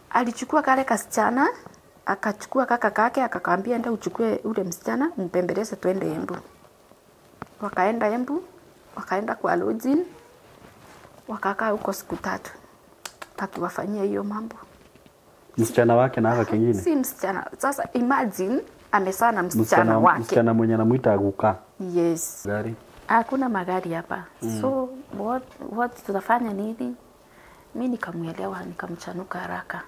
Alichukua kale kasichana, akachukua kaka kake, akakamwambia enda uchukue ule msichana mpembeleze twende Embu. Wakaenda Embu, wakaenda kwa lodging, wakakaa huko siku 3 akiwafanyia hiyo mambo. Msichana wake na haka kingine? Si msichana. Sasa imagine amezaa na msichana wake. Msichana mwenye anamuita guka. Yes. Gari? Hakuna magari hapa. So what tutafanya nini? Mimi nikamuelewa, nikamchanuka haraka.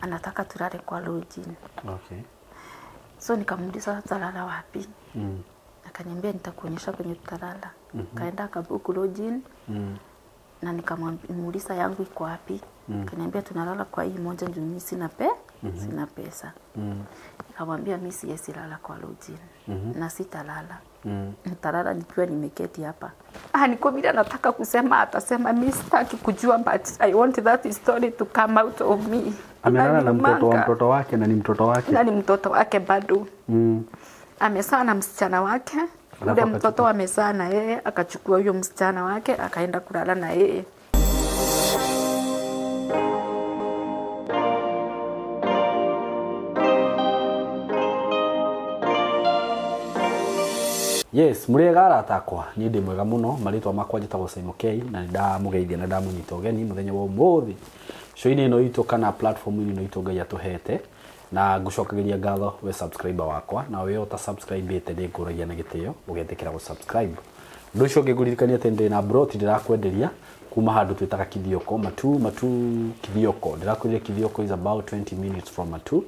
Anataka tulale kwa lodging. Okay. So nikamuuliza tutalala wapi? Akaniambia nitakuonyesha kwenye tutalala. Kaenda akabook lodging. Na nikamuuliza yangu iko wapi? Akaniambia tunalala kwa hii moja juu mimi sina sina pesa. Nikamwambia mimi siwezi lala kwa lodging. Na sitalala. Nitalala nikiwa nimeketi hapa. Niko bila nataka kusema, atasema mimi sitaki kujua, but I want that story to come out of me. Amelala na mtoto wa mtoto wake na ni mtoto wake. Na ni mtoto wake bado. Amezaa na msichana wake. Ule mtoto amezaa na yeye, akachukua huyo msichana wake akaenda kulala na yeye. Yes, muriega arata akwa, ni ndi mwega muno, maritwa makwa njitagwo Simon K na ndamugeithia na ndamunyita ũgeni muthenya wa umuthi. Show-inĩ ĩno itũ kana platform-inĩ ĩno itũ Ngai atũhete, na ngucokagiria ngatho we subscriber wakwa, na we ũta subscribe-ĩte nĩ ngũragia na gĩtĩo ũgetĩkĩra gũ subscribe. Ũndũ ũcio ũngĩ ngũririkania atĩ ndĩ na broti ndĩrakwenderia kuma handũ twĩtaga Kithioko, Matu Kithioko. Ndĩrakwĩrire Kithioko is about 20 minutes from Matu.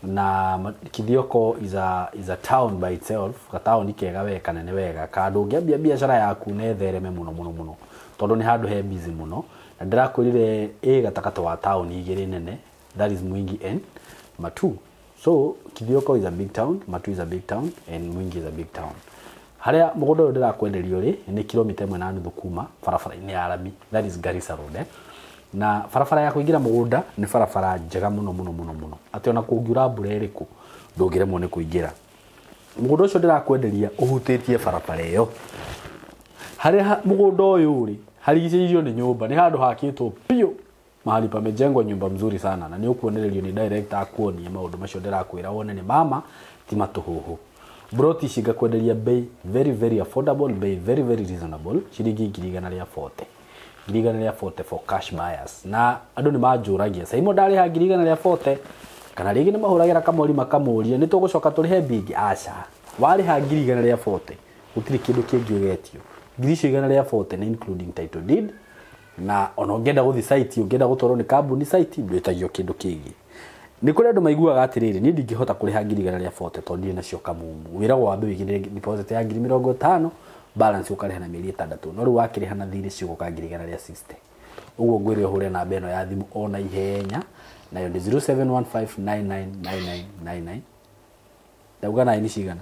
Na Kithioko is a town by itself, gataoni kega we kanene wega, kandu ũngĩambia biacara yaku na ĩthereme mũno mũno mũno, tondũ nĩ handũ he busy mũno. Na ndĩrakwĩrire ĩ gatagatĩ wa taoni igĩrĩ nene, that is Mwingi and Matu. So Kithioko is a big town, Matu is a big town and Mwingi is a big town. Harĩa mũgũnda ũyũ ndĩrakwenderia ũrĩ nĩ kilomita 1.5 kuma barabara-inĩ ya rami, that is Garissa Road. Na barabara ya kũingĩra mũgũnda nĩ barabara njega mũno mũno mũno mũno, atĩ ona kũngiura mbura ĩrĩkũ ndũngĩremwo nĩ kũingĩra. Mũgũnda ũcio ndĩrakwenderia ũhutĩtie barabara ĩyo. Harĩa mũgũnda ũyũ ũrĩ harigicĩirio nĩ nyũmba, nĩ handũ hakĩtwo biũ, mahali pamejengwa nyumba mzuri sana, na nĩ ũkuonererio nĩ director akuonie maũndũ macio ndĩrakwĩra wone nĩ mama ti matũhũhũ. Broti ici ngakwenderia bei very very affordable, bei very very reasonable, ciringi 140,000. 140,000 for cash buyers. Na andũ nĩ manjũragia Simon ndarĩha 140,000 kana rĩngĩ nĩ mahũragĩra kamori makamũria nĩ tũgũcoka tũrĩhe mbingi. Aca, warĩha 140,000 gũtirĩ kĩndũ kĩngĩ ũgetio. 140,000 nĩ including title deed, na ona ũngĩenda gũthiĩ site, ũngĩenda gũtwarwo nĩ kambuni site, ndwĩtagio kĩndũ kĩngĩ. Nĩ kũrĩ andũ maiguaga atĩrĩrĩ, niĩ ndingĩhota kũrĩha 140,000 tondũ ndirĩ nacio kamumu. Wĩragwo wambe wĩigĩrĩre deposit ya 50,000, balance ũkarĩha na mĩeri 6, no rĩu wakĩrĩha na thirĩ cigũka 160,000. Ũguo ngwĩre ũhũre namba ĩno ya thimũ ona ihenya, nayo nĩ 0715999999. Ndauga 9 cigana?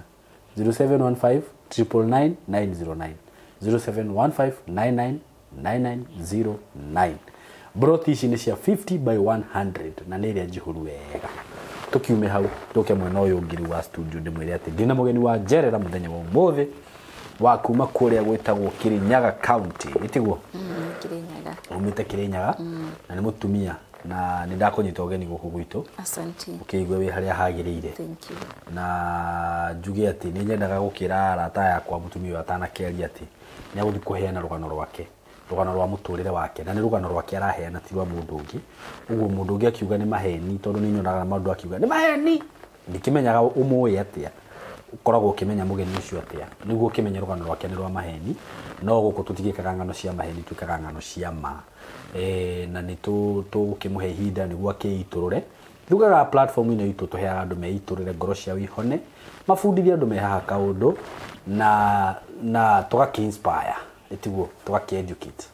0715 999 909. 0715999909. Broti ici nĩ cia 50 by 100 na nĩ ĩrĩa njihũru wega. Tũkiume hau tũke mwena ũyũ ũngĩ rĩu wa studio ndĩmwĩre atĩ ndĩna mũgeni wa njerera mũthenya wa ũmũthĩ wa kuma kũrĩa gwĩtagwo Kirinyaga County, ĩtiguo? Kirinyaga. Umĩte Kirinyaga na nĩ mũtumia na nĩ ndakũnyita ũgeni gũkũ gwitũ. Asante. Ũkĩigue wĩ harĩa hagĩrĩire. Thank you. Na njuge atĩ nĩ nyendaga gũkĩra arata yakwa mũtumia ũyũ atanakĩaria atĩ nĩ agũthiĩ kũheana rũgano rwake, rũgano rwa mũtũrĩre wake, na nĩ rũgano rwake araheana ti rwa mũndũ ũngĩ. Ũguo mũndũ ũngĩ akiuga nĩ maheni, tondũ nĩ nyonaga maũndũ akiuga nĩ maheni, ndikĩmenyaga ũmũĩ atĩa, ũkoragwo ũkĩmenya mũgeni ũcio atĩa nĩguo ũkĩmenye rũgano rwake nĩ rwa maheni. No gũkũ tũtigĩkaga ng'ano cia maheni, twĩkaga ng'ano cia ma. Na nĩ tũgũkĩmũhe ihinda nĩguo akĩitũrũre. Tugaga platform ĩno itũ tũheaga andũ meitũrũre ngoro ciao ihone, mabundithie andũ me haha kaũndũ, na tũgakĩ inspire, ĩtiguo, tũgakĩ educate,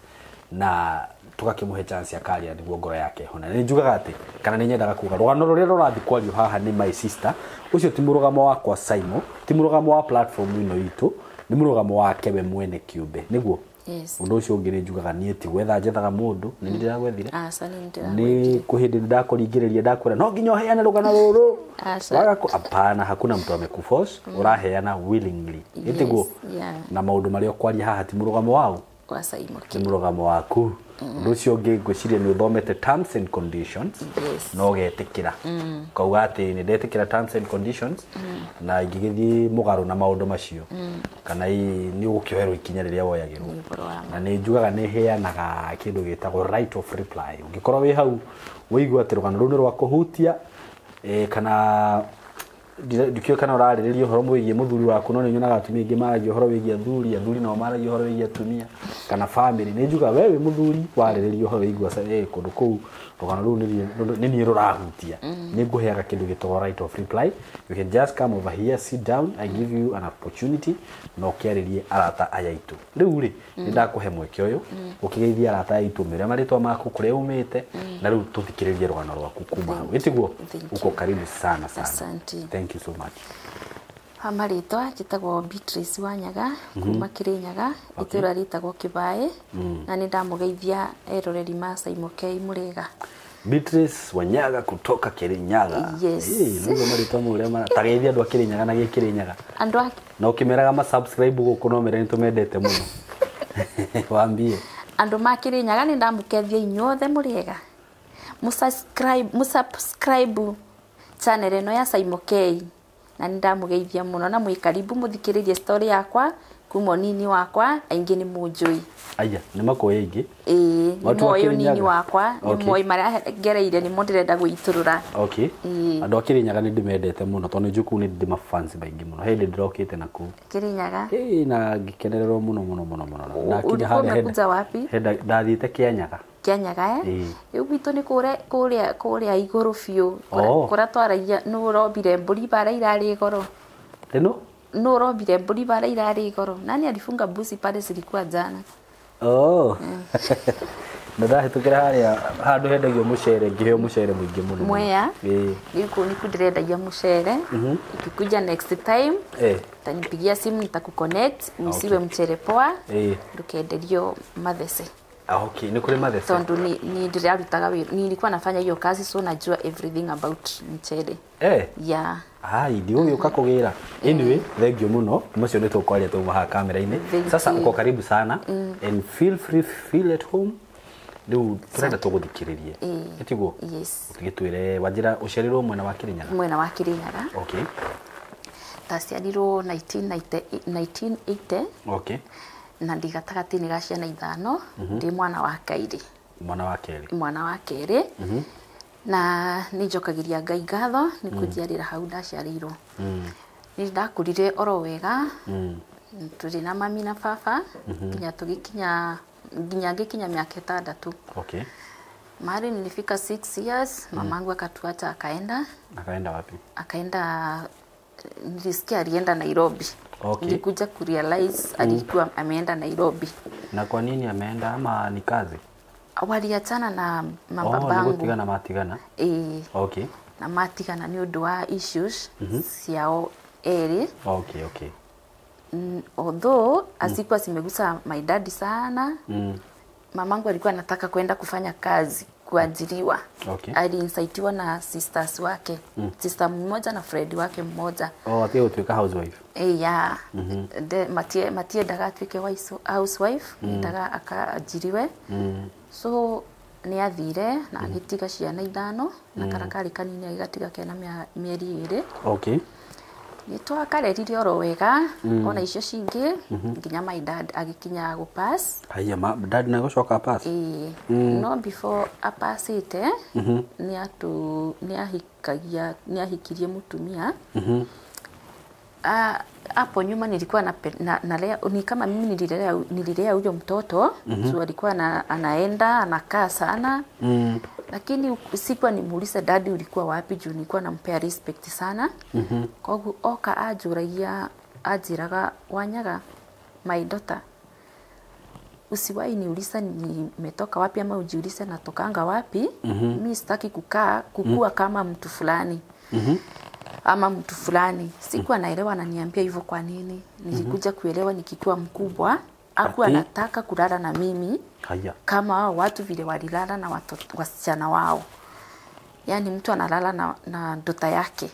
na tũgakĩmũhe chance akaria nĩguo ngoro yake ihone. Nĩ njugaga atĩ kana nĩ nyendaga kuga rũgano rũrĩa rũrathiĩ kwario haha nĩ my sister, ũcio ti mũrũgamo wakwa Simon, ti mũrũgamo wa platform ĩno itũ, nĩ mũrũgamo wake we mwene kĩũmbe, nĩguo? Yes. Ũndũ ũcio ũngĩ nĩ njugaga niĩ ti gwetha njethaga mũndũ, nĩ niĩ ndĩragwethire. Aca, nĩ ndĩragwethire. Nĩ kwĩ hĩndĩ ndakũringĩrĩria ndakwĩra no nginya ũheane rũgano rũrũ. Aca. Waga hapana, hakuna mtu amekuforce, ũraheana willingly. Ĩtiguo? Yeah. Na maũndũ marĩa ũkwaria haha ti mũrũgamo wao? Wa Saimo K. Nĩ mũrũgamo waku. Ũndũ ũcio ũngĩ ngwĩciria nĩ ũthomete terms and conditions. Yes. Na ũgetĩkĩra. Ũkauga atĩ nĩ ndetĩkĩra terms and conditions na ingĩgĩthiĩ mũgarũ na maũndũ macio kana nĩ ũgũkĩoerwo ikinya rĩrĩa woyagĩrwo. Nĩ ũhoro wa ma. Na nĩ njugaga nĩ heanaga kĩndũ gĩtagwo right of reply. Ũngĩkorwo wĩ hau wĩigua atĩ rũgano rũu nĩ rwa kũhutia, kana ndikĩũĩ kana ũrarĩrĩria ũhoro mwĩgiĩ mũthuri waku, no nĩ nyonaga atumia aingĩ maragia ũhoro wĩgiĩ athuri, athuri nao maragia ũhoro wĩgiĩ atumia kana family. Nĩ njugaga we wĩ mũthuri warĩrĩria ũhoro wĩgiĩ kũndũ kũu rũgano rũu nĩ niĩ rũrahutia, nĩ ngũheaga kĩndũ gĩtagwo right of reply. You can just come over here, sit down, I give you an opportunity na ũkĩarĩrie arata aya aitũ. Rĩu rĩ nĩ ndakũhe mweke ũyũ ũkĩgeithia arata aya aitũ, mĩrĩa marĩtwa maku, kũrĩa umĩte, na rĩu tũthikĩrĩrie rũgano rwaku kuma hau. Ĩtiguo? Uko karibu sana sana. Asante. Thank you so much. Marĩtwa njĩtagwo Beatrice Wanyaga kuma Kirinyaga, itũra rĩtagwo Kĩbaĩ, na nĩ ndamũgeithia eroreri ma Saimo K mũrĩega. Beatrice Wanyaga kutoka Kirinyaga. Yes. Nĩguo marĩtwa mau ũrĩa mara tageithia andũ a Kirinyaga na gĩ Kirinyaga. Andũ a Na ũkĩmeraga ma subscribe gũkũ no mere nĩ tũmendete mũno. Waambie. Andũ ma Kirinyaga nĩ ndamũkethia inyuothe mũrĩega. Mũsubscribe channel ĩno ya Saimo K na nĩ ndamũgeithia mũno na mwĩ karibu mũthikĩrĩrie story yakwa kuma ũnini wakwa, aingĩ nĩ mũnjũĩ. Aya, nĩ makũĩ aingĩ? Ĩĩ, nĩ Watu wa moĩ ũnini Kirinyaga? wakwa, nĩ Okay. moĩ marĩa ngereire, nĩmo ndĩrenda gũitũrũra. Okay. Ĩĩ. Andũ a Kirinyaga nĩ ndĩmendete mũno tondũ nĩ njũĩ kũu nĩ ndĩ mafans maingĩ mũno. He hĩndĩ ndĩrokĩte na kũu. Kirinyaga? Ĩĩ, na ngĩkenererwo mũno mũno mũno mũno. Na kinya Ulikuwa harĩa umekuja wapi? henda ndathiĩte Kĩanyaga. Kĩanyaga, eh? Ĩĩ. Rĩu gwitũ nĩ kũrĩa igũrũ biũ. Oh. Kũrĩa twaragia nũ ũrombire mbũri bara irarĩ goro. Ĩno? Nũ ũrombire mbũri bara irarĩ goro. Nani alifunga mbuzi pale zilikuwa jana? Oh. Na ndahĩtũkĩra harĩa handũ hendagio mũcere, ngĩheo mũcere mũingĩ mũno. Mwea? Ĩĩ. Rĩu kũu nĩkuo ndĩrendagia mũcere. Ukikuja next time utanipigia simu nitakuconnect, usiwe mchere poa. Ndukenderio mathece. Okay, nĩ kũrĩ mathece. Tondu ni ndĩrarutaga wĩra, nilikuwa nafanya hiyo kazi, so najua everything about mchere. Yeah. Ai, ndigũgĩũka kũgĩra. Anyway, thank you mũno. Macio nĩ tũkwaria twauma haha kamera-inĩ. Thank Sasa you. uko karibu sana and feel free, feel at home. Rĩu tũrenda tũgũthikĩrĩrie. Ĩtiguo? Yes. Ũgĩtwĩre wanjĩra ũciarĩrwo mwena wa Kirinyaga? Mwena wa Kirinyaga. Okay. Ndaciarirwo 1980. Okay. Na ndĩ gatagatĩ-inĩ ga ciana ithano, ndĩ mwana wa kairĩ. Mwana wa kerĩ. Mwana wa kerĩ. Na nĩ njokagĩria Ngai ngatho nĩ kũnjiarĩra hau ndaciarĩirwo. Nĩ ndakũrire oro wega. Tũrĩ na mami na baba nginya tũgĩkinya, nginya ngĩkinya mĩaka 6. Okay. Mahali nilifika 6 years, mamangu akatuacha akaenda. Akaenda wapi? Akaenda, nilisikia alienda Nairobi. Okay. Nilikuja kurealize alikuwa ameenda Nairobi. Na kwa nini ameenda, ama ni kazi? Waliachana na Oh, mababangu. nĩgũtigana matigana? Ĩĩ. Okay. Na matigana nĩ ũndũ wa issues ciao erĩ. Okay, okay. Although azikuwa zimegusa my daddy sana. Mamangu alikuwa anataka kwenda kufanya kazi, kuajiriwa. Okay. Aliinsaitiwa na sisters wake. Sister mmoja na friend wake mmoja. Oh, atige gũtuĩka housewife. Yeah. Matiendaga atuĩke housewife, endaga akaajiriwe. So nĩ athire na agĩtiga ciana ithano, na kara karĩ kanini agĩgatiga kena mĩeri 2. Okay. Nĩ twakarerire oro wega, ona icio cingĩ, nginya my dad agĩkinya gũpass. Haiya, dad na gũcoka pass? Ĩĩ. No before apasĩte, nĩ ahikirie mũtumia. Hapo nyuma nilikuwa nalea, ni kama mimi nililea huyo mtoto. So alikuwa anaenda, anakaa sana. Lakini sikuwa nimuulize daddy ulikuwa wapi, juu nilikuwa nampea respect sana. Koguo oka anjũragia, anjĩraga, Wanyaga, my daughter, usiwahi niuliza nimetoka wapi ama ujiulize natokanga wapi. Mimi sitaki kukua kama mtu fulani. Ama mtu fulani. Sikuwa naelewa ananiambia hivyo kwa nini. Nilikuja kuelewa nikikuwa mkubwa. Hakuwa anataka kulala na mimi. Haya. Kama hao watu vile walilala na wasichana wao. Yaani mtu analala na ndota yake.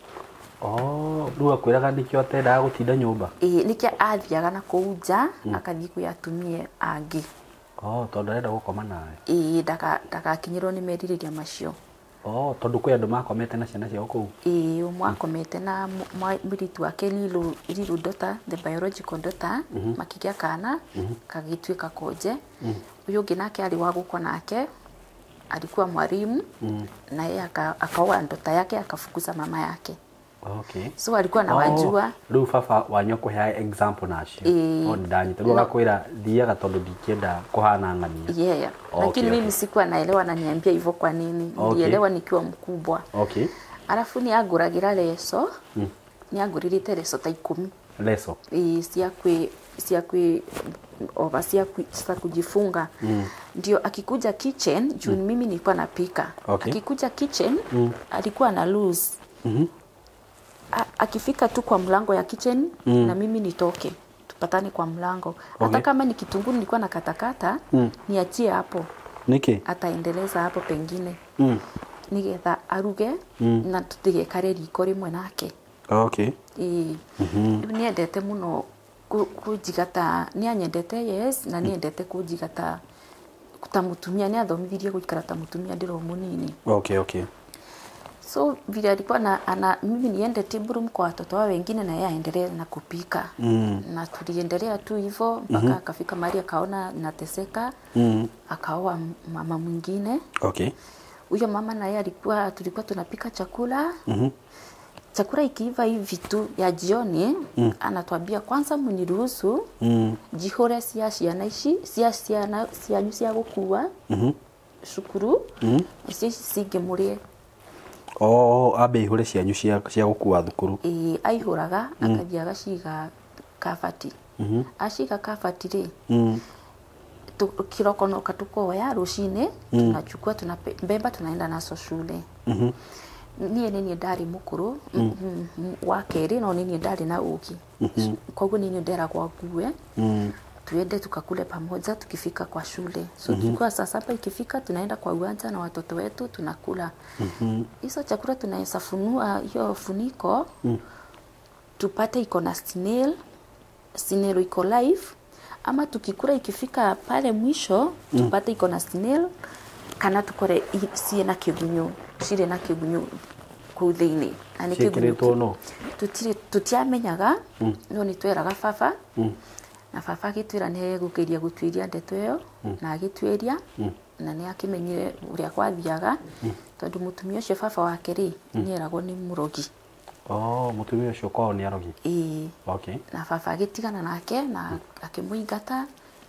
Oh, rĩu akwĩraga nĩkĩo atendaga gũtinda nyũmba? Ĩĩ, nĩkĩo athiaga na kũu nja, akathiĩ kwĩ atumia angĩ. Oh, tondu arenda gukoma nawe. Ĩĩ, ndagakinyĩrwo nĩ merirĩria macio. Oh, tondu kwĩ andũ makomete na ciana ciao kũu. Ĩĩ, ũmwe akomete na mũirĩtu wake Lilu daughter, the biological daughter, makĩgĩa kana kagĩtuĩka konje. Ũyũ ũngĩ nake arĩ wa gũkwa nake alikuwa mwalimu, na yeye akaoa ndoto yake akafukuza mama yake. Okay. So alikuwa na wajua. Rĩu baba wanyu akũheaga example nacio. Oh, ndanyita. Rĩu agakwĩra thiaga tondu ndingĩenda kũhana ng'ania. Yeah. Okay, lakini okay. Mimi sikuwa naelewa na niambia hivyo kwa nini. Nilielewa nikiwa mkubwa. Okay. Alafu ni agũragĩra leso. Ni agũrĩrĩte leso ta 10. Leso. Ĩĩ, cia ova cia kujifunga. Ndio akikuja kitchen juu mimi nilikuwa napika. Okay. Akikuja kitchen alikuwa na lose. Akifika tu kwa mlango ya kitchen na mimi nitoke tupatane kwa mlango. Okay. Hata kama ni kitunguu nilikuwa nakatakata, niachie hapo. Niki? Ataendeleza hapo pengine. Nigetha aruge na tutigekare riko rimwe nake. Okay. Ĩĩ. Rĩu niendete mũno kũnjiga ta nianyendete, yes, na niendete kũnjiga ta mũtumia, niathomithirie gũikara ta mũtumia ndĩrĩ o mũnini. Okay, okay. So vile alikuwa na mimi niende table room kwa watoto wao wengine na yeye aendelee na kupika. Na tuliendelea tu hivyo mpaka akafika mahali akaona nateseka. Akaoa mama mwingine. Okay. Huyo mama na yeye alikuwa, tulikuwa tunapika chakula. Chakula ikiiva hivi tu ya jioni, anatuambia kwanza mniruhusu jihore cia ciana ici cia ciana cianyu cia gukua cukuru, ici cingĩmũrĩe. Oh, ambe ihũre cianyu cia gũkua thukuru. Ĩĩ, aihũraga akathiĩ agaciga kabati. Aciga kabati rĩ, kiroko noka tukoya rũcinĩ, tunachukua tunabeba tunaenda nazo shule. Niĩ nĩ niĩ ndarĩ mũkũrũ wa kerĩ, no nĩ niĩ ndarĩ na ũũgĩ. Koguo nĩ niĩ nderagwo ngue. Tuende tukakule pamoja tukifika kwa shule. So tulikuwa saa 7 ikifika tunaenda kwa uwanja na watoto wetu tunakula. Hizo chakula tunaweza funua hiyo funiko, tupate iko na snail iko live, ama tukikula ikifika pale mwisho tupate iko na snail kana tukore sie na kigunyu, cire na kigunyu kuu thiini. Na nĩ kĩgunyũ Ciĩkĩrĩtwo no? Tũtiamenyaga, no nĩ tweraga baba. Na baba agĩtwĩra nĩ egũkĩria gũtuĩria ndeto ĩyo, na agĩtuĩria, na nĩ akĩmenyire ũrĩa gwathiaga, tondũ mũtumia ũcio baba wake rĩ, nĩ eragwo nĩ mũrogi. Oh, mũtumia ũcio kwao nĩ arogi. Ĩĩ. Okay. Na baba agĩtigana nake na akĩmũingata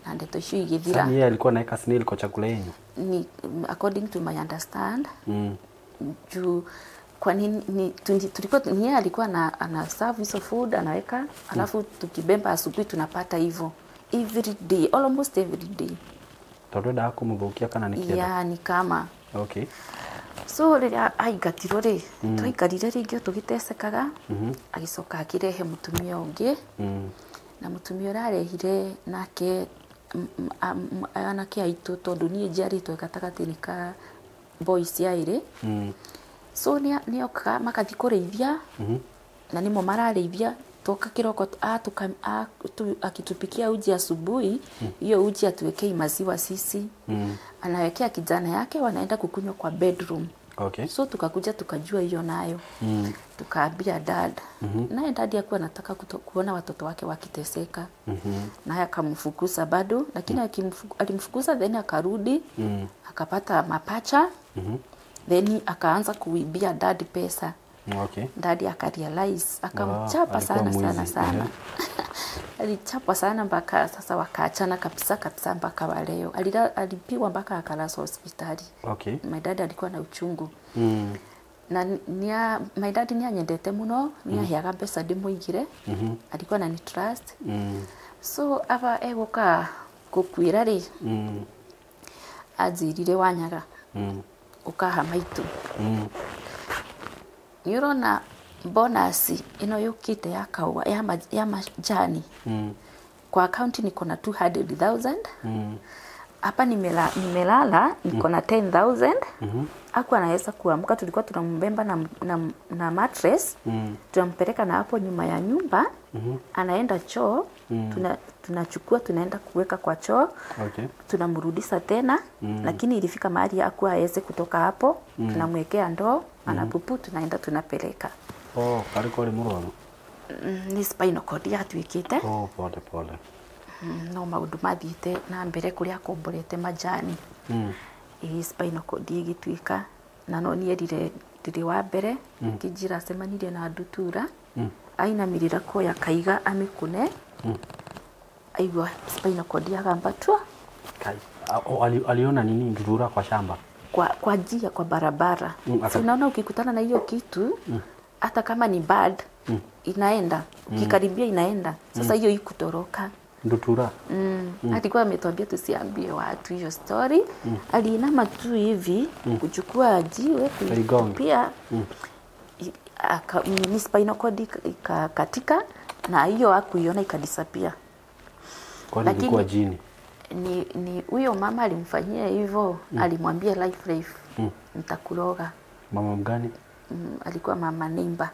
na ndeto icio igĩthira. Sasa yeye alikuwa anaweka snail kwa chakula yenu? Ni according to my understand. Juu kwa nini tulikuwa ni yeye alikuwa ana serve hizo food anaweka, alafu tukibemba asubuhi tunapata hivyo every day, almost every day. Tondu endaga kũmũthũkia kana nĩ kĩenda? Yeah, ni kama. Okay. So rĩrĩa aingatirwo rĩ, twaikarire rĩngĩ o tũgĩtecekaga, agĩcoka akĩrehe mũtumia ũngĩ. Na mũtumia ũrĩa arehire nake anake aitũ, tondũ niĩ njiarĩtwo gatagatĩ-inĩ ka boys aĩrĩ. So nĩokaga magathiĩ kũrĩithia, na nĩmo mararĩithia. Toka kiroko akitupikia uji asubuhi, hiyo uji atuwekei maziwa sisi. Anawekea kijana yake, wanaenda kukunywa kwa bedroom. Okay. So tukakuja tukajua hiyo nayo. Tukaambia dad. Naye dad hakuwa anataka kuona watoto wake wakiteseka. Naye akamfukuza bado, lakini alimfukuza then akarudi, akapata mapacha. Then akaanza kuibia dad pesa. Okay. Dadi akarealize, akamchapa sana sana sana. Alichapa sana mpaka sasa wakaachana kabisa kabisa mpaka wa leo. Alipigwa mpaka akalazwa hospitali. Okay. My dad alikuwa na uchungu. Na my dad ni anyendete muno, ni aheaga mbeca ndĩmũigire. Alikuwa na ni trust. So aba egũka gũkuĩra rĩ, anjĩrire Wanyaga, ũkaha maitũ. Nĩ ũrona bonus ĩno yũkĩte ya kaũa ya majani. Kwa account niko na 200,000. Hapa nimelala niko na 10,000. Hakuwa anaweza kuamka, tulikuwa tunambemba na mattress. Tunampeleka na hapo nyuma ya nyumba. Anaenda choo. Tunachukua tunaenda kuweka kwa choo. Okay. Tunamrudisha tena. Lakini ilifika mahali hakuwa hawezi kutoka hapo. Tunamwekea ndoo, anapupu, tunaenda tunapeleka. Oh, kari murwaru. Ni spinal cord yatuikite. Oh, pole pole. No maundu mathiite na mbere kuria akomborete majani. Spinal cord igituika na no nierire ndiri wa mbere ngĩnjĩra acemanirie na ndutura. Ainamĩrĩra kuoya kaiga amĩkune. Aigua spinal cord yagamba tua. Kai. Aliona nini ndutura kwa shamba? Kwa njia, kwa barabara. So unaona ukikutana na hiyo kitu hata kama ni bad inaenda. Ukikaribia inaenda. Sasa hiyo ikutoroka. Ndutura. Alikuwa ametuambia tusiambie watu hiyo story. Aliinama tu hivi kuchukua jiwe kuitupia. Ni spinal cord ikakatika na hiyo hakuiona ikadisappear. Kwani ilikuwa jini? Ni huyo mama alimfanyia hivyo. Alimwambia life nitakuroga. Mama mgani? Alikuwa mama Nimba.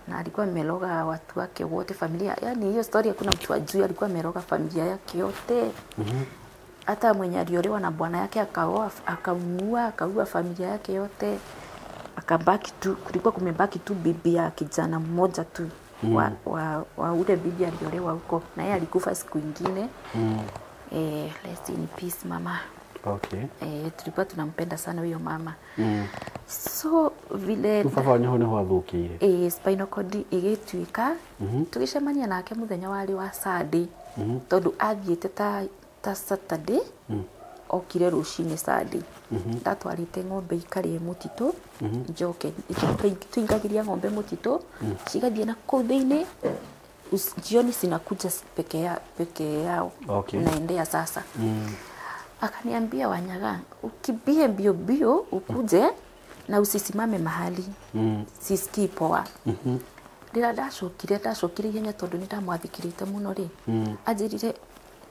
Na alikuwa ameroga watu wake wote, familia. Yaani hiyo story hakuna mtu ajui, alikuwa ameroga familia yake yote. Hata mwenye aliolewa na bwana yake akaoa, akamuua, akaua familia yake yote. Akabaki tu, kulikuwa kumebaki tu bibi ya kijana mmoja tu. Wa ule bibi aliolewa huko. Na yeye alikufa siku nyingine. Rest in peace mama. Okay. Tulikuwa tunampenda sana huyo mama. So vile baba wanyu ni hwathukire. Spinal cord igituika. Tugicemania nake muthenya wari wa Sunday. Tondu athiete ta Saturday. Okire rucini Sunday. Ndatwarite ng'ombe ikarie mutitu. Njoke tuingagiria ng'ombe mutitu. Cigathie na kuu thiini. Jioni sinakuja peke yao. Okay. Unaendea sasa. Akaniambia Wanyaga, ukimbie mbio mbio ukuje na usisimame mahali. Sisikii poa. Rĩrĩa ndacokire ihenya tondu nĩ ndamwathĩkĩrĩte mũno rĩ. Anjĩrire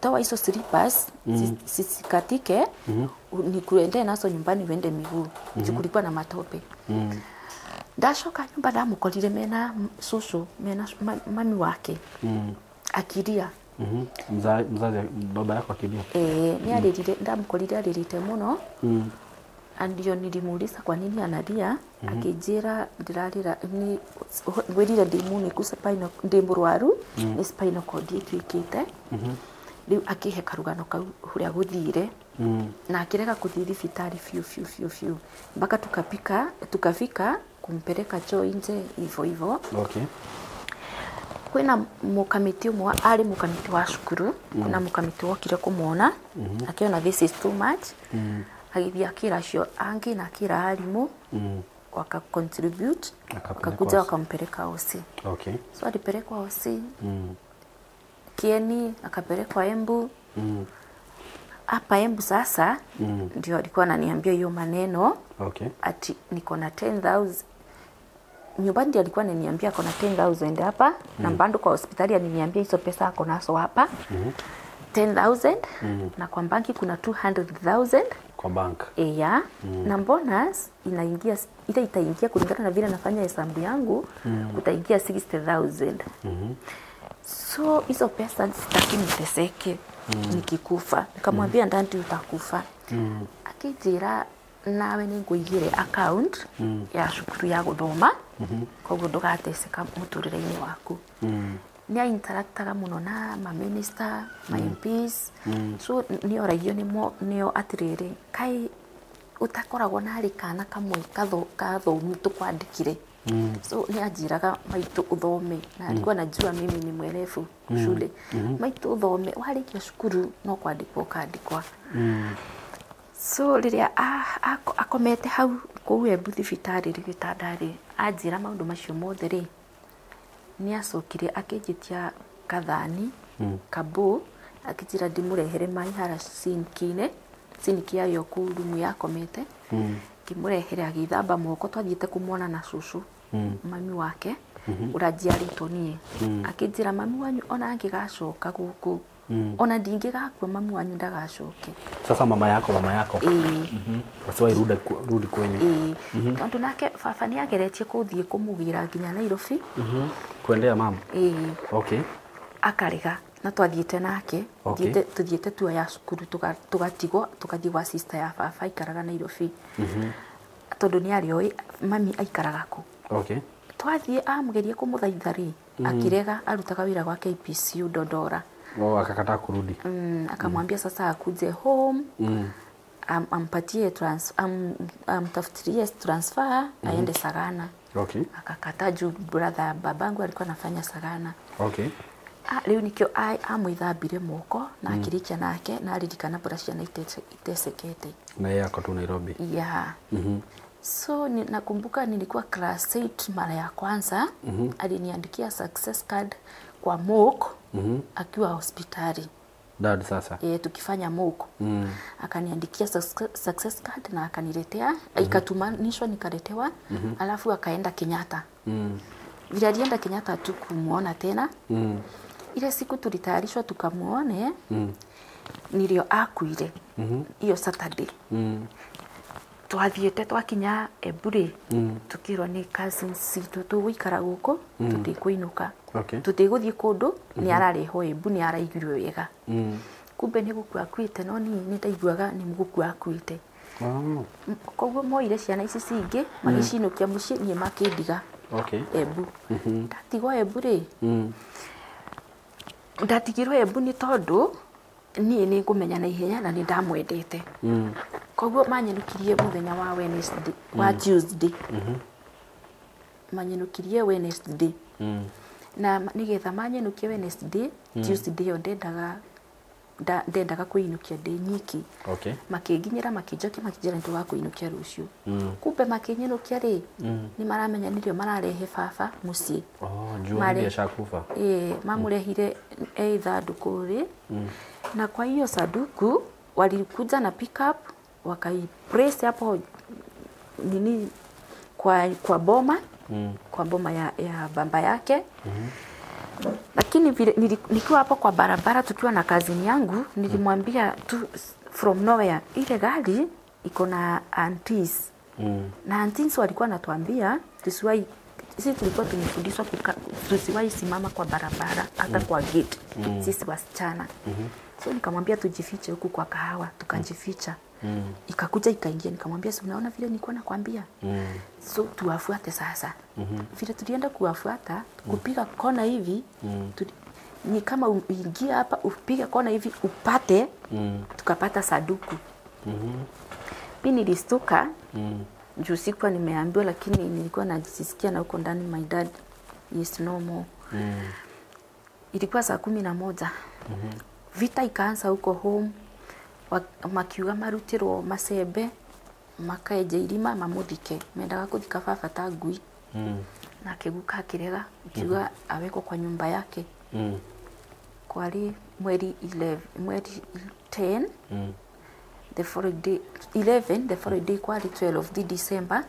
toa hizo slippers sisikatike, nikuendee nazo nyumbani uende miguu. Kulikuwa na matope. Ndacoka nyumba ndamukorire mena susu, mena mami wake. Akiria. Mzazi baba yako akilia. Ni alirire, ndamukorire alirite muno. Ndio nilimuuliza kwa nini analia, akijira ndirarira ni ngwirire ndimu ku spinal ndi murwaru ni spinal cord ituikite. Riu akihe karugano kau huria guthire. Na akirega kuthii thibitari fiu fiu fiu fiu mpaka tukafika kumpeleka choo nje hivyo hivyo. Okay. Kwina mukamiti umwe ari mukamiti wa cukuru. Kuna mukamiti wokire kumuona. Akiona this is too much. Agithii akira acio angi na akira arimu. Waka contribute, wakakuja wakampeleka OC. Okay. So alipelekwa OC. Kieni akapelekwa Embu. Hapa Embu sasa ndio alikuwa ananiambia hiyo maneno. Okay. Ati niko na 10,000. Nyumbani ndiye alikuwa ananiambia ako na 10,000 hapa. Na bado kwa hospitali aliniambia hizo pesa ako nazo hapa. 10,000. Na kwa banki kuna 200,000 kwa bank. Yeah. Na bonus inaingia, ile itaingia kulingana na vile nafanya hesabu yangu, kutaingia 60,000. So hizo pesa sitaki niteseke nikikufa. Nikamwambia ndandi utakufa. Akijira nawe nĩngũigĩre account ya cukuru ya gũthoma. Koguo ndũgateceka mũtũrĩre-inĩ waku. Nĩ interactaga mũno na ma minister, ma MPs. So nĩ oragio nĩo atĩrĩrĩ, kai ũtakoragwo na harĩ kana kamwe kathomu tũkwandĩkire. So nĩ anjĩraga maitũ ũthome, na alikuwa anajua mimi ni mwerevu shule. Maitũ ũthome, warĩkia cukuru no kwandĩkwo ũkandĩkwa. So rĩrĩa akomete hau kũu Embu thibitarĩ rĩ gĩtanda rĩ, anjĩra maũndũ macio mothe rĩ, nĩ acokire akĩnjĩtia kathani kabũ, akĩnjĩra ndĩmũrehere maĩ harĩa sinki-inĩ, sinki yayo kũu rumu yakomete. Ngĩmũrehere agĩthamba moko, twathiĩte kũmuona na cũcũ mami wake ũrĩa njiarĩtwo niĩ. Akĩnjĩra mami wanyu ona angĩgacoka gũkũ Ona ndingĩgakua mamu wanyu ndagacoke. Sasa mama yako wasiwahi rudi kwenyu. Tondu nake baba nĩ ageretie kũthiĩ kũmũgĩra nginya Nairobi. Kuendea mama. Okay. Akarega na twathiĩte nake. Okay. Tuthiĩte tuoya cukuru tugatigwo tukathiĩ gwa sister ya baba aikaraga Nairobi. Tondu nĩ arĩ oĩ mami aikaraga kũ. Okay. Twathiĩ amũgeria kũmũthaitha rĩ, akirega, arutaga wĩra gwa KPCU Dodora. Oh, akakataa kurudi. Akamwambia sasa akuje home. Ampatie amtafutirie transfer aende Sagana. Okay. Akakataa juu brother babangu alikuwa anafanya Sagana. Okay. Rĩu nikĩo amwĩthambire moko na akĩrĩkia nake na aririkana bora ciana itesekete. Na yeye ako tu Nairobi. Yeah. So nakumbuka nilikuwa class 8 mara ya kwanza. Aliniandikia success card kwa mock akiwa hospitali. Dad sasa. Tukifanya mock. Akaniandikia success card na akaniletea, ikatumanishwa nikaletewa, alafu akaenda Kenyatta. Vile alienda Kenyatta tu kumuona tena. Ile siku tulitayarishwa tukamuone. Nilio akuire. Iyo Saturday. Twathiĩte twakinya Ebure. Tukirwo nĩ cousins citũ tũgũikara gũkũ, tũtikũinũka. Okay. Tũtigũthiĩ kũndũ, nĩ ararehwo Embu, nĩ araiguirwo wega. Kumbe nĩ gũkua akuĩte, no niĩ nĩ ndaiguaga nĩ gũkua akuĩte. Koguo moire ciana ici cingĩ magĩcinũkia mũciĩ, niĩ makĩndiga. Okay. Embu. Ndatigwo Embu rĩ. Ndatigirwo Embu nĩ tondũ niĩ nĩ ngũmenya na ihenya na nĩ ndamwendete. Koguo manyenũkirie mũthenya wa Wednesday, wa Tuesday. Manyenũkirie Wednesday. Na nĩgetha manyenũkie Wednesday, Tuesday ĩyo ndendaga kwĩinũkia ndĩ nyiki. Okay. Makĩnginyĩra makĩnjokia makĩnjĩra nĩ tũgakũinũkia rũciũ. Kumbe makĩnyinũkia rĩ, nĩ maramenya nĩrĩo mararehe baba mũciĩ. Oh, juu ndiye ashakufa. Mamũrehire ithandũkũ rĩ. Na kwa hiyo sanduku walikuja na pick up wakaipress hapo nini kwa boma. Kwa boma ya baba yake. Lakini vile nikiwa hapo kwa barabara tukiwa na kazini yangu, nilimwambia tu from nowhere ile gari iko na aunties. Na aunties walikuwa wanatuambia tusiwahi, sisi tulikuwa tumefundishwa tusiwahi simama kwa barabara hata kwa gate. Sisi wasichana. So nikamwambia tujifiche huku kwa kahawa, tukajificha. Ikakuja ikaingia, nikamwambia si unaona vile nilikuwa nakwambia. So tuwafuate sasa. Vile tulienda kuwafuata, kupiga kona hivi, ni kama uingie hapa upige kona hivi upate, tukapata sanduku. Mimi nilistuka. Juu sikuwa nimeambiwa, lakini nilikuwa najisikia na huko ndani my dad is no more. Ilikuwa saa 11. Vita ikaanza huko home. Makiuga marutirwo macembe makaenja irima mamuthike, mendaga kuthika baba ta ngui. Na akĩguka akĩrega, akiuga awekwo kwa nyumba yake. Kwari mweri 11, mweri 10, the following day 11, the following day kwari 12 December.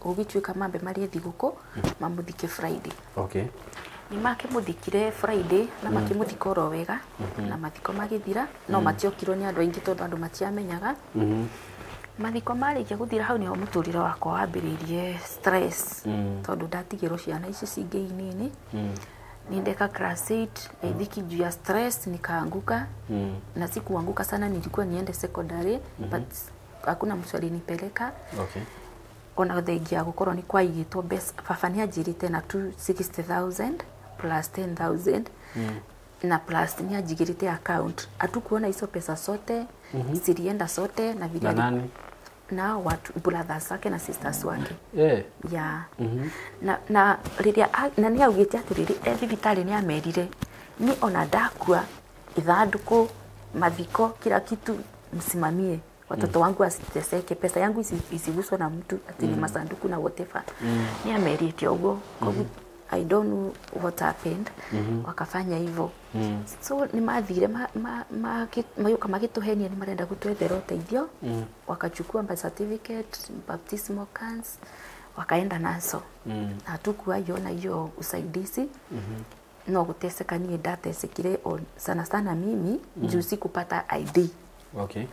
Ũgĩtuĩka mambe marĩe thigũkũ mamuthike Friday. Okay. Nĩ makĩmũthikire Friday na makĩmũthika oro wega, na mathiko magĩthira, no matiokirwo nĩ andũ aingĩ tondũ andũ matiamenyaga. Mathiko marĩkia gũthira, hau nĩho mũtũrĩre wakwa wambĩrĩirie stress, tondũ ndatigĩrwo ciana ici cingĩ inini. Nindeka class 8, I think juu ya stress nikaanguka. Na sikuanguka sana, nilikuwa niende secondary, but hakuna mtu alinipeleka. Okay. Ona thengia gũkorwo nĩ kwaigĩtwo mbeca, baba nĩ anjĩrĩte na 260,000 plus 10,000 na plus nĩ anjigĩrĩte account. Hatukuona hizo pesa zote, zilienda zote na vile Na nani? Na watu brothers wake na sisters wake. Yeah. Na rĩrĩa na nĩ augĩte atĩrĩrĩ, thibitarĩ nĩ amerire ni ona ndakua ithandũkũ, mathiko, kila kitu msimamie. Watoto wangu wasiteseke, pesa yangu isiguswe na mtu ati ni masanduku na whatever. Ni amerite ũguo. I don't know what happened. Wakafanya hivyo. So ni mathire magĩũka magĩtũhenia nĩ marenda gũtwethera ũteithio. Wakachukua birth certificate, baptismal cards, wakaenda nazo. Hatukuwaiona hiyo usaidizi. No guteseka niĩ ndatesekire sana sana mimi juu sikupata ID. Okay.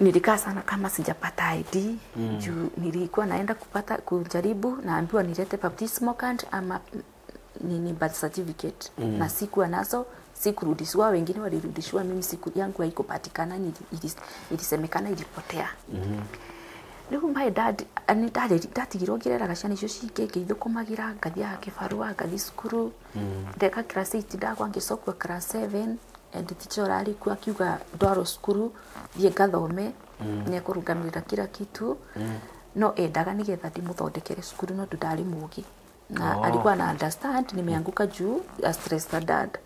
Nilikaa sana kama sijapata ID juu nilikuwa naenda kupata kujaribu naambiwa nilete baptismal card ama nini birth certificate na sikuwa nazo, sikurudishwa, wengine walirudishwa, mimi siku yangu haikupatikana, ilisemekana ilipotea. Rĩu my dad ndatigirwo ngĩreraga ciana icio cingĩ ngĩithũkũmagĩra ngathiaga kĩbarũa ngathiĩ cukuru ndeka class 8 ndagwa ngĩcokio class 7 and teacher ũrarĩ kuo akiuga ndwarwo cukuru thiĩ ngathome nĩekũrũgamĩrĩra kila kitu no endaga nĩgetha ndĩmũthondekere cukuru no ndarĩ mũũgĩ na alikuwa na understand nimeanguka juu ya stress za dad.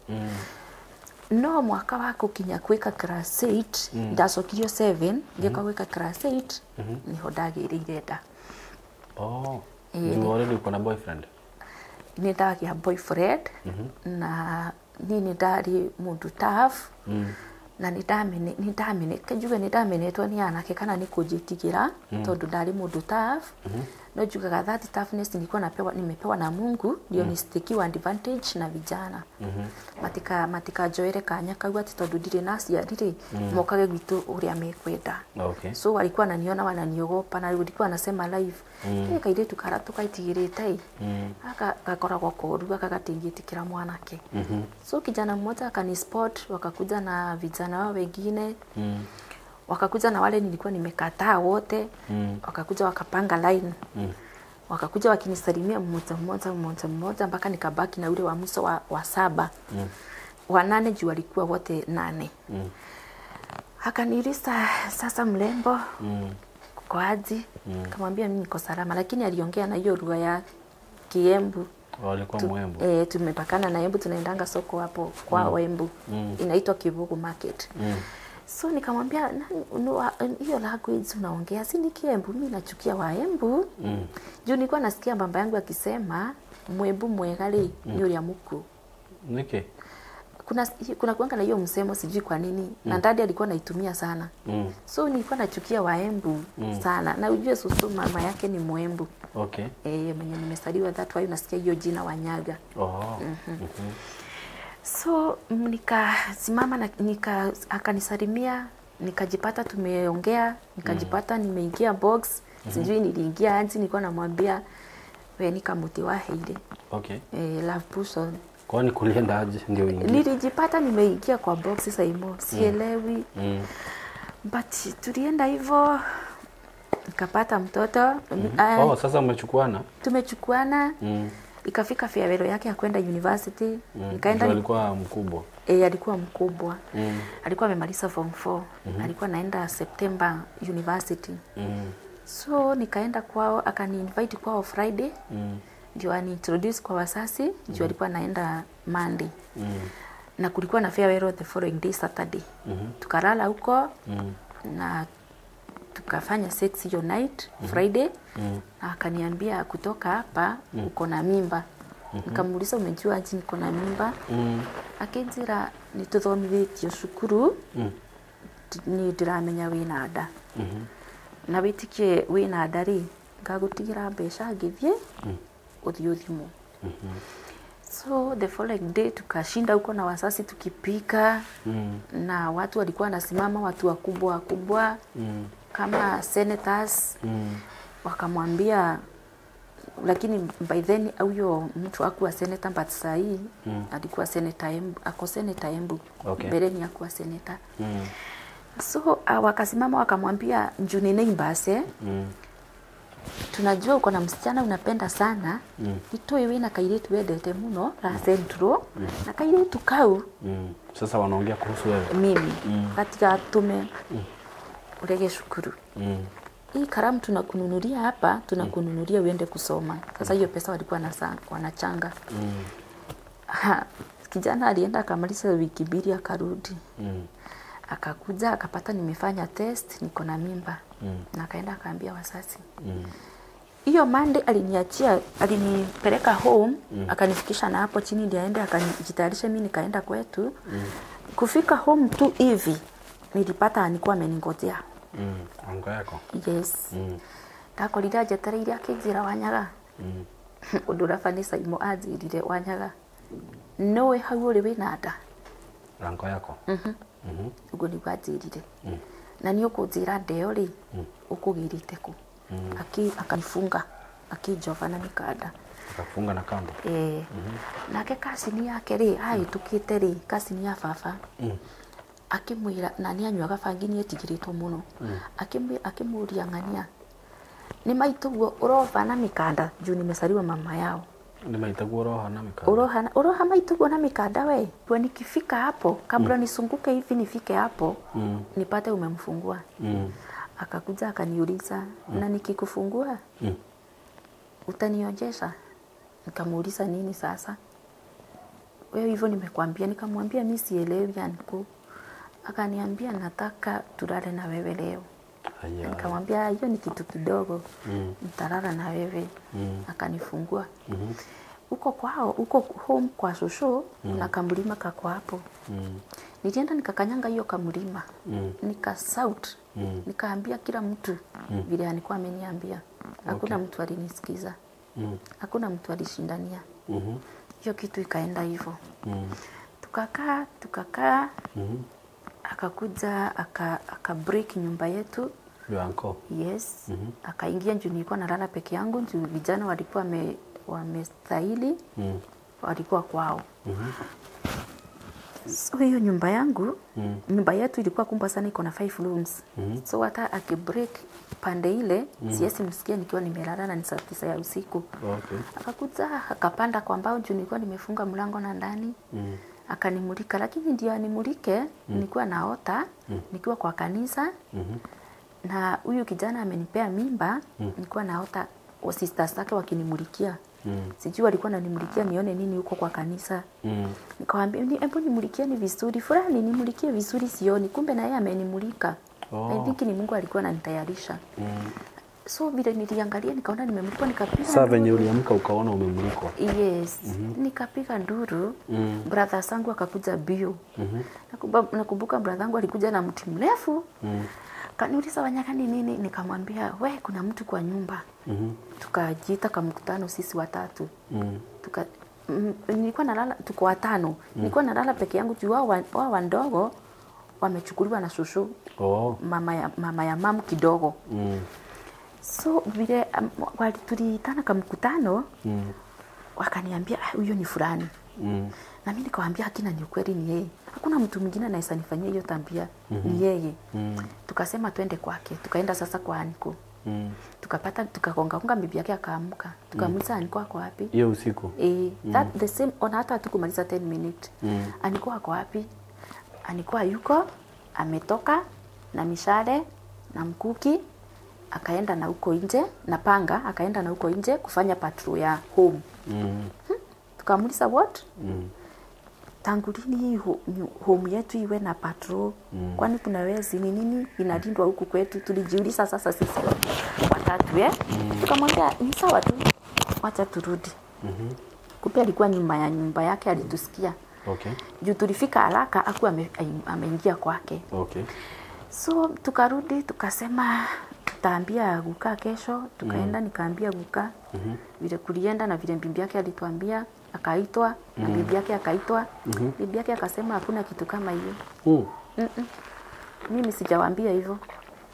No mwaka wa gũkinya gwĩka class 8 ndacokirio 7 ngĩũka gwĩka class 8 niho ndagĩrĩire nda. Oh, you already uko na boyfriend? Nĩ ndagĩa boyfriend na niĩ nĩ ndarĩ mũndũ tough na nĩ ndamenetwo nĩ anake kana nĩ kũnjĩtigĩra tondũ ndarĩ mũndũ tough. No njugaga that toughness nilikuwa nimepewa na Mungu ndio nisitikiwa advantage na vijana. Matikajoere kanya kau ati tondu ndirĩ na aciari rĩ mokage gwitũ ũrĩa mekwenda. Okay. So walikuwa wananiona wananiogopa na walikuwa wanasema live kairĩtu karĩa tũkaitigĩrĩte aka gakoragwo koru gaka gatingĩtĩkĩra mwanake. So kijana mmoja akanispot, wakakuja na vijana wao wengine wakakuja na wale nilikuwa nimekataa wote wakakuja wakapanga line wakakuja wakinisalimia mmoja mmoja mmoja mmoja mpaka nikabaki na ule wa mwisho wa 7 wa 8 juu walikuwa wote 8. Akaniuliza sasa mlembo uko aje? Nikamwambia mimi niko salama, lakini aliongea na hiyo lugha ya Kiembu. Walikuwa Mwembu. Tumepakana na Embu, tunaendanga soko hapo kwa Embu. Inaitwa Kibugu Market. So nikamwambia hiyo language unaongea si ni Kiembu, mimi nachukia Waembu. Juu nilikuwa nasikia baba yangu akisema Mwembu mwega ri ni uria muku. Niki? Kuna kuanga na hiyo msemo sijui kwa nini na dadi alikuwa anaitumia sana. So nilikuwa nachukia Waembu sana. Na ujue susu mama yake ni Mwembu. Okay. Mwenye nimesaliwa that why unasikia hiyo jina Wanyaga. Oh. So nikasimama na akanisalimia, nikajipata tumeongea, nikajipata nimeingia box, sijui niliingia aje, nilikuwa namwambia we nikamuti wa heire. Okay. Love potion. Kwani kulienda aje ndio uingie? Nilijipata nimeingia kwa box sasa imo, sielewi. But tulienda hivyo nikapata mtoto. Oh, sasa umechukuana? Tumechukuana. Ikafika farewell yake ya kwenda university. Nikaenda. Alikuwa mkubwa. Alikuwa mkubwa. Alikuwa amemaliza form 4. Alikuwa naenda September university. So nikaenda kwao, akani-invite kwao Friday. Ndio ani-introduce kwa wasasi, ndio alikuwa naenda Monday. Na kulikuwa na farewell the following day Saturday. Tukalala huko na tukafanya sex hiyo night Friday. Na akaniambia kutoka hapa uko na mimba. Nikamuuliza umejua aje niko na mimba? Akinjira nituthomithĩtio cukuru ni ndiramenya wĩna nda. Na wĩtĩkie wĩna nda rĩ ngagũtigĩra mbeca ngĩthiĩ ũthiĩ ũthimwo. So the following day tukashinda huko na wasasi tukipika na watu walikuwa wanasimama, watu wakubwa wakubwa kama senators wakamwambia, lakini by then huyo mtu hakuwa senator but sahi alikuwa senator Embu, ako senator Embu. Okay. Mbeleni hakuwa senator. So wakasimama wakamwambia njuni neighbors tunajua uko na msichana unapenda sana nitoi wina kairitu wendete muno la central na kairitu kau. Sasa wanaongea kuhusu wewe. Mimi katika tume urege shukuru. Hii karamu tunakununulia hapa, tunakununulia uende kusoma. Sasa hiyo pesa walikuwa wanachanga. Kijana alienda akamaliza wiki mbili akarudi. Akakuja akapata nimefanya test niko na mimba. Na akaenda akaambia wasasi. Hiyo Monday aliniachia, alinipeleka home, akanifikisha na hapo chini ndiye aende akanijitayarisha, mimi nikaenda kwetu. Kufika home tu hivi nilipata alikuwa ameningojea. Ango yako. Yes. Ndakorire njetereire akinjira Wanyaga. Undu ũrĩa Vanessa Imo anjĩrire Wanyaga. Nowe hau ũrĩ wĩna nda. Ranko yako. Ũguo nĩguo anjĩrire. Na nĩ ũkũnjĩra nda ĩyo rĩ, ũkũgĩrĩte kũ? Akanifunga, akĩnjova na mĩkanda. Akakufunga na kamba. Nake kacini yake rĩ, ahĩtũkĩte rĩ, kacini ya baba. Akĩmwĩra, na nĩ anyuaga bangi nĩ etigĩrĩtwo mũno. Akĩmũria ng'ania, nĩ maitũguo ũrova na mĩkanda juu nimesaliwa mama yao. Nĩ maitũguo ũroha na mĩkanda. Uroha maitũguo na mĩkanda we. Kwa nikifika hapo, kabla nisunguke hivi nifike hapo, nipate umemfungua. Akakuja akaniuliza, na nikikufungua utanionjesha? Nikamuuliza nini sasa? Wewe hivyo nimekuambia. Nikamwambia mimi sielewi yangu. Akaniambia nataka tulale na wewe leo. Nikamwambia hiyo ni kitu kidogo. Nitalala na wewe. Akanifungua. Huko kwao, huko home kwa shosho, na kamlima kako hapo. Nilienda nikakanyanga hiyo kamlima. Nika shout. Nikaambia kila mtu vile alikuwa ameniambia. Hakuna mtu alinisikiza. Hakuna mtu alishindania. Hiyo kitu ikaenda hivyo. Tukakaa. Akakuja aka break nyumba yetu. Your Yes. Akaingia juu nilikuwa nalala peke yangu, juu vijana walikuwa wamestahili. Walikuwa kwao. So hiyo nyumba yangu, nyumba yetu ilikuwa kubwa sana, iko na 5 rooms. So hata akibreak pande ile, siwezi msikia nikiwa nimelala na ni saa 9 ya usiku. Akakuja akapanda kwa mbao juu nilikuwa nimefunga mlango na ndani. Akanimulika, lakini ndio animulike, nilikuwa naota, nikiwa kwa kanisa. Na huyu kijana amenipea mimba, nilikuwa naota sisters zake wakinimulikia. Sijui walikuwa wananimulikia nione nini huko kwa kanisa. Nikamwambia hebu nimulikie ni vizuri, fulani nimulikie vizuri sioni, kumbe na yeye amenimulika. I think ni Mungu alikuwa ananitayarisha. So vile niliangalia nikaona nimemulikwa, nikapiga. Sasa venye uliamka ukaona umemulikwa. Yes. Nikapiga nduru. Brother zangu akakuja bio. Nakumbuka brother yangu alikuja na mti mrefu. Kaniuliza Wanyaka ni nini? Nikamwambia we kuna mtu kwa nyumba. Tukajiita kwa mkutano sisi watatu. Nilikuwa nalala, tuko watano. Nilikuwa nalala peke yangu juu wao wandogo wamechukuliwa na shosho. Mama ya mamu kidogo. So vile tuliitana kwa mkutano, wakaniambia huyo ni fulani. Na mimi nikamwambia hakina, ni ukweli ni yeye. Hakuna mtu mwingine anaweza nifanyia hiyo tabia, ni yeye. Tukasema twende kwake. Tukaenda sasa kwa Aniko. Tukapata, tukagonga bibi yake akaamka. Tukamuuliza Aniko ako wapi? Hiyo usiku. That the same on hata hatukumaliza 10 minutes. Aniko ako wapi? Aniko yuko ametoka na mishale na mkuki, akaenda na huko nje na panga, akaenda na huko nje kufanya patrol ya home. Tukamuuliza what? Tangu lini hii home yetu iwe na patrol? Kwani kuna wezi ni nini inalindwa huku kwetu? Tulijiuliza sasa sisi watatu Tukamwambia ni sawa tu, wacha turudi. Kumbe alikuwa nyuma ya nyumba yake, alitusikia. Juu tulifika haraka hakuwa ameingia kwake. So tukarudi tukasema tutaambia Guka kesho. Tukaenda nikaambia Guka vile kulienda na vile bibi yake alituambia. Akaitwa na bibi yake akaitwa. Bibi yake akasema hakuna kitu kama hiyo. Mimi sijawaambia hivyo.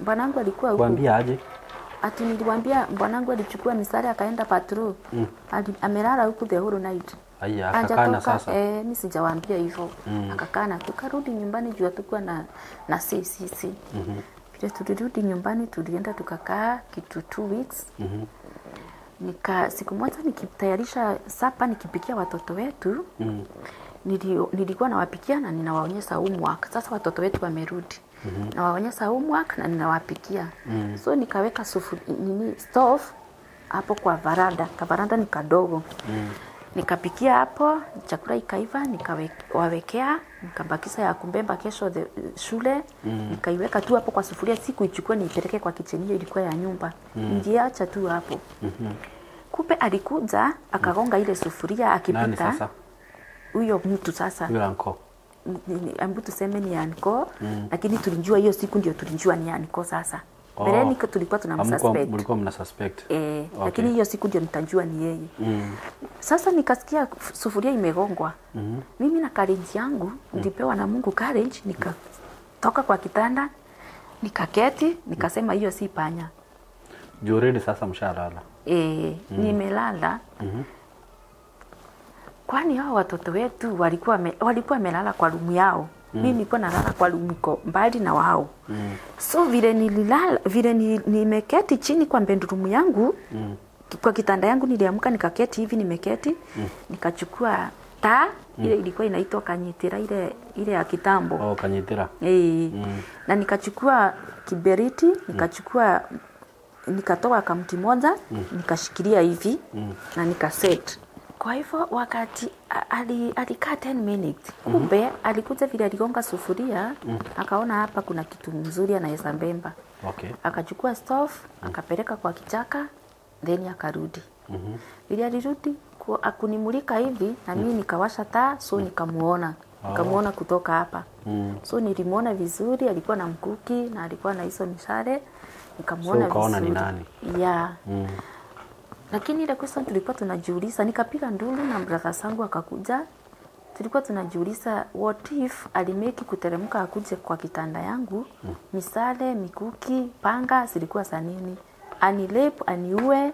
Bwanangu alikuwa huko. Waambia aje? Ati niliwaambia bwanangu alichukua misare akaenda patrol. Amelala huku the whole night. Aya, akakana sasa. Mimi sijawaambia hivyo. Akakana. Tukarudi nyumbani juu hatukuwa na CCC. Vile tulirudi nyumbani tulienda tukakaa kitu 2 weeks. Siku moja nikitayarisha sapa nikipikia watoto wetu. Nilikuwa nawapikia na ninawaonyesha homework. Sasa watoto wetu wamerudi. Nawaonyesha homework na ninawapikia. So nikaweka stove hapo kwa varanda. Kavaranda ni kadogo. Nikapikia hapo, chakula ikaiva, nikawawekea, nikabakisha ya kumbemba kesho shule, nikaiweka tu hapo kwa sufuria, sikuichukua niipeleke kwa kitchen, hiyo ilikuwa ya nyumba. Niliacha tu hapo. Kumbe alikuja akagonga ile sufuria akipita. Nani sasa? Huyo mtu sasa. Yule anko. Ambu tuseme ni anko, lakini tulijua hiyo siku ndio tulijua ni anko sasa. Mbeleni tulikuwa tunamsuspect. Mlikuwa mna suspect. Lakini hiyo siku ndio nitajua ni yeye. Sasa nikasikia sufuria imegongwa. Mimi na courage yangu nilipewa na Mungu courage, nikatoka kwa kitanda, nikaketi, nikasema hiyo si panya. Juu already sasa mshalala. Nimelala. Kwani hao watoto wetu walikuwa wamelala kwa rumu yao. Mimi nilikuwa nalala kwa rumu iko mbali na wao. So vile nililala, vile nimeketi chini kwa bedroom yangu, kwa kitanda yangu niliamka nikaketi hivi nimeketi, nikachukua taa ile ilikuwa inaitwa kanyitira ile ya kitambo. Oh, kanyitira. Na nikachukua kiberiti, nikachukua nikatoa kamti moja, nikashikilia hivi na nikaset. Kwa hivyo wakati alikaa 10 minutes, kumbe alikuja vile aligonga sufuria, akaona hapa kuna kitu mzuri anaweza mbemba. Okay. Akachukua stove, akapeleka kwa kichaka, then akarudi. Vile alirudi akunimulika hivi na mimi nikawasha taa, so nikamuona. Nikamuona kutoka hapa. So nilimuona vizuri, alikuwa na mkuki na alikuwa na hizo mishale. Nikamuona so, ukaona vizuri. Ni nani? Yeah. Lakini ile question tulikuwa tunajiuliza, nikapiga nduru na brother zangu akakuja. Tulikuwa tunajiuliza what if alimeki kuteremka akuje kwa kitanda yangu, misale, mikuki, panga zilikuwa za nini? Anirape, aniue.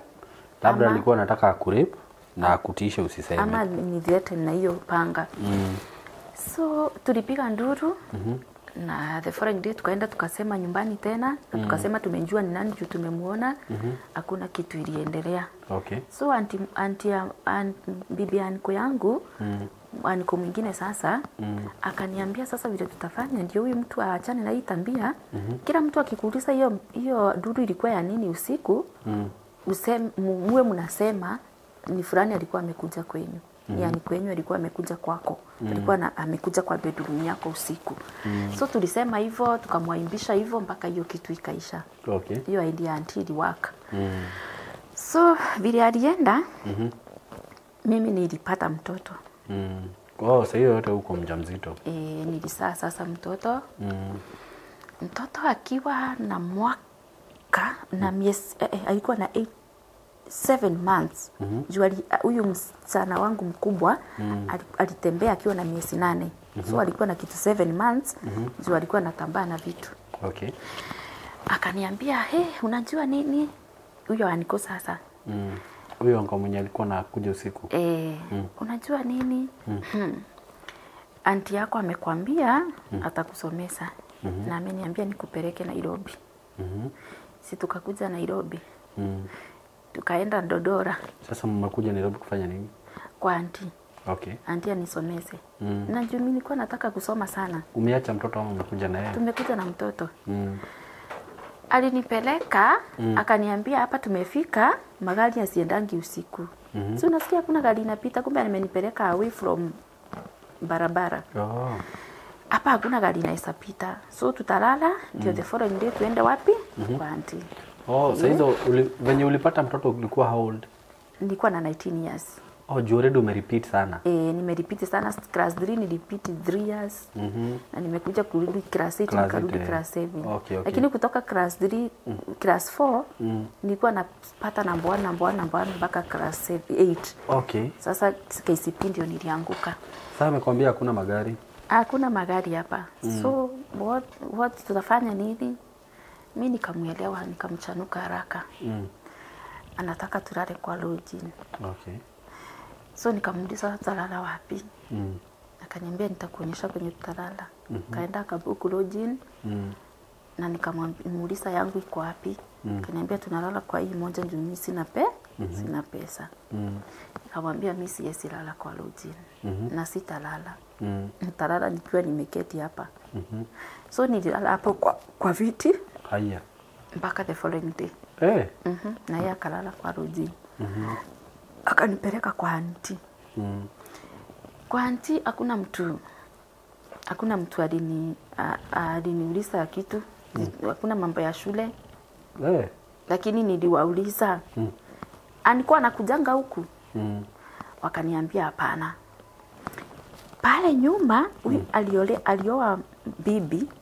Labda alikuwa anataka akurape na akutiishe usiseme. Ama nilete na hiyo panga. So tulipiga nduru. Na the following day tukaenda tukasema nyumbani tena, na tukasema tumejua ni nani juu tumemuona. Hakuna kitu iliendelea. Okay. So bibi anko yangu, anko mwingine sasa, akaniambia sasa vile tutafanya ndio huyu mtu aachane na hii tabia. Kila mtu akikuuliza hiyo dudu ilikuwa ya nini usiku, muwe mnasema ni fulani alikuwa amekuja kwenyu. Yaani kwenyu alikuwa amekuja kwako. Alikuwa amekuja kwa bedroom yako usiku. So tulisema hivyo, tukamwaimbisha hivyo mpaka hiyo kitu ikaisha. Okay. Hiyo idea until work. So vile alienda, mimi nilipata mtoto. Oh, sasa hiyo yote huko mjamzito. Nilizaa sasa mtoto. Mtoto akiwa na mwaka na miezi alikuwa na 7 months. Juu huyu msichana wangu mkubwa alitembea akiwa na miezi 8. So alikuwa na kitu 7 months. Juu alikuwa anatambaa na vitu. Okay. Akaniambia, "Hey, unajua nini?" Huyo aniko sasa. Huyo anko mwenye alikuwa anakuja usiku. Unajua nini? Anti yako amekwambia atakusomesa. Na ameniambia nikupeleke Nairobi. Si tukakuja Nairobi. Tukaenda Dodora. Sasa mmekuja Nairobi kufanya nini? Kwa anti. Okay. Anti anisomese. Na juu mimi nilikuwa nataka kusoma sana. Umeacha mtoto au umekuja na yeye? Tumekuja na mtoto. Alinipeleka, akaniambia hapa tumefika, magari yasiendangi usiku. So unasikia kuna gari inapita, kumbe amenipeleka away from barabara. Hapa hakuna gari inaweza pita. So tutalala ndio the following day tuende wapi? Kwa anti. Oh, sasa hizo venye ulipata mtoto ulikuwa how old? Nilikuwa na 19 years. Oh, juu already umerepeat sana. Nimerepeat sana class 3, nilirepeat 3 years. Na nimekuja kurudi class 8, nikarudi class 7. Okay, okay. Lakini kutoka class 3, class 4, nilikuwa napata number 1, number 1, number 1 mpaka class 8. Okay. Sasa KCP ndio nilianguka. Sasa amekwambia hakuna magari. Hakuna magari hapa. So what tutafanya nini? Mimi nikamuelewa, nikamchanuka haraka. Anataka tulale kwa lodging. Okay. So nikamuuliza tutalala wapi? Akaniambia nitakuonyesha kwenye tutalala. Kaenda akabook lodging. Na nikamuuliza yangu iko wapi? Akaniambia tunalala kwa hii moja juu mimi sina sina pesa. Nikamwambia mimi siwezi lala kwa lodging. Na sitalala. Nitalala nikiwa nimeketi hapa. So nililala hapo kwa viti. Haya. Mpaka the following day. Na yeye akalala kwa lodging. Akanipeleka kwa auntie. Kwa auntie hakuna mtu aliniuliza kitu. Hakuna mambo ya shule. Lakini niliwauliza. Alikuwa anakujanga huku. Wakaniambia hapana. Pale nyuma huyu alioa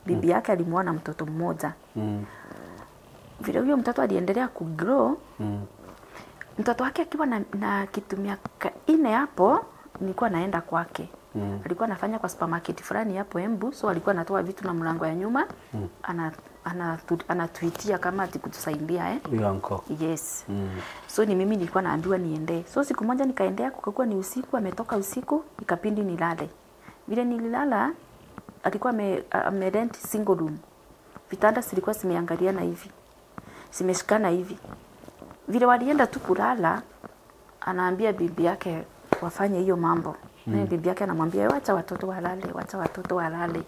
bibi yake alimuona mtoto mmoja. Vile huyo mtoto aliendelea kugrow, Mtoto wake akiwa na kitu miaka 4 hapo, nilikuwa naenda kwake. Alikuwa anafanya kwa supermarket fulani hapo Embu, so alikuwa anatoa vitu na mlango ya nyuma. Anatuitia kama ati kutusaidia Huyo uncle. Yes. So ni mimi nilikuwa naambiwa niende. So siku moja nikaendea, kukakuwa ni usiku, ametoka usiku, ikapindi nilale. Vile nililala, alikuwa amerent single room. Vitanda zilikuwa zimeangaliana hivi. Zimeshikana hivi. Vile walienda tu kulala, anaambia bibi yake wafanye hiyo mambo. Na bibi yake anamwambia wacha watoto walale, wacha watoto walale.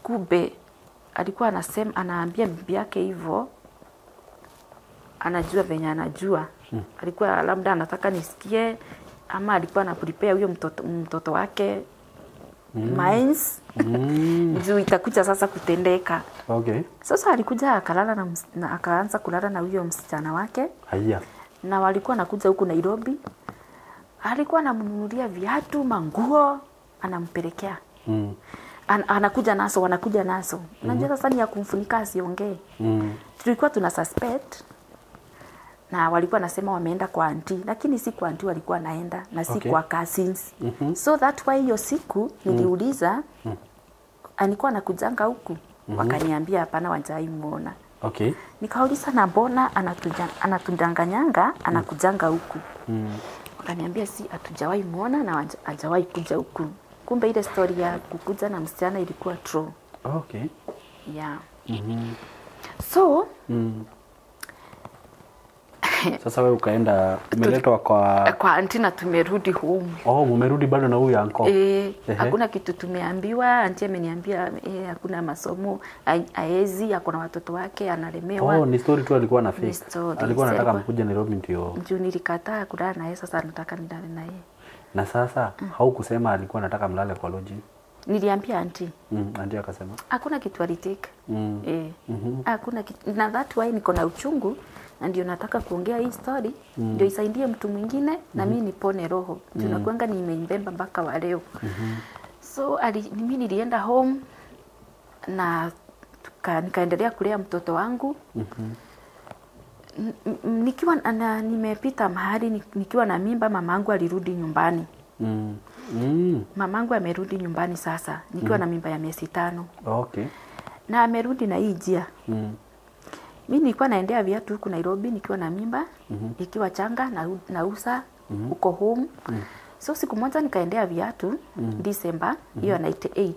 Kumbe alikuwa anasema, anaambia bibi yake hivyo, anajua venye anajua. Alikuwa labda anataka nisikie, ama alikuwa anaprepare huyo mtoto wake minds. Juu itakuja sasa kutendeka. Okay. Sasa alikuja akalala na akaanza kulala na huyo msichana wake. Haya. Na walikuwa nakuja huku Nairobi. Alikuwa anamnunulia viatu, manguo, anampelekea. Anakuja naso, wanakuja naso. Unajua sasa ni ya kumfunika asiongee. Tulikuwa tuna suspect. Na walikuwa nasema wameenda kwa auntie, lakini si kwa auntie walikuwa naenda na si kwa cousins. So that why hiyo siku niliuliza alikuwa anakujanga huku. Wakaniambia hapana, hawajai muona. Okay. Nikauliza na mbona anatudanganyanga anakujanga huku. Wakaniambia si hatujawahi muona na hajawahi kuja huku. Kumbe ile story ya kukuja na msichana ilikuwa true. Okay. Yeah. So sasa wewe ukaenda, umeletwa kwa auntie na tumerudi home. Oh, mumerudi bado na huyu uncle. Hakuna kitu tumeambiwa. Auntie ameniambia hakuna masomo, haezi, hakuna watoto wake, analemewa. Oh, ni story tu alikuwa na fake. Alikuwa anataka mkuje Nairobi ndio. Juu nilikataa kulala naye, sasa anataka nilale naye. Na sasa haukusema alikuwa anataka mlale kwa lodging? Niliambia auntie. Auntie akasema hakuna kitu alitake. Hakuna kitu. Na that why niko na uchungu na ndio nataka kuongea hii story, ndio isaidie mtu mwingine na mimi nipone roho. Tunakuanga nimeimbemba mpaka wa leo. So mimi nilienda home na nikaendelea kulea mtoto wangu. Nikiwa nimepita mahali nikiwa na mimba, mamangu alirudi nyumbani. Mamangu amerudi nyumbani sasa nikiwa na mimba ya miezi 5. Okay. Na amerudi na hii njia. Mimi nilikuwa naendea viatu huku Nairobi nikiwa na mimba, ikiwa changa na nausa huko home. So siku moja nikaendea viatu December hiyo 98.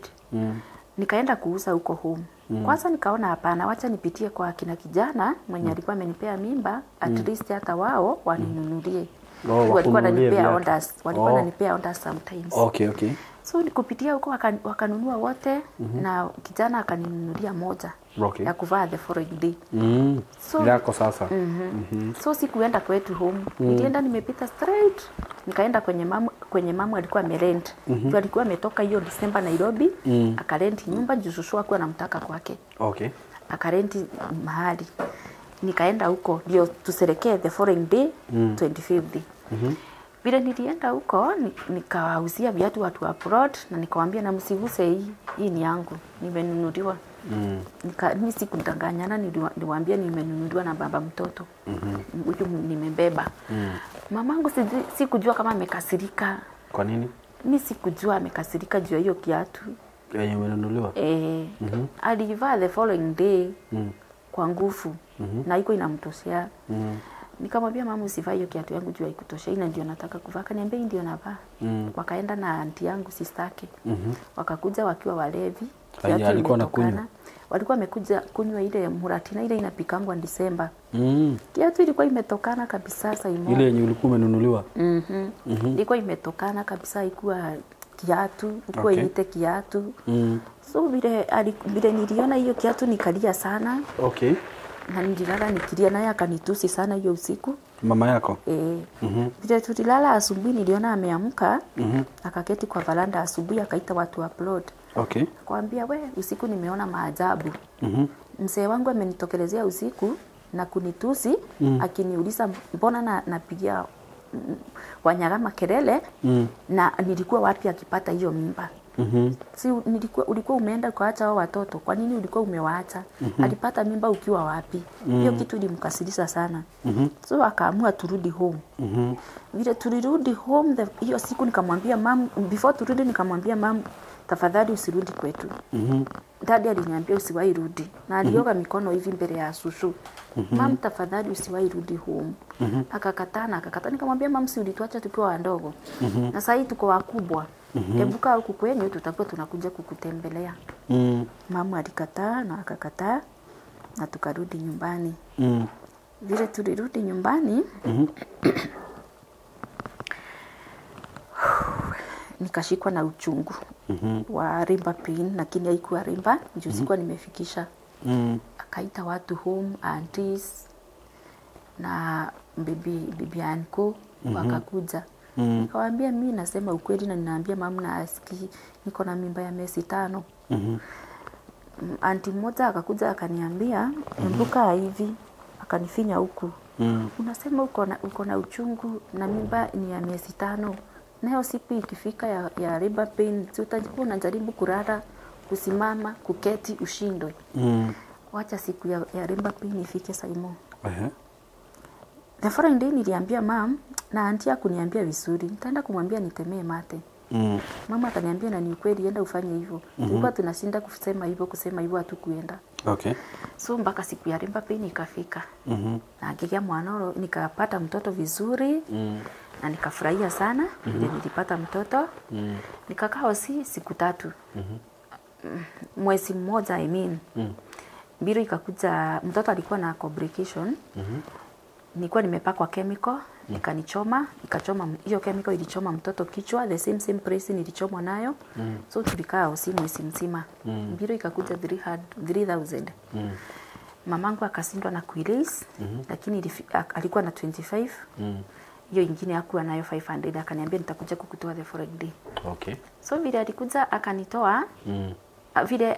Nikaenda kuuza huko home. Kwanza nikaona hapana, wacha nipitie kwa kina kijana mwenye alikuwa amenipea mimba, at least hata wao waninunulie. Walikuwa wananipea orders, walikuwa wananipea orders sometimes. Okay, okay. So nikupitia huko wakanunua wote na kijana akaninunulia moja. Okay. Ya kuvaa the following day. So, yako sasa. So sikuenda kwetu home. Nilienda nimepita straight. Nikaenda kwenye mamu alikuwa amerent. Mm Alikuwa ametoka hiyo December Nairobi, akarent nyumba juu shosho alikuwa anamtaka kwake. Okay. Akarent mahali. Nikaenda huko ndio tuserekee the following day, 25th. Vile nilienda huko nikawauzia viatu watu wa abroad na nikawaambia na msiguse hii ni yangu, nimenunuliwa. Mimi sikudanganyana, niliwaambia nimenunuliwa na baba mtoto. Huyu nimebeba. Mamangu sikujua kama amekasirika. Kwa nini? Mimi sikujua amekasirika juu ya hiyo kiatu yenye umenunuliwa. Alivaa the following day kwa nguvu na iko inamtoshea. Nikamwambia mama usivaa hiyo kiatu yangu juu haikutosha, ina ndio nataka kuvaa. Akaniambia ndio navaa. Wakaenda na aunti yangu sister yake. Wakakuja wakiwa walevi. Kiatu alikuwa anakunywa. Walikuwa wamekuja kunywa ile muratina ile inapikangwa Disemba. Kiatu ilikuwa imetokana kabisa sasa imo. Ile yenye ulikuwa umenunuliwa. Ilikuwa imetokana kabisa, ilikuwa kiatu, ilikuwa iite kiatu. So vile niliona hiyo kiatu nikalia sana. Okay. Na nililala nikilia, naye akanitusi sana hiyo usiku. Mama yako? Vile tulilala asubuhi niliona ameamka, akaketi kwa veranda asubuhi akaita watu upload. Okay. Akamwambia we, usiku nimeona maajabu. Mzee wangu amenitokelezea usiku na kunitusi, akiniuliza mbona napigia Wanyagama kelele na nilikuwa wapi akipata hiyo mimba. Si ulikuwa umeenda kuacha hao watoto, kwa nini ulikuwa umewaacha? Alipata mimba ukiwa wapi? Hiyo kitu ilimkasirisha sana. So akaamua turudi home. Vile tulirudi home hiyo siku nikamwambia mam, before turudi nikamwambia mam, tafadhali usirudi kwetu. Dadi aliniambia usiwahi rudi. Na alioga mikono hivi mbele ya shushu. Mam, tafadhali usiwahi rudi home. Akakataa na akakataa. Nikamwambia mam, si ulituacha tukiwa wadogo. Na sasa tuko wakubwa. Ebuka huku kwenyu tutakuwa tunakuja kukutembelea. Mama alikataa na akakataa na tukarudi nyumbani. Vile tulirudi nyumbani, nikashikwa na uchungu wa rimba pain, lakini haikuwa rimba juu sikuwa nimefikisha. Akaita watu home, aunties na bibi anko wakakuja. Nikawaambia mimi nasema ukweli na ninaambia mama na asikii, niko na mimba ya miezi 5. Auntie mmoja akakuja akaniambia, "Mbuka hivi," akanifinya huku. Unasema uko na uchungu na mimba ni ya miezi 5. Nayo siku ikifika ya labor pain, si utakuwa unajaribu kulala, kusimama, kuketi ushindwe. Wacha siku ya labor pain ifike Saimo. The following day niliambia mam na auntie akuniambia vizuri, nitaenda kumwambia nitemee mate. Mama akaniambia na ni ukweli, enda ufanye hivyo. Tulikuwa tunashinda kusema hivyo hatukuenda. Okay. So mpaka siku ya labor pain ikafika. Na ngigia mwanoro nikapata mtoto vizuri. Na nikafurahia sana vile nilipata mtoto. Nikakaa hosi siku 3. Mwezi mmoja I mean. Biro ikakuja, mtoto alikuwa na complication. Nilikuwa nimepakwa chemical, ikanichoma, ikachoma hiyo chemical ilichoma mtoto kichwa, the same place nilichomwa nayo. So tulikaa hosi mwezi mzima. Biro ikakuja 3,000. Mamangu akashindwa na kuirelease, lakini alikuwa na 25. Hiyo ingine hakuwa nayo 500, akaniambia nitakuja kukutoa the following day. Okay. So vile alikuja akanitoa, vile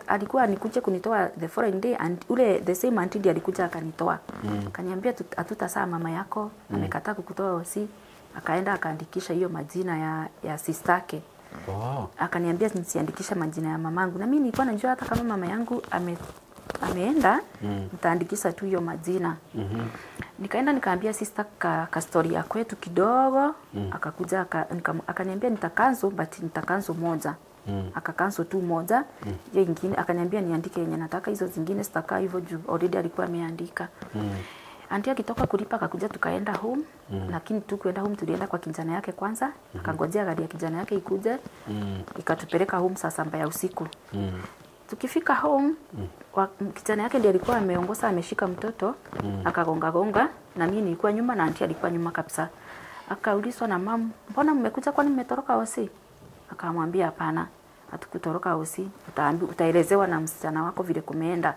alikuwa anikuje kunitoa the following day, and ule the same auntie ndiye alikuja akanitoa. Akaniambia hatutasaa mama yako, amekataa kukutoa hosi. Akaenda akaandikisha hiyo majina ya sister yake. Wow. Akaniambia nisiandikishe majina ya mamangu. Na mimi nilikuwa najua hata kama mama yangu ameenda, nitaandikisha tu hiyo majina. Nikaenda nikaambia sister ka story ya kwetu kidogo. Akakuja akaniambia nitakanzo, but nitakanzo moja. Akakanzo tu moja. Hiyo nyingine akaniambia niandike yenye nataka, hizo zingine sitaka hivyo juu already alikuwa ameandika. Auntie akitoka kulipa akakuja tukaenda home. Lakini tu kuenda home tulienda kwa kijana yake kwanza. Akangojea gari ya kijana yake ikuje. Ikatupeleka home saa 7 ya usiku. Tukifika home, kijana yake ndiye alikuwa ameongoza, ameshika mtoto, akagonga gonga, na mimi nilikuwa nyuma na auntie alikuwa nyuma kabisa. Akaulizwa na mam, "Mbona mmekuja, kwani mmetoroka hosi?" Akamwambia hapana, hatukutoroka hosi, utaelezewa na msichana wako vile kumeenda.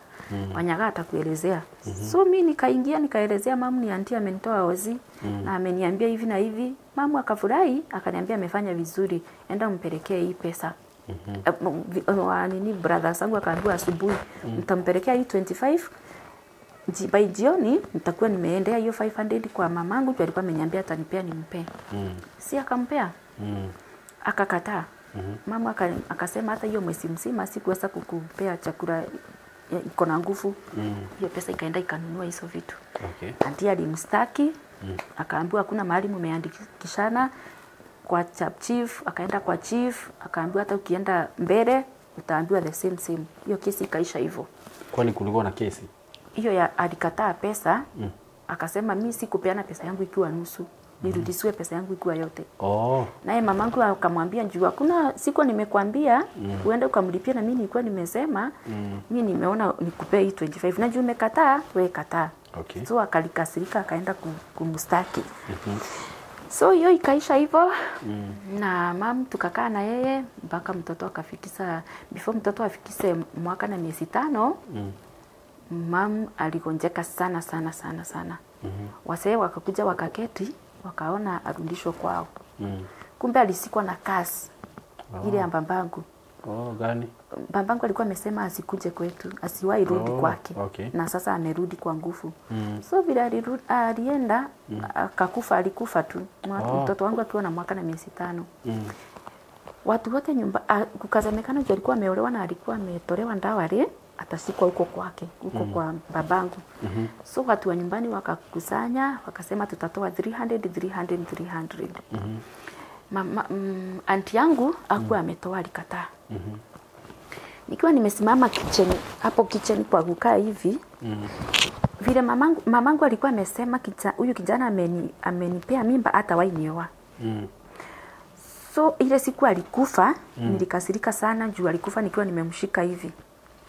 Wanyaga atakuelezea. So mimi nikaingia nikaelezea mamu ni auntie amenitoa hosi na ameniambia hivi na hivi. Mamu akafurahi, akaniambia amefanya vizuri, enda umpelekee hii pesa. Nini brother zangu akaambiwa asubuhi nitampelekea hii 25, by jioni nitakuwa nimeendea hiyo 500 kwa mamangu, pia alikuwa ameniambia atanipea nimpe. Si akampea. Akakataa. Mama akasema hata hiyo mwezi mzima sikuweza kukupea chakula iko na nguvu. Hiyo pesa ikaenda ikanunua hizo vitu. Okay. Auntie alimstaki, akaambiwa hakuna mahali mmeandikishana kwa chief, akaenda kwa chief, akaambiwa hata ukienda mbele utaambiwa the same. Hiyo kesi ikaisha hivyo. Kwani kulikuwa na kesi? Hiyo ya alikataa pesa, akasema mimi sikupeana pesa yangu ikiwa nusu, nirudishiwe pesa yangu ikiwa yote. Oh. Naye mamangu akamwambia njoo hakuna siku nimekuambia uende ukamlipia, na mimi nilikuwa nimesema mimi nimeona nikupe hii 25 na juu umekataa, wewe kataa. Okay. So akalikasirika akaenda kumstaki. So hiyo ikaisha hivyo. Na mam tukakaa na yeye mpaka mtoto akafikisha, before mtoto afikise mwaka na miezi 5. Mam aligonjeka sana sana sana sana. Wasee wakakuja wakaketi, wakaona arudishwe kwao. Kumbe alisikwa na kasi. Ile ya mbambangu. Oh, gani? Babangu alikuwa amesema asikuje kwetu, asiwahi rudi kwake. Okay. Na sasa amerudi kwa nguvu. So vile alienda akakufa, alikufa tu. Mtoto wangu akiwa na mwaka na miezi 5. Watu wote nyumba kukasemekana juu alikuwa ameolewa na alikuwa ametolewa ndawari atashikwa huko kwake, huko kwa babangu. So watu wa nyumbani wakakusanya, wakasema tutatoa 300 300 300. Mama, anti yangu hakuwa ametoa, alikataa. Nikiwa nimesimama kitchen, hapo kitchen kwa kukaa hivi. Vile mamangu alikuwa amesema huyu kijana amenipea mimba hata wainioa. So ile siku alikufa, nilikasirika sana juu alikufa nikiwa nimemshika hivi.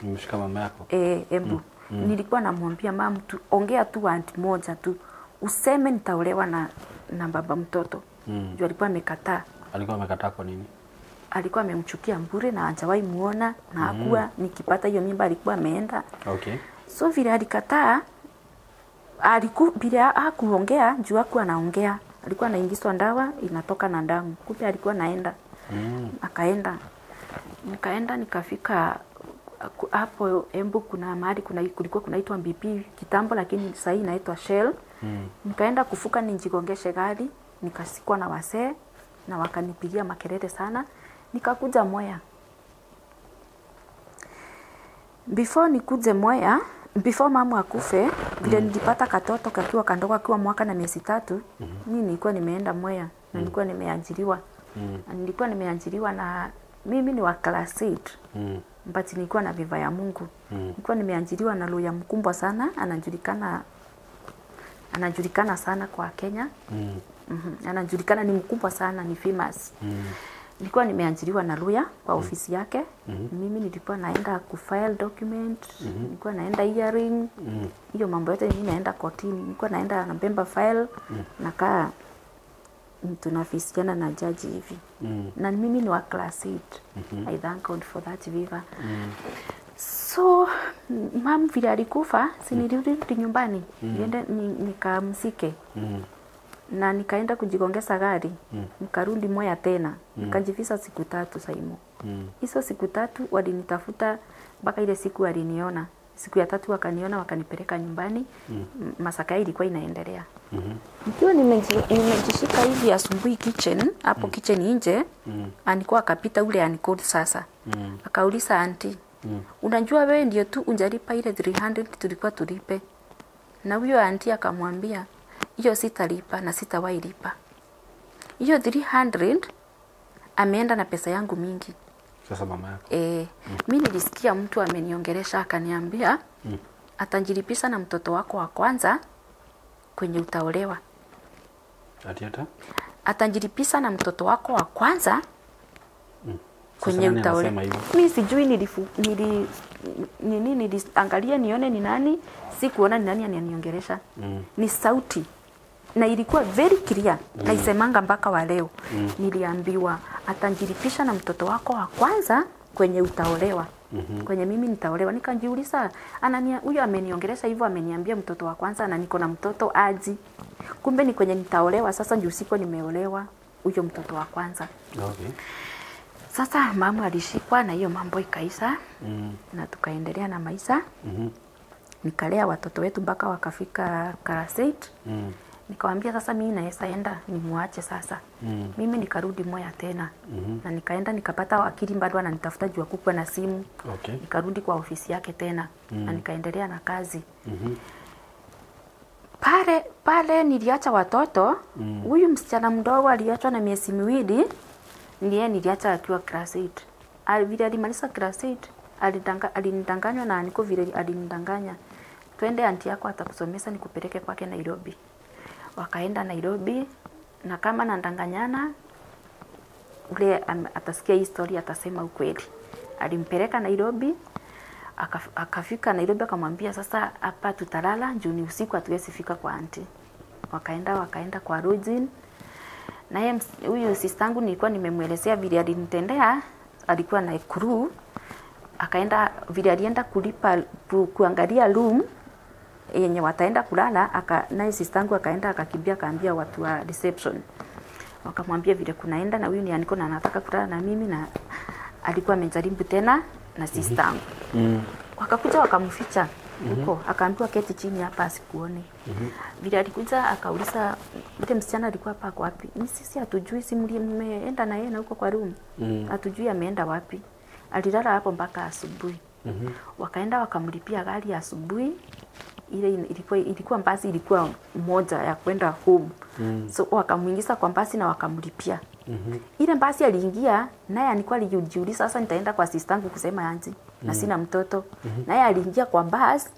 Nimemshika mama yako? Embu. Nilikuwa namwambia mama tu ongea tu anti moja tu. Useme nitaolewa na baba mtoto. Juu alikuwa amekataa. Alikuwa amekataa kwa nini? Alikuwa amemchukia mbure na hajawahi muona na hakuwa nikipata hiyo mimba alikuwa ameenda. Okay. So vile alikataa, bila hakuongea juu hakuwa anaongea. Alikuwa anaingizwa ndawa inatoka na damu. Kumbe alikuwa anaenda. Akaenda. Nikaenda nikafika hapo Embu, kuna mahali kulikuwa kunaitwa BP kitambo lakini sasa inaitwa Shell. Nikaenda kufuka nijigongeshe gari, nikasikwa na wasee na wakanipigia makelele sana. Nikakuja Mwea. Before nikuje Mwea, before mama akufe, vile nilipata katoto kakiwa kandogo akiwa mwaka na miezi 3, mimi nilikuwa nimeenda Mwea na nilikuwa nimeajiriwa. Na nilikuwa nimeajiriwa na mimi ni wa class 8. But nilikuwa na viva ya Mungu. Nilikuwa nimeajiriwa na lawyer mkubwa sana, anajulikana sana kwa Kenya. Anajulikana, ni mkubwa sana, ni famous. Nilikuwa nimeajiriwa na lawyer kwa ofisi yake. Mimi nilikuwa naenda kufile document, nilikuwa naenda hearing. Hiyo mambo yote mimi naenda kotini, nilikuwa naenda nabemba file, nakaa tunafisiana na judge hivi. Na mimi ni wa class 8. I thank God for that viva. So mam vile alikufa, si nilirudi nyumbani, niende nikamsike. Na nikaenda kujigongesa gari, nikarudi Mwea tena, nikajifisa siku 3 Saimo. Hizo siku 3 walinitafuta mpaka ile siku waliniona. Siku ya 3 wakaniona wakanipeleka nyumbani. Masaka ilikuwa inaendelea. Nikiwa nimejishika hivi asubuhi kitchen, hapo kitchen nje, alikuwa akapita ule anikodi sasa. Akauliza auntie, unajua wewe ndio tu unjalipa ile 300 tulikuwa tulipe. Na huyo auntie akamwambia hiyo sitalipa na sitawahi lipa. Hiyo 300 ameenda na pesa yangu mingi. Sasa mama yako. Mimi nilisikia mtu ameniongelesha akaniambia atanjilipisa na mtoto wako wa kwanza kwenye utaolewa. Ati ata? Atanjilipisa na mtoto wako wa kwanza kwenye utaolewa. Mimi sijui niliangalia nione ni nani, sikuona ni nani ananiongelesha. Ni sauti. Na ilikuwa very clear. Naisemanga mpaka wa leo. Niliambiwa atanjilipisha na mtoto wako wa kwanza kwenye utaolewa. Kwenye mimi nitaolewa. Nikajiuliza, huyo ameniongelesha hivyo ameniambia mtoto wa kwanza na niko na mtoto aji. Kumbe ni kwenye nitaolewa sasa ndio usiku nimeolewa huyo mtoto wa kwanza. Okay. Sasa mama alishikwa na hiyo mambo ikaisha. Na tukaendelea na maisha. Nikalea watoto wetu mpaka wakafika class 8. Nikamwambia sasa mimi naweza enda nimuache sasa. Mimi nikarudi Mwea tena. Na nikaenda nikapata wakili bado ananitafuta juu hakukuwa na simu. Okay. Nikarudi kwa ofisi yake tena. Na nikaendelea na kazi. Pale niliacha watoto. Huyu msichana mdogo aliachwa na miezi 2, ndiye niliacha akiwa class 8. Vile alimaliza class 8, alinidanganywa na niko vile alinidanganya. Twende anti yako atakusomesha nikupeleke kwake Nairobi. Wakaenda Nairobi na kama nandanganyana ule atasikia hii story atasema ukweli. Alimpeleka Nairobi, akafika Nairobi akamwambia sasa hapa tutalala juu ni usiku hatuwezi fika kwa anti. Wakaenda kwa Rojin. Na yeye huyu sistangu nilikuwa nimemuelezea vile alinitendea, alikuwa na crew. Akaenda vile alienda kulipa kuangalia room yenye wataenda kulala, naye sistangu akaenda akakimbia akaambia watu wa reception. Wakamwambia vile kunaenda na huyu ni aniko na anataka kulala na mimi, na alikuwa amejaribu tena na sistangu. Wakakuja wakamficha. Huko akaambiwa keti chini hapa asikuone. Vile alikuja akauliza yule msichana alikuwa hapa kwa wapi? Ni sisi hatujui, si mmeenda na yeye na huko kwa room. Hatujui ameenda wapi. Alilala hapo mpaka asubuhi. Wakaenda wakamlipia gari asubuhi. Ile ilikuwa basi ilikuwa moja ya kwenda home. So wakamuingiza kwa basi na wakamlipia. Ile basi aliingia naye alikuwa alijiuliza sasa nitaenda kwa sistangu kusema anzi na sina mtoto. Naye aliingia kwa basi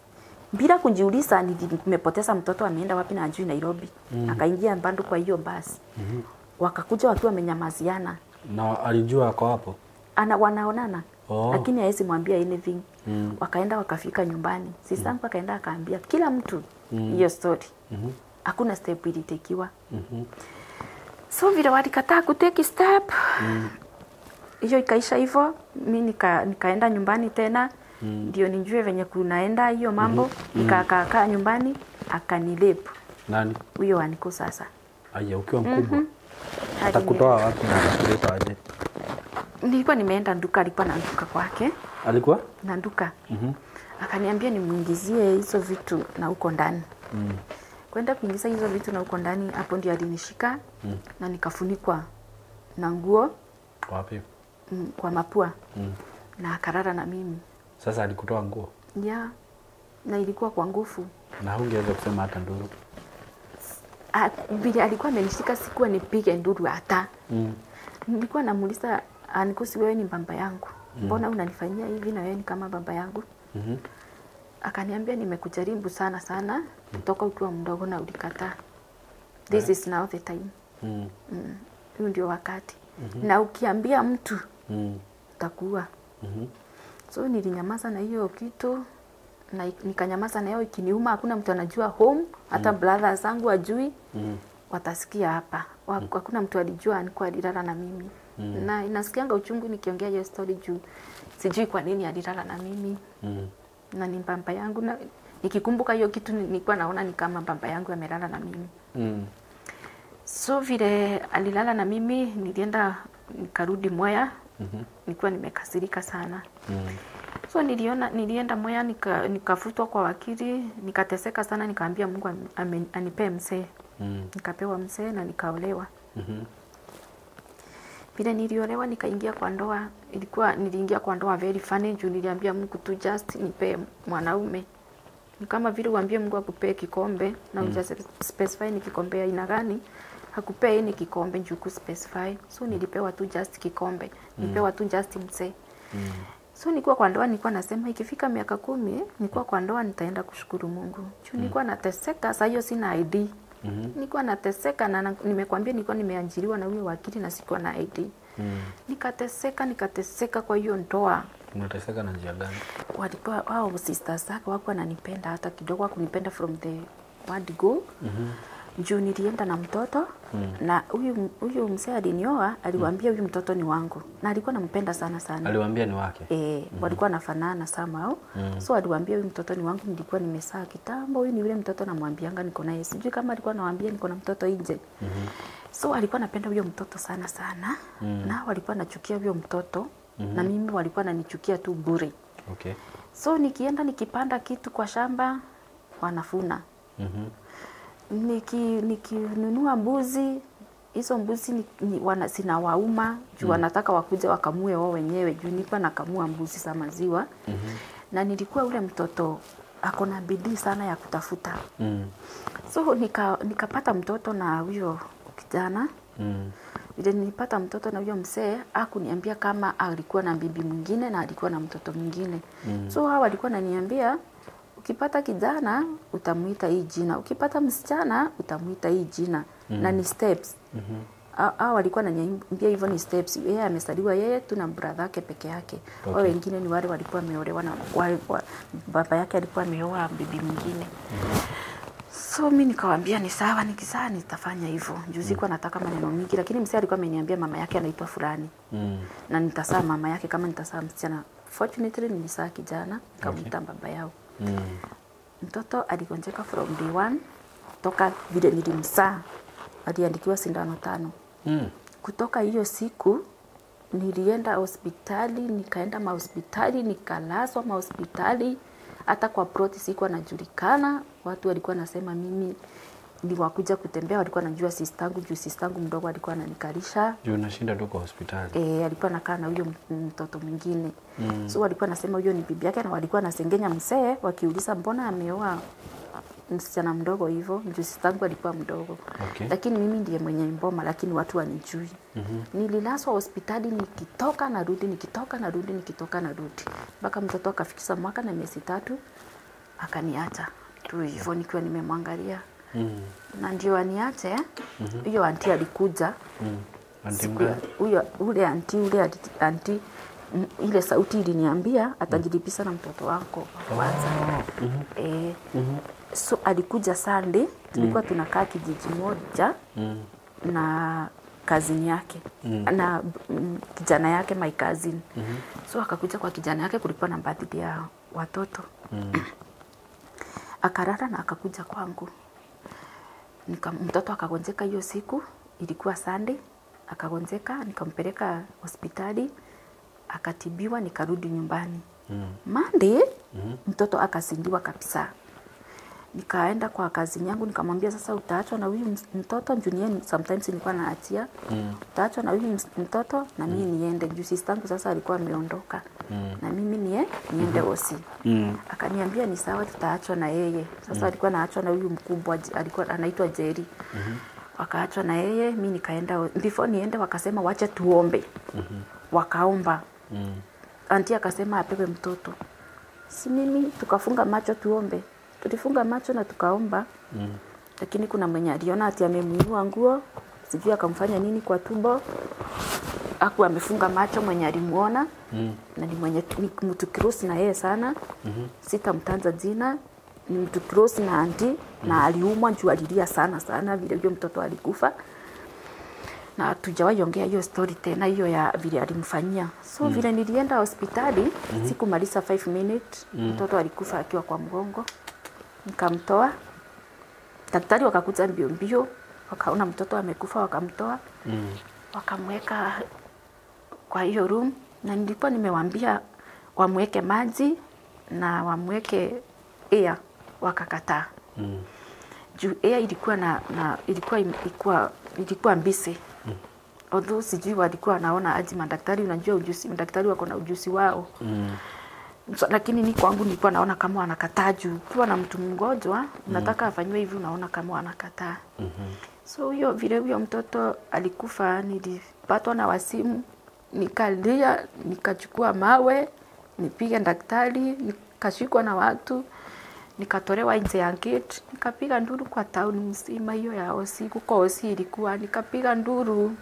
bila kujiuliza nimepoteza mtoto ameenda wapi na ajui Nairobi. Akaingia bado kwa hiyo basi. Wakakuja wakiwa wamenyamaziana. Na alijua ako hapo? Ana wanaonana. Lakini hawezi mwambia anything. Wakaenda wakafika nyumbani. Sistangu akaenda akaambia kila mtu hiyo story. Hakuna step ilitekiwa. So vile walikataa kuteki step. Hiyo ikaisha hivyo, mimi nikaenda nyumbani tena. Ndio nijue venye kunaenda hiyo mambo. Nikakaa nyumbani akanilep. Nani? Huyo aniko sasa. Aya, ukiwa mkubwa. Atakutoa wapi na atakuleta aje? Nilikuwa nimeenda nduka, alikuwa na nduka kwake. Alikuwa? Na nduka. Akaniambia nimuingizie hizo vitu na huko ndani. Kwenda kuingiza hizo vitu na huko ndani, hapo ndio alinishika na nikafunikwa na nguo. Wapi? Kwa mapua. Na akarara na mimi. Sasa alikutoa nguo? Yeah. Na ilikuwa kwa nguvu. Na hungeweza kusema hata nduru? Bila alikuwa amenishika sikuwa nipige nduru hata. Nilikuwa namuuliza Anikusi wewe ni baba yangu. Mbona unanifanyia hivi na wewe ni kama baba yangu? Akaniambia nimekujaribu sana sana toka ukiwa mdogo na ulikataa. This is now the time. Huu ndio wakati. Na ukiambia mtu utakuwa. So nilinyamaza na hiyo kitu na nikanyamaza na hiyo ikiniuma, hakuna mtu anajua home, hata brothers zangu hajui. Watasikia hapa. Hakuna mtu alijua alikuwa alilala na mimi. Na inasikianga uchungu nikiongea hiyo story juu sijui kwa nini alilala na mimi. Na ni baba yangu, na nikikumbuka hiyo kitu nilikuwa naona ni kama baba yangu amelala na mimi. So vile alilala na mimi nilienda nikarudi Mwea. Nilikuwa nimekasirika sana. So nilienda Mwea nikafutwa kwa wakili, nikateseka sana, nikaambia Mungu anipee mzee. Nikapewa mzee na nikaolewa. Vile niliolewa nikaingia kwa ndoa, niliingia kwa ndoa very funny juu niliambia Mungu tu just nipe mwanaume. Ni kama vile uambie Mungu akupee kikombe na uja specify ni kikombe aina gani, hakupee ni kikombe juu ku specify. So nilipewa tu just kikombe, nilipewa tu just mzee. So nilikuwa kwa ndoa nilikuwa nasema ikifika miaka 10 nilikuwa kwa ndoa nitaenda kushukuru Mungu. Juu nilikuwa nateseka, sasa hiyo sina ID. Nilikuwa nateseka na nimekwambia nilikuwa nimeajiriwa na huyo wakili na sikuwa na ID. Nikateseka kwa hiyo ndoa. Unateseka na njia gani? Walikuwa wao sisters zake wako wananipenda hata kidogo, hawakunipenda from the word go. Juu nilienda na mtoto na huyu mzee alinioa, aliwaambia huyu mtoto ni wangu. Na alikuwa anampenda sana sana. Aliwaambia ni wake? Walikuwa wanafanana somehow. So aliwaambia huyu mtoto ni wangu, nilikuwa nimesaa kitambo, huyu ni yule mtoto namwambianga niko naye. Sijui kama alikuwa anawaambia niko na mtoto nje. So alikuwa anapenda huyo mtoto sana sana. Na walikuwa wanachukia huyo mtoto. Na mimi walikuwa wananichukia tu bure. Okay. So nikienda nikipanda kitu kwa shamba wanafuna. Nikinunua mbuzi, hizo mbuzi sinawauma juu wanataka wakuje wakamue wao wenyewe juu nilikuwa nakamua mbuzi za maziwa. Na nilikuwa ule mtoto ako na bidii sana ya kutafuta. So nikapata mtoto na huyo kijana. Vile nilipata mtoto na huyo mzee hakuniambia kama alikuwa na bibi mwingine na alikuwa na mtoto mwingine. So hawa walikuwa wananiambia ukipata kijana utamuita hii jina, ukipata msichana utamuita hii jina. Na ni steps. Hao walikuwa wananiambia hivyo ni steps. Yeye amesaliwa yeye tu na brother yake peke yake. Wao wengine ni wale walikuwa wameolewa na baba yake alikuwa ameoa bibi mwingine. So mimi nikawaambia ni sawa, nikizaa nitafanya hivyo. Juu sikuwa nataka maneno mingi, lakini mzee alikuwa ameniambia mama yake anaitwa fulani. Na nitasaa mama yake kama nitasaa msichana. Fortunately nilisaa kijana, nikamwita baba yao. Mtoto aligonjeka from day 1 toka vile nilimsaa aliandikiwa sindano 5. Kutoka hiyo siku nilienda hospitali, nikaenda mahospitali, nikalazwa mahospitali. Hata kwa plot sikuwa najulikana, watu walikuwa nasema mimi ni wakuja kutembea, walikuwa najua sistangu juu sistangu mdogo alikuwa ananikalisha. Juu unashinda tu kwa hospitali. Alikuwa anakaa na huyo mtoto mwingine. So walikuwa nasema huyo ni bibi yake, na walikuwa nasengenya msee wakiuliza mbona ameoa msichana mdogo hivyo, juu sistangu alikuwa mdogo. Okay. Lakini mimi ndiye mwenye mboma, lakini watu wanijui. Nililazwa hospitali nikitoka narudi, nikitoka narudi, nikitoka narudi. Mpaka mtoto akafikisha mwaka na miezi 3 akaniacha. Tu hivyo nikiwa nimemwangalia. Na ndio aniache. Huyo auntie alikuja. Auntie mgani? Huyo ule auntie, ule auntie ile sauti iliniambia atajilipisa na mtoto wako kwanza. So alikuja Sunday, tulikuwa tunakaa kijiji moja na cousin yake na kijana yake, my cousin. So akakuja kwa kijana yake, kulikuwa na birthday ya watoto. Akarara na akakuja kwangu. Mtoto akagonjeka hiyo siku, ilikuwa Sunday, akagonjeka, nikampeleka hospitali, akatibiwa, nikarudi nyumbani. Monday mtoto akasindiwa kabisa. Nikaenda kwa kazi yangu nikamwambia sasa utaachwa na huyu mtoto, junior sometimes nilikuwa naachia. Utaachwa na huyu mtoto na mimi niende, juu sistangu sasa alikuwa ameondoka. Na mimi niende osi. Akaniambia ni sawa tutaachwa na yeye. Sasa alikuwa anaachwa na huyu mkubwa, alikuwa anaitwa Jerry. Wakaachwa na yeye, mimi nikaenda. Before niende wakasema wacha tuombe. Wakaomba. Auntie akasema apewe mtoto. Si mimi tukafunga macho tuombe. Tulifunga macho na tukaomba. Lakini kuna mwenye aliona ati amemuinua nguo, sijui akamfanya nini kwa tumbo. Hakuwa amefunga macho mwenye alimuona. Na ni mwenye ni mtu close na yeye sana. Sitamtaja jina, ni mtu close na auntie, na aliumwa juu alilia sana sana vile huyo mtoto alikufa. Na hatujawahi ongea hiyo story tena hiyo ya vile alimfanyia. So vile nilienda hospitali, sikumaliza 5 minutes, mtoto alikufa akiwa kwa mgongo. Nikamtoa. Daktari wakakuja mbio mbio, wakaona mtoto amekufa, wakamtoa. Wakamweka kwa hiyo room, na nilikuwa nimewaambia wamweke maji na wamweke air, wakakataa. Juu air ilikuwa na ilikuwa mbisi. Although sijui walikuwa wanaona aje madaktari, unajua ujuzi, madaktari wako na ujuzi wao. So, lakini ni kwangu nilikuwa naona kama wanakataa juu ukiwa na mtu mgonjwa unataka afanywe hivi, unaona kama wanakataa. So huyo vile huyo mtoto alikufa, nilipatwa na wasimu, nikalia, nikachukua mawe, nipige daktari, nikashikwa na watu, nikatolewa nje ya gate, nikapiga nduru kwa town mzima hiyo ya Osi, kuko Osi ilikuwa, nikapiga nduru.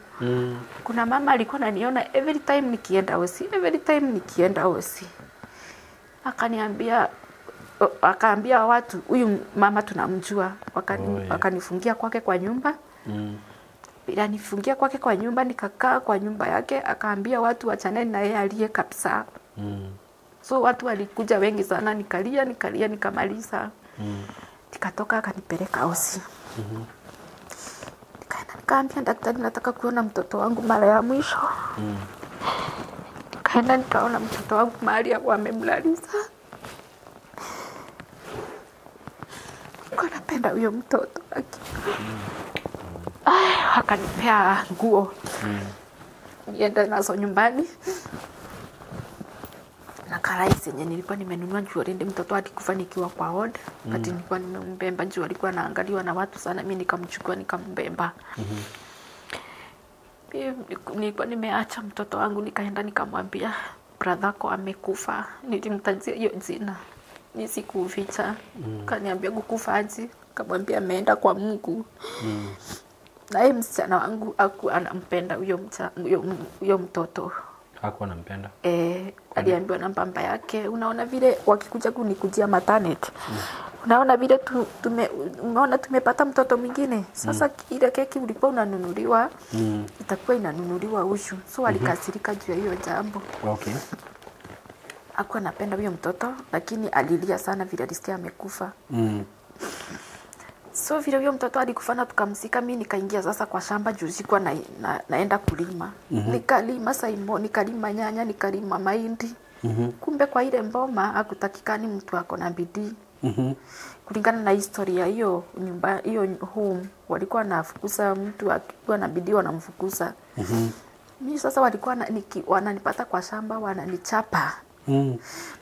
Kuna mama alikuwa ananiona every time nikienda Osi, every time nikienda Osi. Akaniambia, akaambia watu huyu mama tunamjua. Wakanifungia kwake kwa nyumba. Bila nifungia kwake kwa nyumba, nikakaa kwa nyumba yake, akaambia watu wachaneni na yeye aliye kabisa. So watu walikuja wengi sana, nikalia, nikalia, nikamaliza. Nikatoka, akanipeleka Osi. Nikaenda nikaambia daktari nataka kuona mtoto wangu mara ya mwisho. Nikaenda nikaona mtoto wangu mahali wamemlaliza. Nilikuwa napenda huyo mtoto lakini akanipea nguo. Niende nazo nyumbani. Na karai zenye nilikuwa nimenunua juu already mtoto alikufa nikiwa kwa ward. But nilikuwa nimembemba juu alikuwa anaangaliwa na watu sana, mimi nikamchukua nikambemba. Nilikuwa nimeacha mtoto wangu, nikaenda nikamwambia brother amekufa. Nilimtajia hiyo jina, nisikuficha. Kaniambia kukufa aje? Nikamwambia ameenda kwa Mungu. Na yeye msichana wangu hakuwa anampenda huyo mtoto. Hakuwa anampenda? Aliambiwa na baba yake, unaona vile wakikuja kunikujia maternity. Unaona vile unaona tumepata mtoto mwingine. Sasa ile keki ulikuwa unanunuliwa itakuwa inanunuliwa ushu. So alikasirika juu ya hiyo jambo. Okay. Hakuwa anapenda huyo mtoto, lakini alilia sana vile alisikia amekufa. So vile huyo mtoto alikufa na tukamzika, mimi nikaingia sasa kwa shamba juu sikuwa naenda kulima. Nikalima saimo, nikalima nyanya, nikalima mahindi. Kumbe kwa ile mboma hakutakikani mtu ako na bidii. Kulingana na historia hiyo nyumba hiyo home walikuwa wanafukuza mtu akikuwa na bidii wanamfukuza. Mimi sasa walikuwa wananipata kwa shamba wananichapa.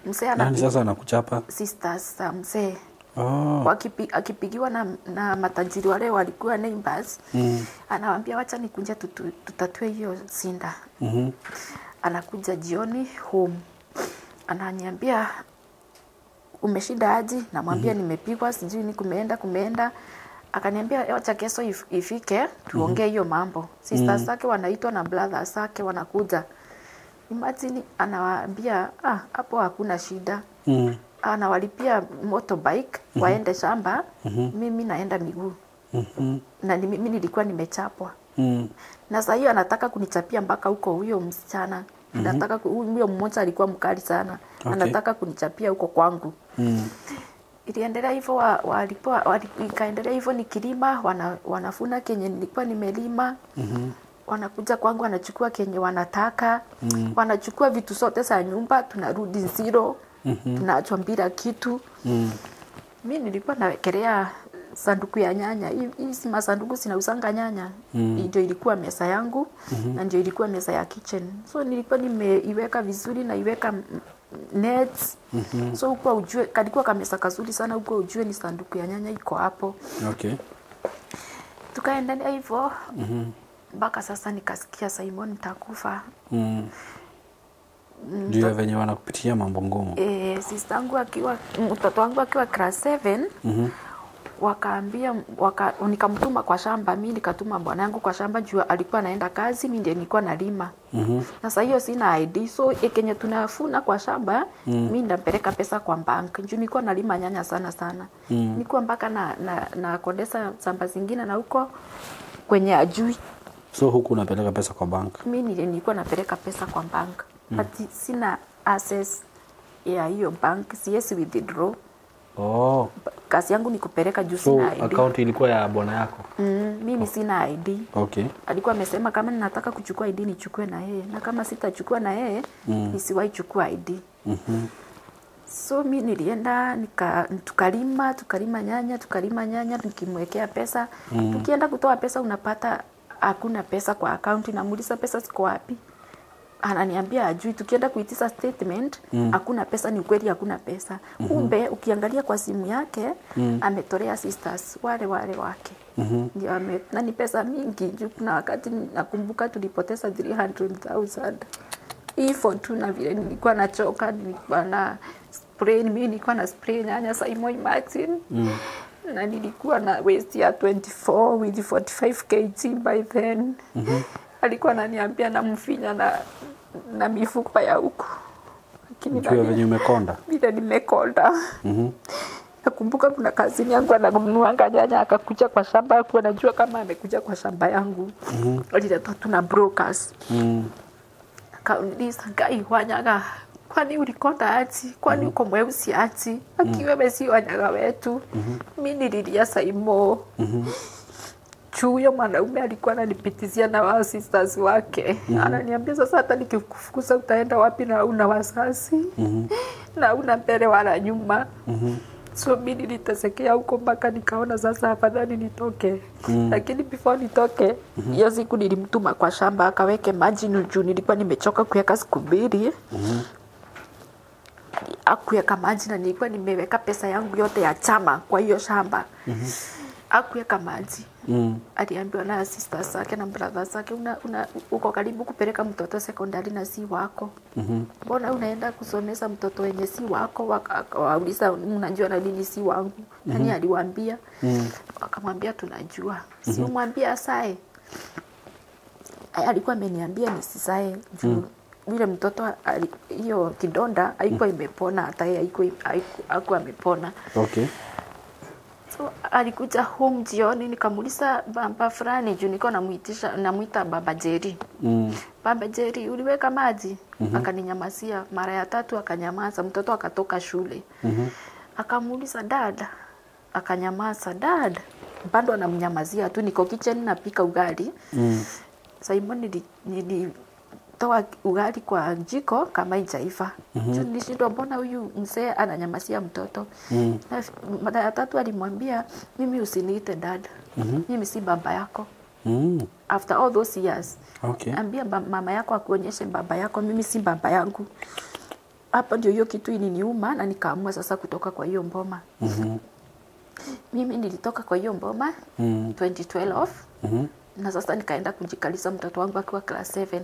Mzee Nani sasa anakuchapa? Sisters za mzee. Oh. Akipigiwa na matajiri wale walikuwa neighbors. Anawaambia wacha nikunje tutatue hiyo sinda. Anakuja jioni home. Ananiambia umeshinda aje? Namwambia nimepigwa sijui ni kumeenda. Akaniambia acha kesho ifike tuongee hiyo mambo. Sisters zake wanaitwa na brothers zake wanakuja. Imagine anawaambia hapo hakuna shida. Anawalipia motorbike waende shamba, mimi naenda miguu. Na mimi nilikuwa nimechapwa. Na sasa hiyo anataka kunichapia mpaka huko huyo msichana. Anataka huyo mmoja alikuwa mkali sana. Okay. Anataka kunichapia huko kwangu. Iliendelea hivyo ikaendelea hivyo nikilima, wanafuna kenye nilikuwa nimelima. Wanakuja kwangu wanachukua kenye wanataka. Wanachukua vitu zote za nyumba, tunarudi zero. Tunaachwa bila kitu. Mimi nilikuwa nawekelea sanduku ya nyanya. Hizi masanduku zinauzanga nyanya. Ndio ilikuwa meza yangu na ndio ilikuwa meza ya kitchen. So nilikuwa nimeiweka vizuri na iweka nets. So huko ujue kalikuwa kameza kazuri sana, huko ujue ni sanduku ya nyanya iko hapo. Okay. Tukaendelea hivyo. Mpaka sasa nikasikia Simon nitakufa. Ndio venye wanakupitia mambo ngumu. Sister yangu akiwa mtoto wangu akiwa class 7. Wakaambia nikamtuma kwa shamba, mimi nikatuma bwana yangu kwa shamba juu alikuwa anaenda kazi, mimi ndiye nilikuwa nalima. Na sasa hiyo sina ID, so kenye tunafuna kwa shamba mimi ndampeleka pesa kwa bank. Juu nilikuwa nalima nyanya sana sana. Nilikuwa mpaka na kodesa shamba zingine na huko kwenye ajui. So huku unapeleka pesa kwa bank? Mimi nilikuwa napeleka pesa kwa bank. But sina access ya hiyo bank, siwezi withdraw. Oh. Kazi yangu ni kupeleka juu sina ID. So account ilikuwa ya bwana yako? Mimi sina ID. Okay. Alikuwa amesema kama ninataka kuchukua ID nichukue na yeye, na kama sitachukua na yeye nisiwahi chukua ID. So mimi nilienda tukalima nyanya nikimwekea pesa. Tukienda kutoa pesa unapata hakuna pesa kwa account, namuuliza pesa ziko wapi? Ananiambia ajui. Tukienda kuitisha statement hakuna pesa. Ni ukweli hakuna pesa. Kumbe ukiangalia kwa simu yake ametolea sisters wale wake. Ndio na ni pesa mingi. Juu kuna wakati nakumbuka tulipoteza 300,000. Hivyo tu na vile nilikuwa nachoka, nilikuwa na spray, mimi nilikuwa na spray nyanya Simon Martin. Na nilikuwa na waist ya 24 with 45 kg by then. Alikuwa ananiambia namfinya na mifupa ya huku. Lakini venye umekonda. Vile nimekonda. Nakumbuka kuna kazini yangu ananunuanga nyanya akakuja kwa shamba, hakuwa anajua kama amekuja kwa shamba yangu. Aliletwa tu na brokers. Akauliza Ngai wanyaga, kwani ulikonda ati? Kwani uko mweusi ati? Akiwewe si wanyaga wetu. Mimi nililia Saimo. Huyo mwanaume alikuwa ananipitizia na wao sisters wake. Ananiambia sasa hata nikikufukuza utaenda wapi na una wazazi? Na una mbele wala nyuma. So mimi nilitesekea huko mpaka nikaona sasa afadhali nitoke. Lakini before nitoke, hiyo siku nilimtuma kwa shamba akaweke maji juu nilikuwa nimechoka kuweka siku mbili. Akuweka maji na nilikuwa nimeweka pesa yangu yote ya chama kwa hiyo shamba. Akuweka maji. Aliambiwa na sisters zake na brothers zake, uko karibu kupeleka mtoto sekondari na si wako. Mbona unaenda kusomesha mtoto wenye si wako? Wakauliza unajua na nini si wangu? Nani aliwaambia? Akamwambia tunajua. Si umwambia asae. Alikuwa ameniambia nisisae juu yule mtoto hiyo kidonda haikuwa imepona, hata yeye haikuwa amepona. Okay. So alikuja home jioni, nikamuuliza baba fulani juu nilikuwa namuita baba Jerry. Baba Jerry uliweka maji? Akaninyamazia mara ya tatu akanyamaza. Mtoto akatoka shule. Akamuuliza dada, akanyamaza. Dada bado anamnyamazia tu, niko kitchen napika ugali. Simon Toa ugali kwa jiko kama haijaiva. Nilishindwa, mbona huyu mzee ananyamasia mtoto? Na mara ya tatu alimwambia, mimi usiniite dad. Mimi si baba yako. After all those years. Okay. Ambia mama yako akuonyeshe baba yako, mimi si baba yangu. Hapo ndio hiyo kitu iliniuma na nikaamua sasa kutoka kwa hiyo mboma. Mimi nilitoka kwa hiyo mboma 2012. Na sasa nikaenda kujikalisa mtoto wangu akiwa class 7.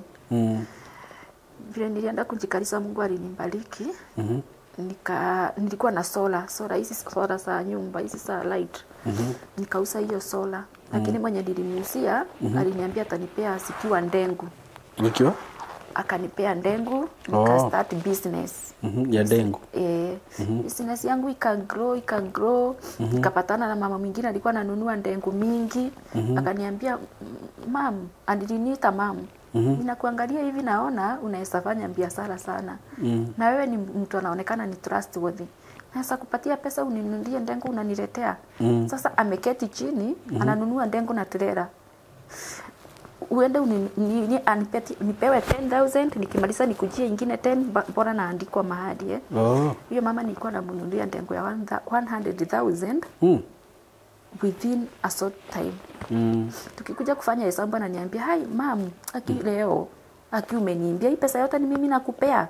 Vile nilienda kujikalisa, Mungu alinibariki. Nilikuwa na sola hizi sola za nyumba, hizi za light. Nikauza hiyo sola. Lakini mwenye nilimuuzia aliniambia atanipea zikiwa ndengu. Nikiwa? Akanipea ndengu, nika start business. Ya ndengu. Business yangu ika grow. Nikapatana na mama mwingine alikuwa ananunua ndengu mingi. Akaniambia, "Mam," aliniita mam. "Ninakuangalia hivi naona unaweza fanya biashara sana. Na wewe ni mtu anaonekana ni trustworthy. Naweza kupatia pesa uninunulie ndengu unaniletea." Sasa ameketi chini ananunua ndengu na trela. Uende nipewe 10,000, nikimaliza nikujie ingine 10, bora naandikwa mahali eh. Huyo mama nilikuwa namnunulia ndengu ya 100,000 within a short time. Tukikuja kufanya hesabu ananiambia, "Hai mam, aki leo aki umeniimbia hii pesa yote ni mimi nakupea."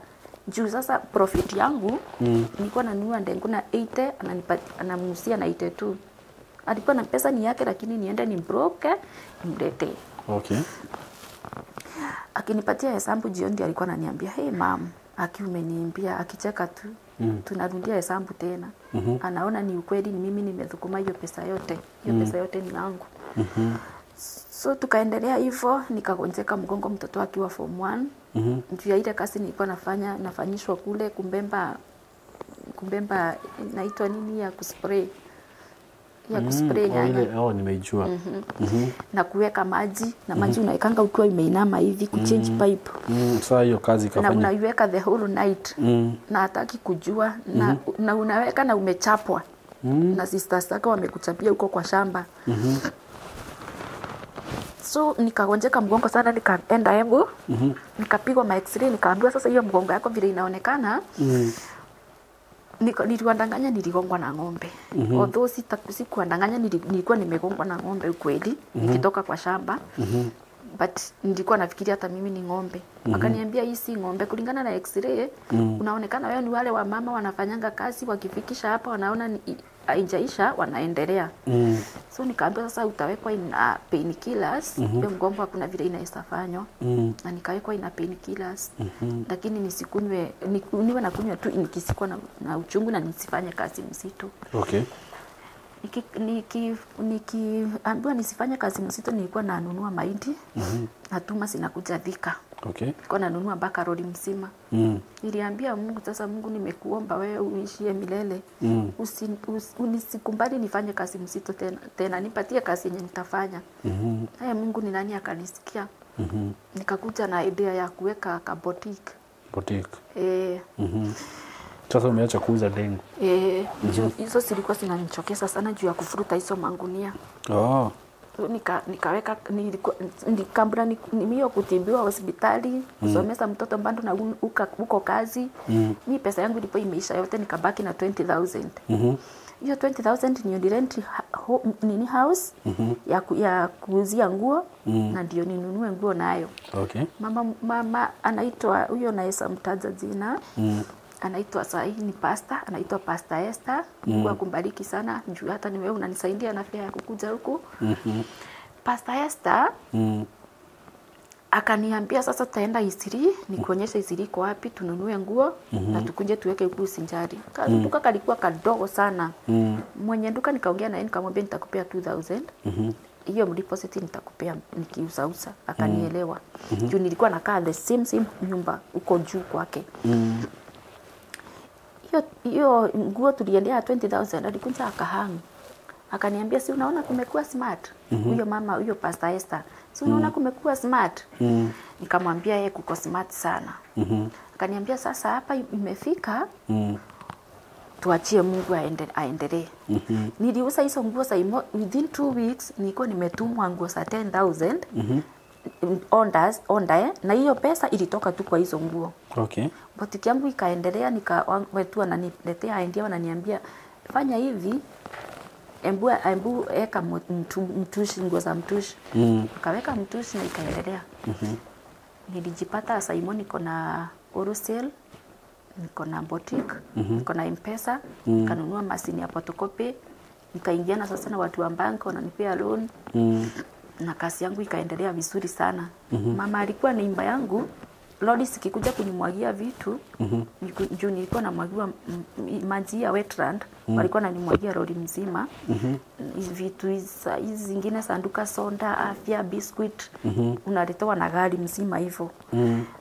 Juu sasa profit yangu nilikuwa nanunua ndengu na 80, anamuuzia na 82. Alikuwa na pesa ni yake, lakini niende ni broke nimletee. Akinipatia hesabu jioni ndio alikuwa ananiambia, "Hey mam, aki umeniimbia," akicheka tu. Tunarudia hesabu tena. Anaona ni ukweli, ni mimi nimedhukuma hiyo pesa yote. Hiyo pesa yote ni yangu. So tukaendelea hivyo, nikagonjeka mgongo mtoto akiwa form 1. Juu ya ile kazi nilikuwa nafanya, nafanyishwa kule kumbemba inaitwa nini ya kuspray. Ya kuspray Oh, nyanya. ile, oh, nimeijua. Na kuweka maji, na maji unaekanga ukiwa imeinama hivi kuchange pipe. Saa hiyo kazi Na ikafanya. unaiweka the whole night. Na hataki kujua na unaweka na umechapwa. Na sisters zake wamekuchapia huko kwa shamba. So nikagonjeka mgongo sana, nikaenda Embu. Nikapigwa ma x-ray, nikaambiwa sasa hiyo mgongo yako vile inaonekana, niliwadanganya niligongwa na ng'ombe. Although sikuwadanganya, nilikuwa nimegongwa na ng'ombe ukweli nikitoka kwa shamba. But nilikuwa nafikiria hata mimi ni ng'ombe. Wakaniambia hii si ng'ombe, kulingana na x-ray unaonekana wewe ni wale wa mama wanafanyanga kazi, wakifikisha hapa wanaona haijaisha wanaendelea. So nikaambiwa sasa utawekwa ina painkillers, hiyo mgongo hakuna vile inaweza fanywa. Na nikawekwa ina painkillers. Lakini nisikunywe, niwe nakunywa tu nikisikuwa na uchungu na nisifanye kazi mzito. Nikiambiwa nisifanye kazi mzito, nilikuwa nanunua mahindi, natuma zinakuja Thika. Nilikuwa nanunua mpaka lori mzima. Niliambia Mungu, sasa Mungu nimekuomba wewe uishie milele. Unisikumbali nifanye kazi mzito tena, tena nipatie kazi yenye nitafanya. Haya, Mungu ni nani akanisikia. Nikakuja na idea ya kuweka ka boutique. Boutique. Sasa umeacha kuuza dengu. Eh, hizo zilikuwa zinanichokesa sana juu ya kufuruta hizo mangunia. So, nikaweka nikambra hiyo kutibiwa hospitali, kusomesa mtoto bado na uko kazi. Mi pesa yangu ilipo imeisha yote, nikabaki na 20,000. Hiyo 20,000 ndio nirent nini house ya kuuzia nguo na ndio ninunue nguo nayo. Mama anaitwa huyo, naweza mtaja jina. Anaitwa sahi ni pastor, anaitwa Pastor Esther. Mungu akubariki sana juu hata ni wewe unanisaidia na fare ya kukuja huku. Pastor Esther akaniambia sasa tutaenda Eastleigh, nikuonyeshe Eastleigh iko wapi, tununue nguo na tukuje tuweke huku Usinjari. Duka kalikuwa kadogo sana. Mwenye duka nikaongea naye nikamwambia nitakupea 2000. Hiyo deposit nitakupea nikiusausa. Akanielewa. Juu nilikuwa nakaa the same same nyumba huko juu kwake. Hiyo hiyo nguo tuliendea 20,000, alikuja akahang. Akaniambia, "Si unaona kumekuwa smart?" Huyo mama, huyo Pastor Esther. "Si unaona kumekuwa smart?" Nikamwambia yeye kuko smart sana. Akaniambia sasa hapa imefika, tuachie Mungu aendelee. Niliuza hizo nguo za within 2 weeks nilikuwa nimetumwa nguo za 10,000. Orders, order, na hiyo pesa ilitoka tu kwa hizo nguo. Okay. Boutique yangu ikaendelea, wetu wananiletea idea, wananiambia fanya hivi, embu eka mtushi, nguo za mtushi. Akaweka mtushi na ikaendelea. Nilijipata Simon niko na wholesale, niko na boutique, niko na M-Pesa, nikanunua mashine ya photocopy, nikaingiana sasa na watu wa bank wananipea loan. Na kazi yangu ikaendelea vizuri sana. Mama alikuwa ni yangu, lori sikikuja kunimwagia vitu, juu nilikuwa namwagiwa maji ya wetland, walikuwa wananimwagia lori mzima. Vitu hizi zingine sanduka soda, afya, biscuit, unaletewa na gari mzima hivyo.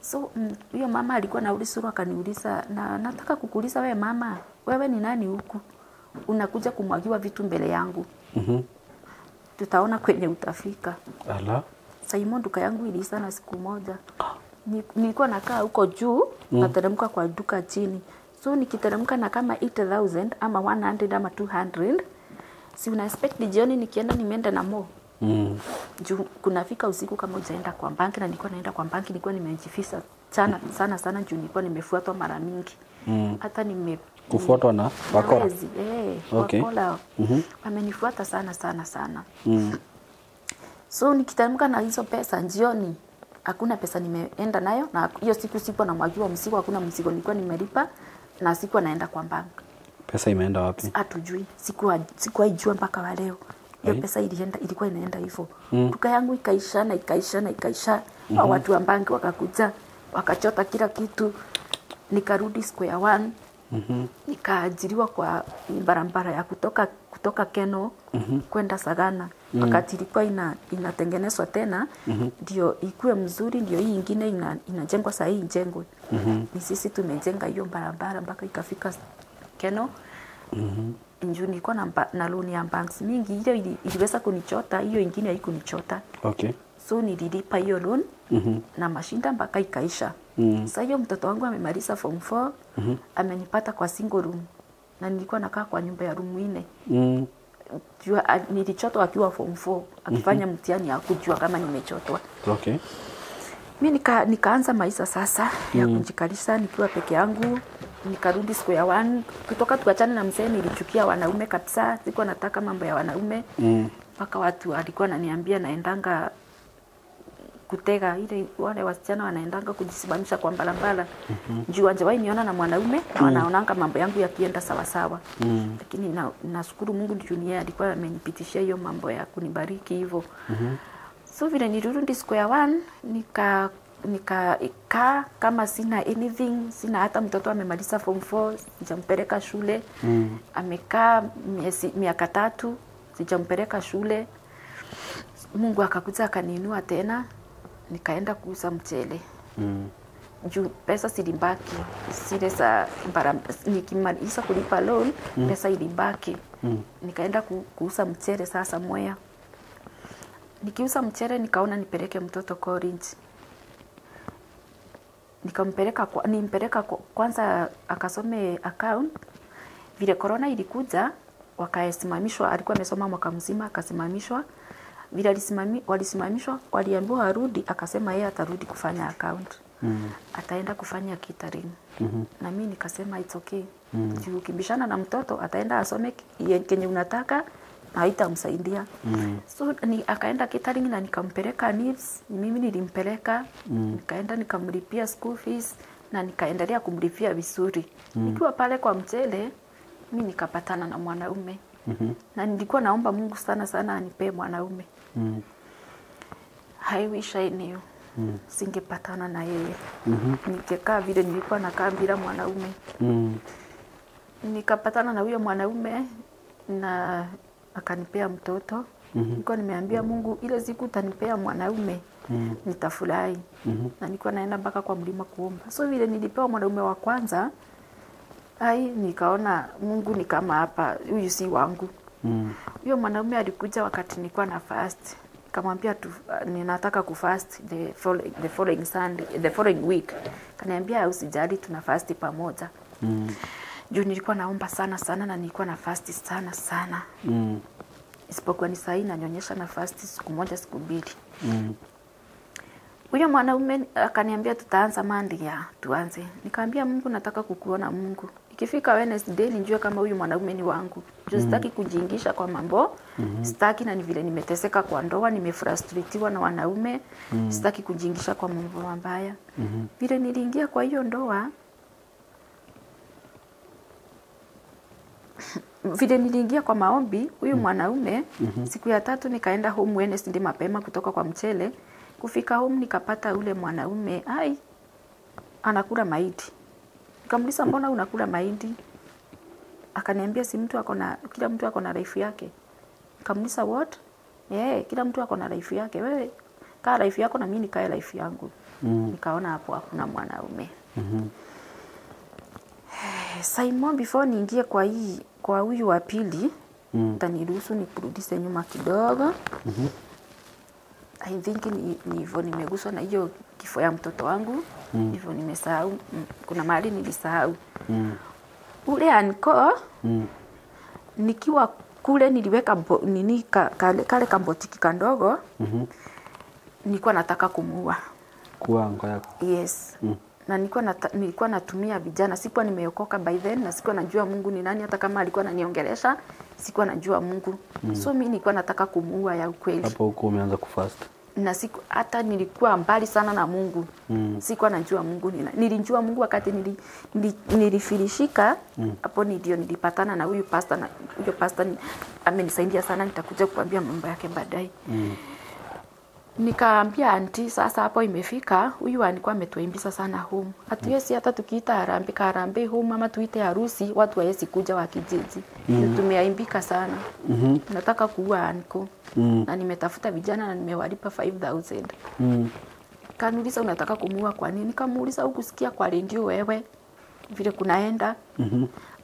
So huyo mama alikuwa na ulisuru akaniuliza, na nataka kukuuliza wewe mama, wewe ni nani huku? Unakuja kumwagiwa vitu mbele yangu. Tutaona kwenye utafika. Ala. Simon, duka yangu iliisha na siku moja. Nilikuwa nakaa huko juu, nateremka kwa duka chini. So nikiteremka na kama 8,000 ama 100 ama 200, si una expect jioni nikienda nimeenda na mo. Juu kunafika usiku kama hujaenda kwa banki, na nilikuwa naenda kwa banki, nilikuwa nimejifisa sana sana sana juu nilikuwa nimefuatwa mara mingi. Hata nime kufuatwa na wakora. Okay. Wakora. Wamenifuata sana sana sana. So nikitamka na hizo pesa jioni, hakuna pesa nimeenda nayo, na hiyo siku sikuwa namwagiwa mzigo, hakuna mzigo nilikuwa nimelipa, na sikuwa naenda kwa bank. Pesa imeenda wapi? Hatujui. Sikuwaijua mpaka wa leo. Hiyo pesa ilienda, ilikuwa inaenda hivyo. Duka yangu ikaisha na ikaisha na ikaisha. Watu wa banki wakakuja, wakachota kila kitu. Nikarudi square one. Nikaajiriwa kwa barabara ya kutoka Keno kwenda Sagana. Wakati ilikuwa inatengenezwa tena, ndio ikue mzuri, ndio hii ingine inajengwa saa hii ijengwe. Ni sisi tumejenga hiyo barabara mpaka ikafika Keno. Njoo nilikuwa na loan ya banks mingi, ile iliweza kunichota, hiyo ingine haikunichota. Okay. So nililipa hiyo loan na mashinda mpaka ikaisha. Sasa hiyo mtoto wangu amemaliza form 4, amenipata kwa single room, na nilikuwa nakaa kwa nyumba ya room 4. Jua nilichotwa akiwa form 4, akifanya mtihani hakujua kama nimechotwa. Okay. Mimi nikaanza maisha sasa ya kujikalisha nikiwa peke yangu. Nikarudi square one. Kutoka tuachane na mzee nilichukia wanaume kabisa, sikuwa nataka mambo ya wanaume. Mpaka watu walikuwa wananiambia naendanga kutega ile, wale wasichana wanaendanga kujisimamisha kwa barabara. Juu hajawahi niona na mwanaume, na wanaonanga mambo yangu yakienda sawa sawa. Lakini nashukuru Mungu juu yeye alikuwa amenipitishia hiyo mambo ya kunibariki hivyo. So vile nilirudi square one, nika kama sina anything, sina hata mtoto amemaliza form 4, sijampeleka shule. Amekaa miaka 3, sijampeleka shule. Mungu akakuja akaniinua tena, nikaenda kuuza mchele. Juu pesa silibaki, zile za nikimaliza kulipa loan, pesa ilibaki. Nikaenda kuuza mchele sasa Mwea. Nikiuza mchele nikaona nipeleke mtoto college. Nikampeleka nimpeleka kwanza akasome account. Vile corona ilikuja wakasimamishwa, alikuwa amesoma mwaka mzima akasimamishwa. Vile walisimamishwa, waliambiwa arudi, akasema yeye atarudi kufanya account. Ataenda kufanya catering. Na mimi nikasema it's okay. Juu ukibishana na mtoto ataenda asome kenye unataka haitamsaidia. So akaenda catering na nikampeleka NIBS, mimi nilimpeleka, nikaenda nikamlipia school fees na nikaendelea kumlipia vizuri. Nikiwa pale kwa mchele, mimi nikapatana na mwanaume. Na nilikuwa naomba Mungu sana sana anipe mwanaume. I wish I knew. Singepatana na yeye. Ningekaa vile nilikuwa nakaa bila mwanaume. Nikapatana na huyo mwanaume na akanipea mtoto. Nilikuwa nimeambia Mungu ile siku utanipea mwanaume nitafurahi. Na nilikuwa naenda mpaka kwa mlima kuomba. So vile nilipewa mwanaume wa kwanza, nikaona Mungu ni kama hapa, huyu si wangu. Huyo mwanaume alikuja wakati nilikuwa na fast. Nikamwambia ninataka kufast the following Sunday, the following week. Kaniambia usijali tuna fast pamoja. Juu nilikuwa naomba sana sana na nilikuwa na fast sana sana. Isipokuwa ni sahi nanyonyesha na fast siku moja siku mbili. Huyo mwanaume akaniambia tutaanza Monday, ya tuanze. Nikamwambia Mungu nataka kukuona Mungu. Ikifika Wednesday nijue kama huyu mwanaume ni wangu. Juu sitaki kujiingisha kwa mambo. Sitaki, na ni vile nimeteseka kwa ndoa, nimefrustratiwa na wanaume. Sitaki kujiingisha kwa mambo mabaya. Vile niliingia kwa hiyo ndoa, vile niliingia kwa maombi huyu mwanaume, siku ya tatu nikaenda home Wednesday mapema kutoka kwa mchele. Kufika home nikapata ule mwanaume ai anakula mahindi. Nikamuuliza mbona unakula mahindi? Akaniambia si mtu ako na, kila mtu ako na life yake. Nikamuuliza what? Kila mtu ako na life yake. Wewe kaa life yako na mimi nikae life yangu. Nikaona hapo hakuna mwanaume. Simon, before niingie kwa hii, kwa huyu wa pili, utaniruhusu nikurudishe nyuma kidogo. I think ni hivyo nimeguswa na hiyo kifo ya mtoto wangu. Hivyo nimesahau, kuna mahali nilisahau. Ule anko, nikiwa kule niliweka nini kale kambotiki kandogo. Nilikuwa nataka kumuua. Kuwa anko yako. Yes. Na nilikuwa natumia vijana, sikuwa nimeokoka by then na sikuwa najua Mungu ni nani, hata kama alikuwa ananiongelesha sikuwa najua Mungu. So mimi nilikuwa nataka kumuua ya ukweli. Hapo huko umeanza kufast. Na siku hata nilikuwa mbali sana na Mungu. Sikuwa najua Mungu ni nani. Nilijua Mungu wakati nilifilishika. Hapo ndio nilipatana na huyu pastor, na huyo pastor amenisaidia sana, nitakuja kuambia mambo yake baadaye. Nikaambia auntie sasa hapo imefika, huyu alikuwa ametuimbisa sana home. Hatuwezi hata tukiita harambee harambee home ama tuite harusi, watu hawezi kuja wa kijiji. Tumeimbika sana. Nataka kuua anko. Na nimetafuta vijana na nimewalipa 5000. Kaniuliza unataka kumuua kwa nini? Nikamuuliza hukusikia kwa redio wewe vile kunaenda.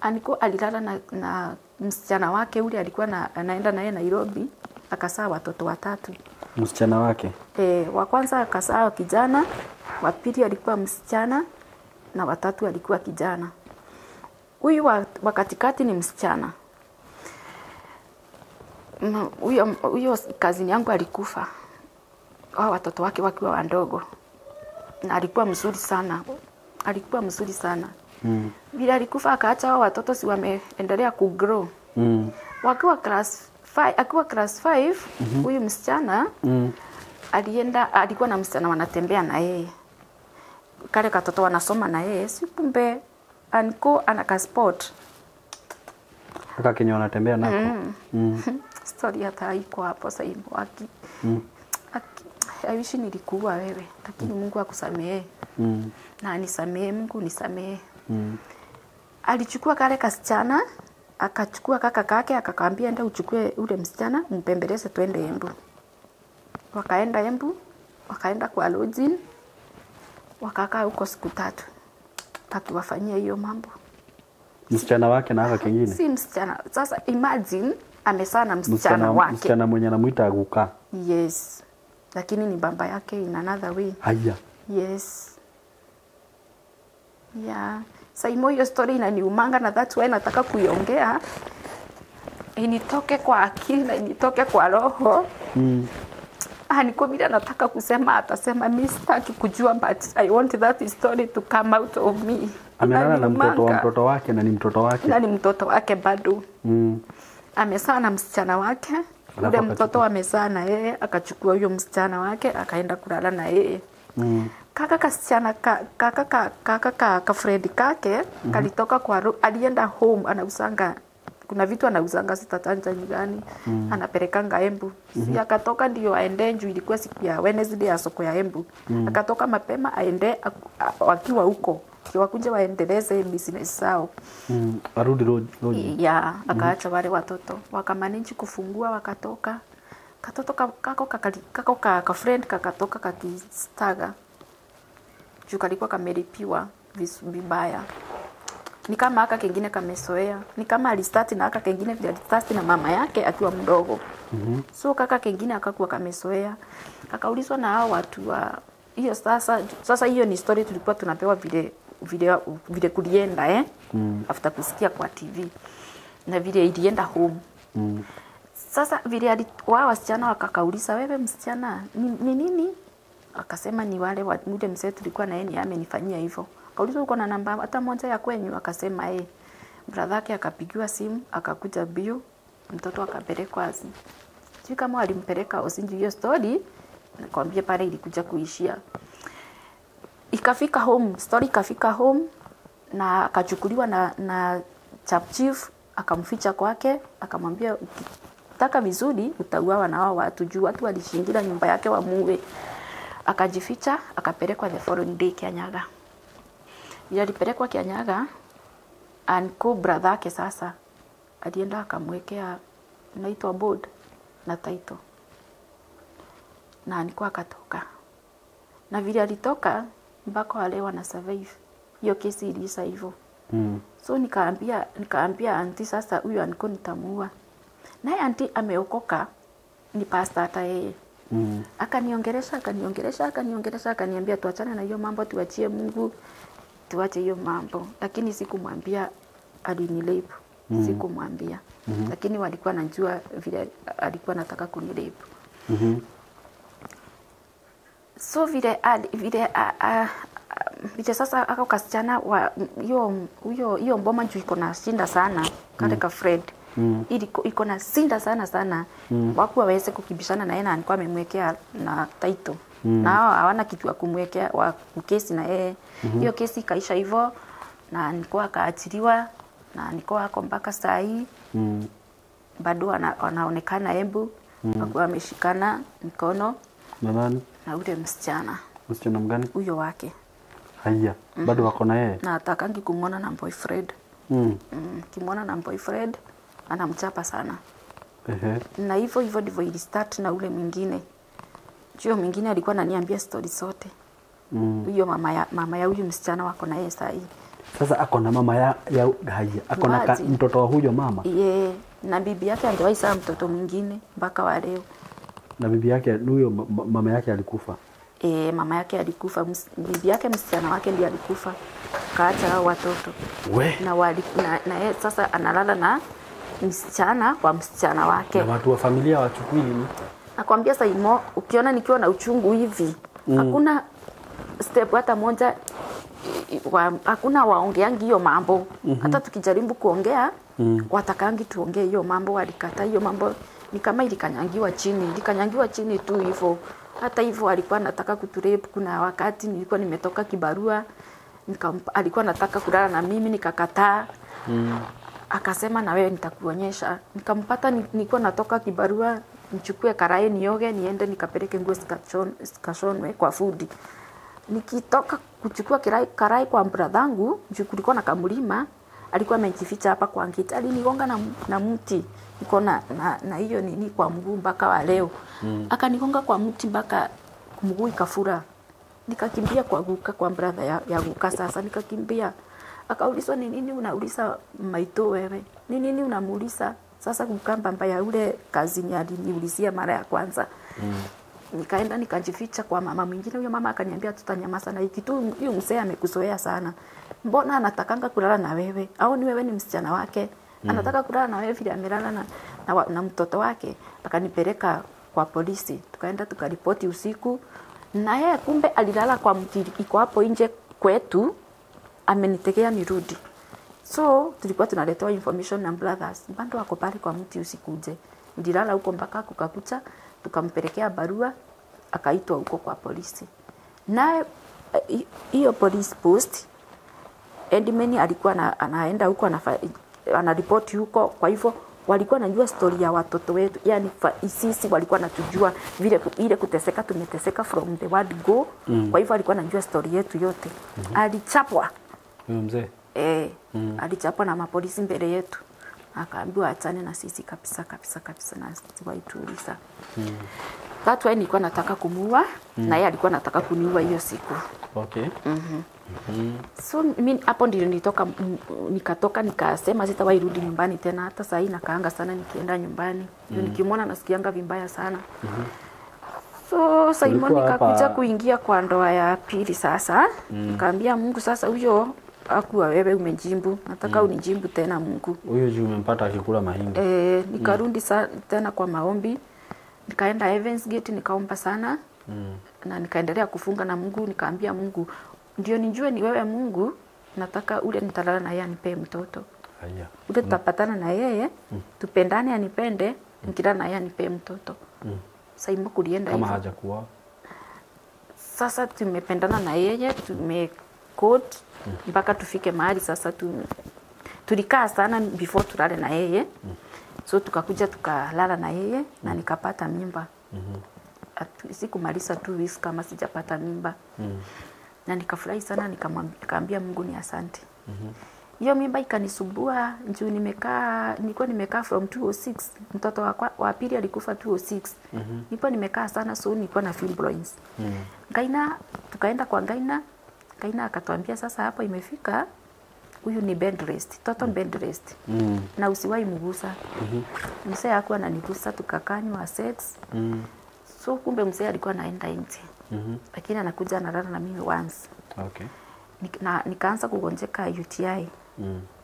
Anko alilala na msichana wake ule alikuwa anaenda naye Nairobi, akasaa watoto watatu. Msichana wake? Wa kwanza akasaa kijana, wa pili alikuwa msichana na watatu alikuwa kijana. Huyu wa katikati ni msichana. Huyo kazini yangu alikufa. Hao watoto wake wakiwa wadogo. Na alikuwa mzuri sana. Alikuwa mzuri sana. Bila alikufa akaacha hao watoto si wameendelea kugrow. Wakiwa class 5, akiwa class 5, huyu msichana alienda, alikuwa na msichana wanatembea na yeye. Kale katoto wanasoma na yeye, si kumbe anko ana sport. Kaka kenye wanatembea nako. Story hata iko hapo sasa hivi. I wish nilikuwa wewe, lakini Mungu akusamehe. Na anisamehe, Mungu nisamehe. Alichukua kale kasichana, akachukua kaka kake akakamwambia enda uchukue ule msichana mpembeleze twende Embu. Wakaenda Embu, wakaenda kwa lodging, wakakaa huko siku 3. Akiwafanyia hiyo mambo. Msichana wake na kaka kingine? Si msichana. Sasa imagine amesana na msichana wake. Msichana mwenye anamuita aguka. Yes. Lakini ni baba yake in another way. Haya. Yes. Yeah. Saimo hiyo story inaniumanga na that's why nataka kuiongea. Initoke kwa akili na initoke kwa roho. Niko bila nataka kusema, atasema mimi sitaki kujua, but I want that story to come out of me. Amelala na mtoto wa mtoto wake na ni mtoto wake. Na ni mtoto wake bado. Amezaa na msichana wake. Ule mtoto amezaa na yeye, akachukua huyo msichana wake akaenda kulala na yeye. Kaka kasichana kaka Fred kake kalitoka kwa, alienda home anausanga, kuna vitu anauzanga sitatanja gani, anapelekanga Embu. Si akatoka ndio aende njoo, ilikuwa siku ya Wednesday ya soko ya Embu. Akatoka mapema aende wakiwa huko wakuja waendeleze business zao. Arudi road. Ya, akaacha wale watoto. Wakamanage kufungua wakatoka. Katoto kako ka friend kakatoka kakistaga. Juu kalikuwa kamelipiwa vibaya. Ni kama haka kengine kamesoea. Ni kama alistart na haka kengine vile alistart na mama yake akiwa mdogo. So kaka kengine akakuwa kamesoea. Akaulizwa na hao watu wa hiyo sasa hiyo ni story tulikuwa tunapewa vile kulienda after kusikia kwa TV na vile ilienda home. Sasa vile wao wasichana wakakauliza wewe msichana ni nini? Akasema ni wale wa yule mzee tulikuwa na yeye amenifanyia hivyo. Akaulizwa uko na namba hata moja ya kwenyu? Akasema eh. Brother yake akapigiwa simu, akakuja bio, mtoto akapelekwa. Sijui kama alimpeleka Osinji hiyo story, nakwambia pale ilikuja kuishia. Ikafika home, story ikafika home na akachukuliwa na chap chief, akamficha kwake, akamwambia ukitaka vizuri utauawa na hao watu juu watu walishingira nyumba yake wamuue. Akajificha, akapelekwa the following day Kianyaga. Vile alipelekwa Kianyaga, uncle brother yake sasa alienda akamwekea inaitwa board na title. Na alikuwa akatoka. Na vile alitoka mpaka wale wana survive. Hiyo kesi iliisha hivyo. So nikaambia auntie sasa huyu uncle nitamuua. Naye auntie ameokoka, ni pastor hata yeye. Akaniongelesha, akaniambia tuachane na hiyo mambo, tuachie Mungu, tuache hiyo mambo. Lakini sikumwambia alinirape. Sikumwambia. Lakini walikuwa najua vile alikuwa anataka kunirape. So vile sasa ako kasichana wa hiyo mboma juu iko na shinda sana kale ka Fred. Iko na shinda sana sana. Waku waweze kukibishana na yeye na alikuwa amemwekea na title. Na hawana kitu ya kumwekea wa kesi na yeye. Hiyo kesi ikaisha hivyo na alikuwa akaachiliwa na alikuwa ako mpaka saa hii. Bado anaonekana Embu akiwa ameshikana mkono na nani? Na ule msichana. Msichana mgani? Huyo wake. Haya, bado wako na yeye? Na atakangi kumuona na boyfriend. Kimuona na boyfriend anamchapa sana. Na hivyo hivyo ndivyo ili start na ule mwingine. Huyo mwingine alikuwa ananiambia story zote. Huyo mama ya huyu msichana wako na yeye saa hii. Sasa ako na mama ya haya, ako na mtoto wa huyo mama. Yeye na bibi yake angewahi saa mtoto mwingine mpaka wa leo. Na bibi yake huyo mama yake alikufa. Mama yake alikufa, bibi yake msichana wake ndiye alikufa. Kaacha hao watoto. We. Na yeye sasa analala na msichana wa msichana wake. Na watu wa familia wachukui nini? Nakwambia Saimo, ukiona nikiwa na uchungu hivi, hakuna step hata moja, hakuna waongeangi hiyo mambo. Hata tukijaribu kuongea, watakangi tuongee hiyo mambo, walikata hiyo mambo. Ni kama ilikanyangiwa chini, tu hivyo. Hata hivyo alikuwa anataka kuturape. Kuna wakati nilikuwa nimetoka kibarua, alikuwa anataka kulala na mimi nikakataa. Akasema na wewe nitakuonyesha. Nikampata nilikuwa natoka kibarua, nichukue karai nioge niende nikapeleke nguo zikashonwe kwa fundi. Nikitoka kuchukua karai kwa bradhangu, juu kulikuwa na kamlima, alikuwa amejificha hapa kwa ngiti. Alinigonga na mti. Niko na hiyo nini kwa mguu mpaka wa leo. Akanigonga kwa mti mpaka mguu ikafura. Nikakimbia kwa guka, kwa brother ya guka sasa nikakimbia. Akaulizwa ni nini unauliza maito wewe? Ni nini unamuuliza? Sasa guka mbamba ya ule kazi aliniulizia mara ya kwanza. Nikaenda nikajificha kwa mama mwingine. Huyo mama akaniambia tutanyamaza na hiki tu, huyu mzee amekuzoea sana. Mbona anatakanga kulala na wewe? Au ni wewe ni msichana wake? Anataka kulala na wewe vile amelala na mtoto wake. Akanipeleka kwa polisi. Tukaenda tukaripoti usiku. Na yeye kumbe alilala kwa mti iko hapo nje kwetu, amenitegea nirudi. So tulikuwa tunaletewa information na brothers, bado wako pale kwa mti usikuje. Nililala huko mpaka kukakucha, tukampelekea barua, akaitwa huko kwa polisi. Na hiyo police post Edmeni alikuwa anaenda huko anaripoti huko, kwa hivyo walikuwa wanajua story ya watoto wetu. Yani sisi walikuwa wanatujua vile ile kuteseka tumeteseka from the word go. Kwa hivyo alikuwa anajua story yetu yote. Alichapwa huyo mzee. Alichapwa na mapolisi mbele yetu. Akaambiwa achane na sisi kabisa kabisa kabisa na siwaituuliza. That's why nilikuwa nataka kumuua, na yeye alikuwa anataka kuniua hiyo siku. Okay. So mimi hapo ndio nilitoka, nikatoka nikasema sitawahi rudi nyumbani tena. Hata saa hii nakaanga sana nikienda nyumbani. Nikimwona nasikianga vibaya sana. So Simon nikakuja kuingia kwa ndoa ya pili sasa. Nikaambia Mungu sasa huyo hakuwa wewe umejimbu, nataka unijimbu tena Mungu. Huyo juu umempata akikula mahindi. Nikarudi tena kwa maombi. Nikaenda Heaven's Gate nikaomba sana. Na nikaendelea kufunga na Mungu, nikaambia Mungu ndio nijue ni wewe Mungu, nataka ule nitalala na yeye anipee mtoto. Haya. Ule tutapatana na yeye, tupendane anipende, nikilala na yeye anipee mtoto. Saimo kulienda Kama hivyo. hajakuwa. Sasa tumependana na yeye, tumekot mpaka tufike mahali sasa tulikaa sana before tulale na yeye. So tukakuja tukalala na yeye na nikapata mimba. Sikumaliza 2 weeks kama sijapata mimba. Na nikafurahi sana, nikaambia Mungu ni asante. Hiyo mimba ikanisumbua juu nilikuwa nimekaa from 206. Mtoto wa pili alikufa 206. Nilikuwa nimekaa sana, so nilikuwa na fibroids. Ngaina, tukaenda kwa Ngaina. Ngaina akatuambia sasa hapo imefika, huyu ni bed rest, total bed rest. Na usiwahi mgusa. Mzee hakuwa ananigusa, tukakanywa sex. So kumbe mzee alikuwa anaenda nje. Lakini anakuja analala na mimi once. Okay. Na nikaanza kugonjeka UTI.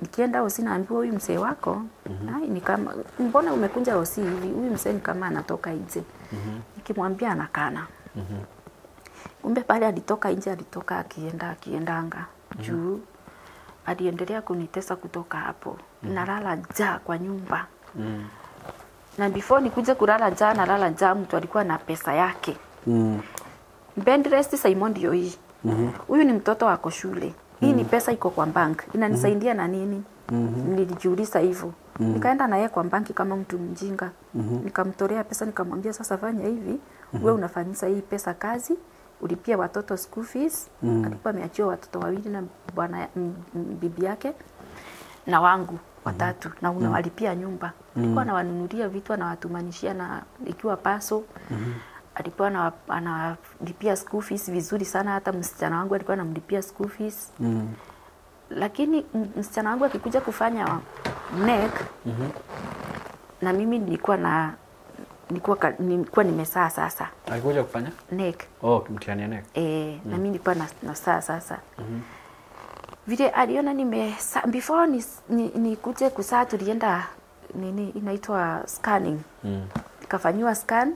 Nikienda hosi naambiwa huyu mzee wako, ni kama mbona umekunja hosi hivi? Huyu mzee ni kama anatoka nje. Nikimwambia anakana. Kumbe pale alitoka nje, alitoka akiendanga. Juu aliendelea kunitesa kutoka hapo. Nalala njaa kwa nyumba. Na before nikuje kulala njaa, nalala njaa, mtu alikuwa na pesa yake. Bed rest Simon ndio hii. Huyu ni mtoto wako shule. Hii ni pesa iko kwa bank. Inanisaidia na nini? Nilijiuliza hivyo. Nikaenda na yeye kwa banki kama mtu mjinga. Nikamtolea pesa, nikamwambia sasa fanya hivi, wewe unafanyisa hii pesa kazi, ulipia watoto school fees. Alikuwa ameachiwa watoto wawili na bwana bibi yake na wangu watatu, na unawalipia nyumba. Alikuwa anawanunulia vitu, anawatumanishia na ikiwa paso. Alikuwa analipia school fees vizuri sana, hata msichana wangu alikuwa anamlipia school fees. Lakini msichana wangu akikuja kufanya neck, na mimi nilikuwa nimesaa sasa. Alikuja kufanya neck. Oh, mtihani ya neck. Na mimi nilikuwa na saa sasa. Vile aliona before nikuje kusaa, tulienda nini inaitwa scanning. Nikafanyiwa scan,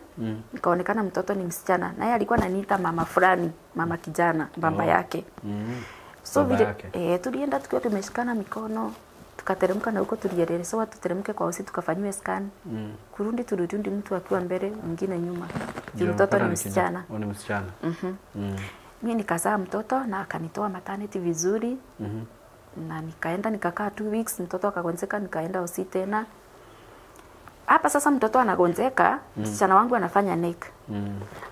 nikaonekana mtoto ni msichana. Naye alikuwa ananiita mama fulani, mama kijana, baba yake. So vile tulienda tukiwa tumeshikana mikono, tukateremka na huko tulielezewa tuteremke kwa hosi tukafanyiwe scan. Kurundi tulirundi mtu akiwa mbele, mwingine nyuma. Juu mtoto ni msichana. Ni msichana. Mimi nikazaa mtoto na akanitoa maternity vizuri. Na nikaenda nikakaa 2 weeks, mtoto akagonjeka, nikaenda hosi tena. Hapa sasa mtoto anagonjeka, msichana wangu anafanya neck.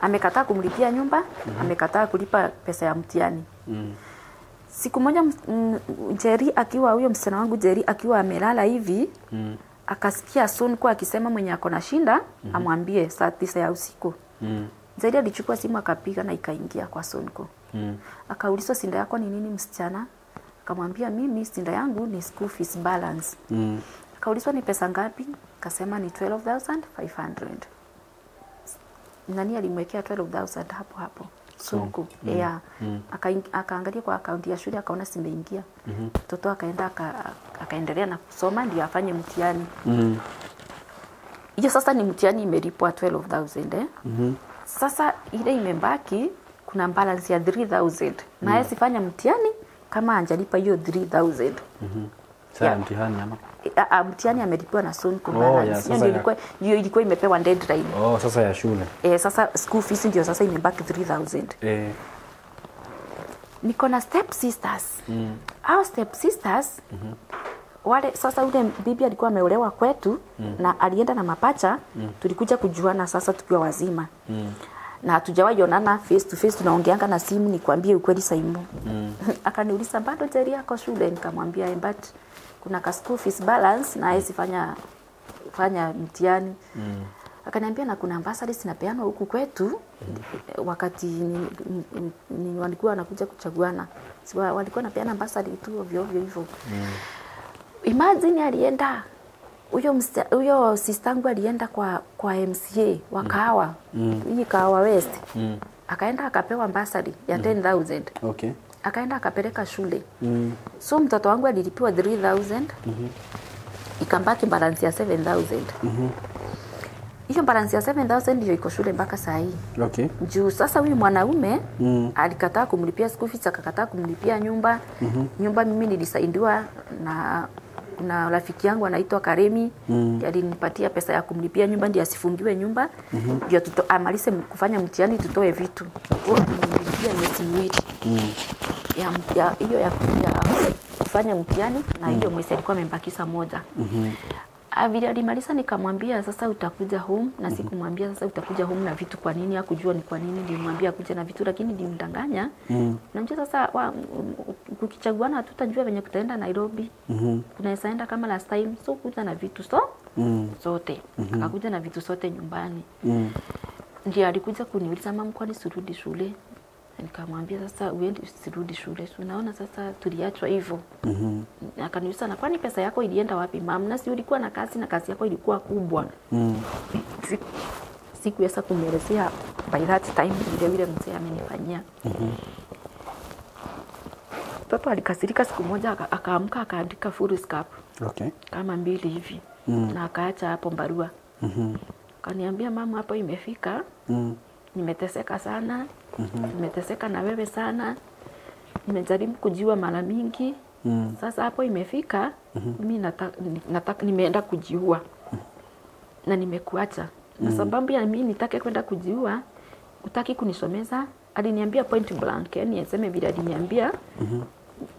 Amekataa kumlipia nyumba, amekataa kulipa pesa ya mtihani. Siku moja Jerry akiwa, huyo msichana wangu Jerry akiwa amelala hivi, akasikia Sonko akisema mwenye ako na shinda amwambie saa 9 ya usiku. Jerry alichukua simu akapiga na ikaingia kwa Sonko. Akaulizwa shinda yako ni nini msichana? Akamwambia mimi shinda yangu ni school fees balance. Akaulizwa ni pesa ngapi? Akasema ni 12,500. Nani alimwekea 12,000 hapo hapo? Sonko. Yeah. Akaangalia kwa akaunti ya shule akaona simeingia. Mtoto akaenda akaendelea na kusoma ndio afanye mtihani. Hiyo sasa ni mtihani imelipwa 12,000 Sasa ile imebaki kuna balance ya 3,000. Na yeye sifanya mtihani kama hajalipa hiyo 3,000. Sasa mtihani ama? Mtihani amelipiwa na Sonko balance. Hiyo ndio ilikuwa imepewa deadline. Oh, sasa ya shule. Sasa school fees ndio sasa imebaki 3,000. Niko na step sisters. Our step sisters wale sasa ule bibi alikuwa ameolewa kwetu na alienda na mapacha, tulikuja kujuana sasa tukiwa wazima. Na hatujawahi onana face to face, tunaongeanga na simu, nikwambie ukweli Saimu. Akaniuliza bado Jerry yako shule, nikamwambia but kuna ka school fees balance na yeye fanya mtihani. Akaniambia na kuna ambassadors zinapeanwa huku kwetu wakati ni walikuwa wanakuja kuchaguana. Si walikuwa wanapeana ambassador tu ovyo ovyo hivyo. Imagine alienda huyo sistangu alienda kwa MCA wa Kahawa. Hii Kahawa West. Akaenda akapewa ambassador ya 10,000. Okay. Akaenda akapeleka shule. So mtoto wangu alilipiwa 3,000. Ikambaki balance ya 7,000. Hiyo balance ya 7000 ndio iko shule mpaka saa hii. Okay. Juu sasa huyu mwanaume alikataa kumlipia school fees, akakataa kumlipia nyumba. Nyumba mimi nilisaidiwa na kuna rafiki yangu anaitwa Karemi, alinipatia pesa ya kumlipia nyumba ndio asifungiwe nyumba, ndio amalize kufanya mtihani tutoe vitu. Nilimlipia miezi miwili. Ya hiyo ya kufanya mtihani na hiyo mwezi alikuwa amembakisha moja. Vile alimaliza nikamwambia sasa utakuja home, na sikumwambia sasa utakuja home na vitu kwa nini, hakujua ni kwa nini nilimwambia akuje na vitu, lakini nilimdanganya. Najua sasa kukichaguana hatutajua venye kutaenda Nairobi. Tunaweza enda kama last time, so kuja na vitu zote. Akakuja na vitu zote nyumbani. Ndiye alikuja kuniuliza mama, kwani sirudi shule? Nikamwambia sasa uende usirudi shule. So unaona sasa tuliachwa hivyo. Akaniuliza na kwani pesa yako ilienda wapi mama? Na si ulikuwa na kazi na kazi yako ilikuwa kubwa. Sikuweza kumuelezea by that time ile yule mzee amenifanyia. Mtoto alikasirika siku moja akaamka akaandika full scap. Okay. Kama 2 hivi. Na akaacha hapo barua. Akaniambia mama hapo imefika. Nimeteseka sana. Nimeteseka na wewe sana. Nimejaribu kujiua mara mingi. Sasa hapo imefika, mimi nataka nimeenda kujiua. Na nimekuacha. Na sababu ya mimi nitake kwenda kujiua, utaki kunisomeza. Aliniambia point blank, yani aseme vile aliniambia.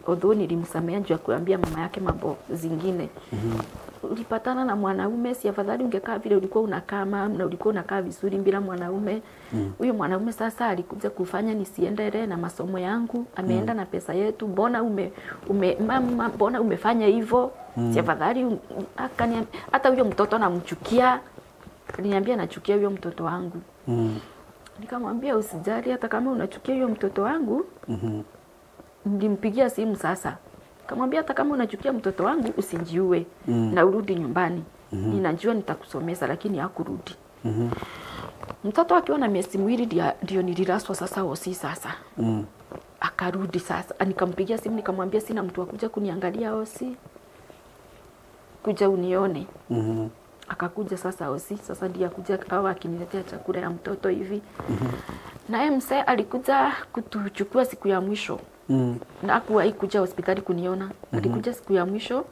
Although nilimsamea juu ya kuambia mama yake mambo zingine. Ulipatana na mwanaume, si afadhali ungekaa vile ulikuwa unakaa mama, na ulikuwa unakaa vizuri bila mwanaume. Huyo mwanaume sasa alikuja kufanya nisiendelee na masomo yangu, ameenda na pesa yetu, mbona mama mbona umefanya hivyo? Si afadhali hata huyo mtoto namchukia. Aliniambia nachukia huyo mtoto wangu. Nikamwambia usijali, hata kama unachukia huyo mtoto wangu. Nilimpigia simu sasa. Kamwambia hata kama unachukia mtoto wangu usijiue na urudi nyumbani. Ninajua nitakusomeza, lakini hakurudi. Mtoto akiwa na miezi miwili ndio niliraswa sasa hosi sasa. Akarudi sasa. Nikampigia simu nikamwambia sina mtu akuja kuniangalia hosi. Kuja unione. Akakuja sasa hosi. Sasa ndiye akuja au akiniletea chakula ya mtoto hivi. Na mzee alikuja kutuchukua siku ya mwisho. Na hakuwahi kuja hospitali kuniona. Alikuja siku ya mwisho.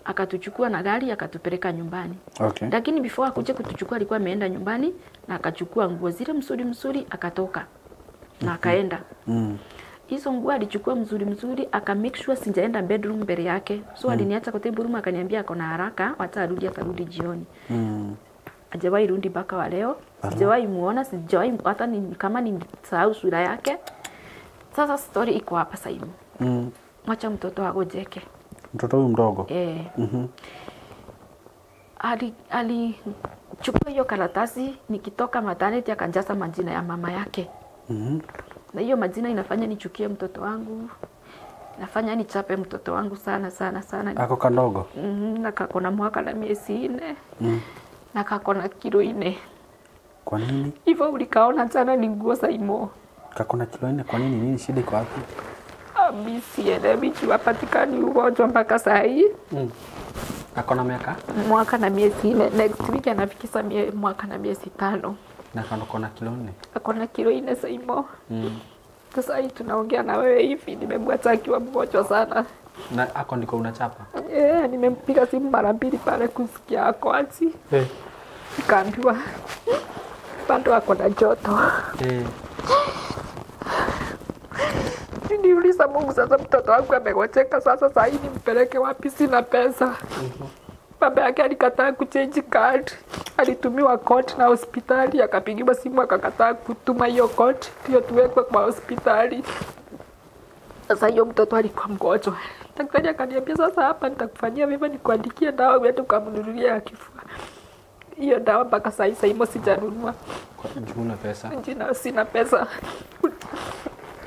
Akatuchukua na gari akatupeleka nyumbani. Okay. Lakini before akuje kutuchukua alikuwa ameenda nyumbani na akachukua nguo zile mzuri mzuri akatoka. Na akaenda. Hizo nguo alichukua mzuri mzuri aka make sure sijaenda bedroom mbele yake. So aliniacha kwa table room akaniambia ako na haraka, wacha arudi atarudi jioni. Hajawahi rudi mpaka wa leo. Sijawahi muona, sijawahi hata kama nimsahau sura yake. Sasa story iko hapa sasa. Mwacha mtoto agojeke. Mtoto huyu mdogo. Alichukua hiyo karatasi nikitoka maternity akanjaza majina ya mama yake. Na hiyo majina inafanya nichukie mtoto wangu. Inafanya nichape mtoto wangu sana sana sana. Ako kandogo. Na kako na mwaka na miezi 4. Na kako na kilo 4. Kwa nini? Hivyo ulikaona sana ni nguo Saimo. Kako na kilo 4 kwa nini? Nini shida iko wapi? Mimi sielewi juu hapatikani ugonjwa mpaka saa hii. Ako na miaka? Mwaka na miezi 4. Next week anafikisha mwaka na miezi 5. Na kako na kilo 4? Ako na kilo 4 Saimo. Sasa hii tunaongea na wewe hivi nimemwacha akiwa mgonjwa sana. Na ako ndiko unachapa? Nimempiga simu mara 2 pale kusikia ako aje. Nikaambiwa bado ako na joto. Niliuliza Mungu sasa mtoto wangu amegocheka sasa saa hii nimpeleke wapi, sina pesa. Baba yake alikataa kuchange card. Alitumiwa code na hospitali, akapigiwa simu akakataa kutuma hiyo code ndio tuwekwe kwa hospitali. Sasa hiyo mtoto alikuwa mgonjwa. Daktari akaniambia sasa hapa nitakufanyia vipi, nikuandikie dawa uende ukamnunulia kifua. Hiyo dawa mpaka saa hii Saimo sijanunua. Huna pesa? Sina pesa.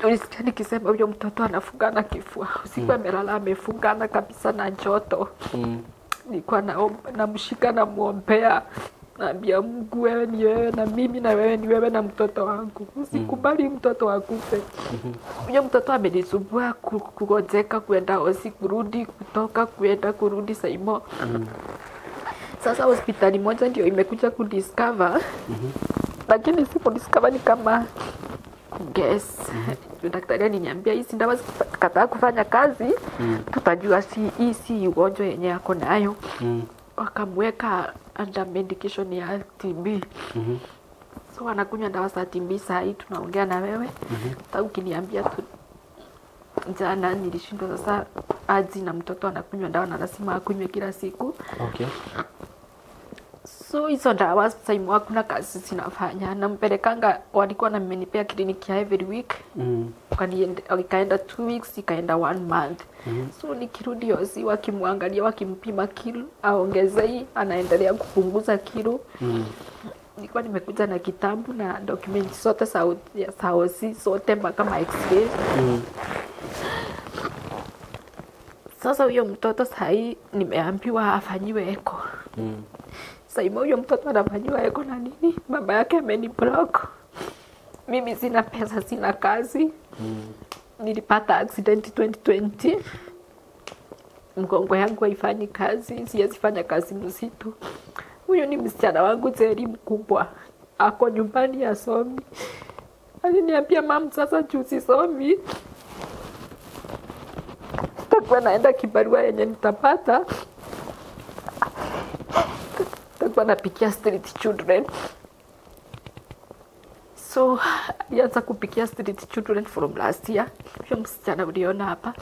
Ulisikia nikisema huyo mtoto anafungana kifua. Usiku amelala amefungana kabisa na joto. Nilikuwa namshika namuombea. Naambia Mungu wewe ni wewe na mimi na wewe ni wewe na mtoto wangu. Usikubali mtoto akufe. Huyo mtoto amenisumbua kugonjeka, kuenda hosi, kurudi, kutoka, kuenda, kurudi Saimo. Sasa hospitali moja ndio imekuja kudiscover. Lakini si kudiscover, ni kama guess. Daktari aliniambia hizi dawa zikikataa kufanya kazi, tutajua si hii si ugonjwa yenye ako nayo. Wakamweka under medication ya TB. So anakunywa dawa za TB saa hii tunaongea na wewe. Hata ukiniambia tu jana nilishindwa sasa aji na mtoto anakunywa dawa na lazima akunywe kila siku. Okay. So hizo dawa sasa hakuna kazi zinafanya. Nampelekanga, walikuwa wamenipea kliniki ya every week. Ikaenda 2 weeks, ikaenda 1 month. So nikirudi hosi wakimwangalia, wakimpima kilo, aongezei, anaendelea kupunguza kilo. Nilikuwa nimekuja na kitabu na documents zote za hosi zote mpaka ma x-ray. Sasa huyo mtoto sahi nimeambiwa afanyiwe echo. Sasa huyo mtoto anafanyiwa echo na nini? Baba yake ameniblock. Mimi sina pesa, sina kazi. Nilipata accident 2020. Mgongo yangu haifanyi kazi, siwezi fanya kazi mzito. Huyo ni msichana wangu Jerry mkubwa. Ako nyumbani asomi. Aliniambia mam, sasa juu sisomi, sitakuwa naenda kibarua yenye nitapata. Nitakuwa napikia street children. So alianza kupikia street children from last year. Huyo msichana uliona hapa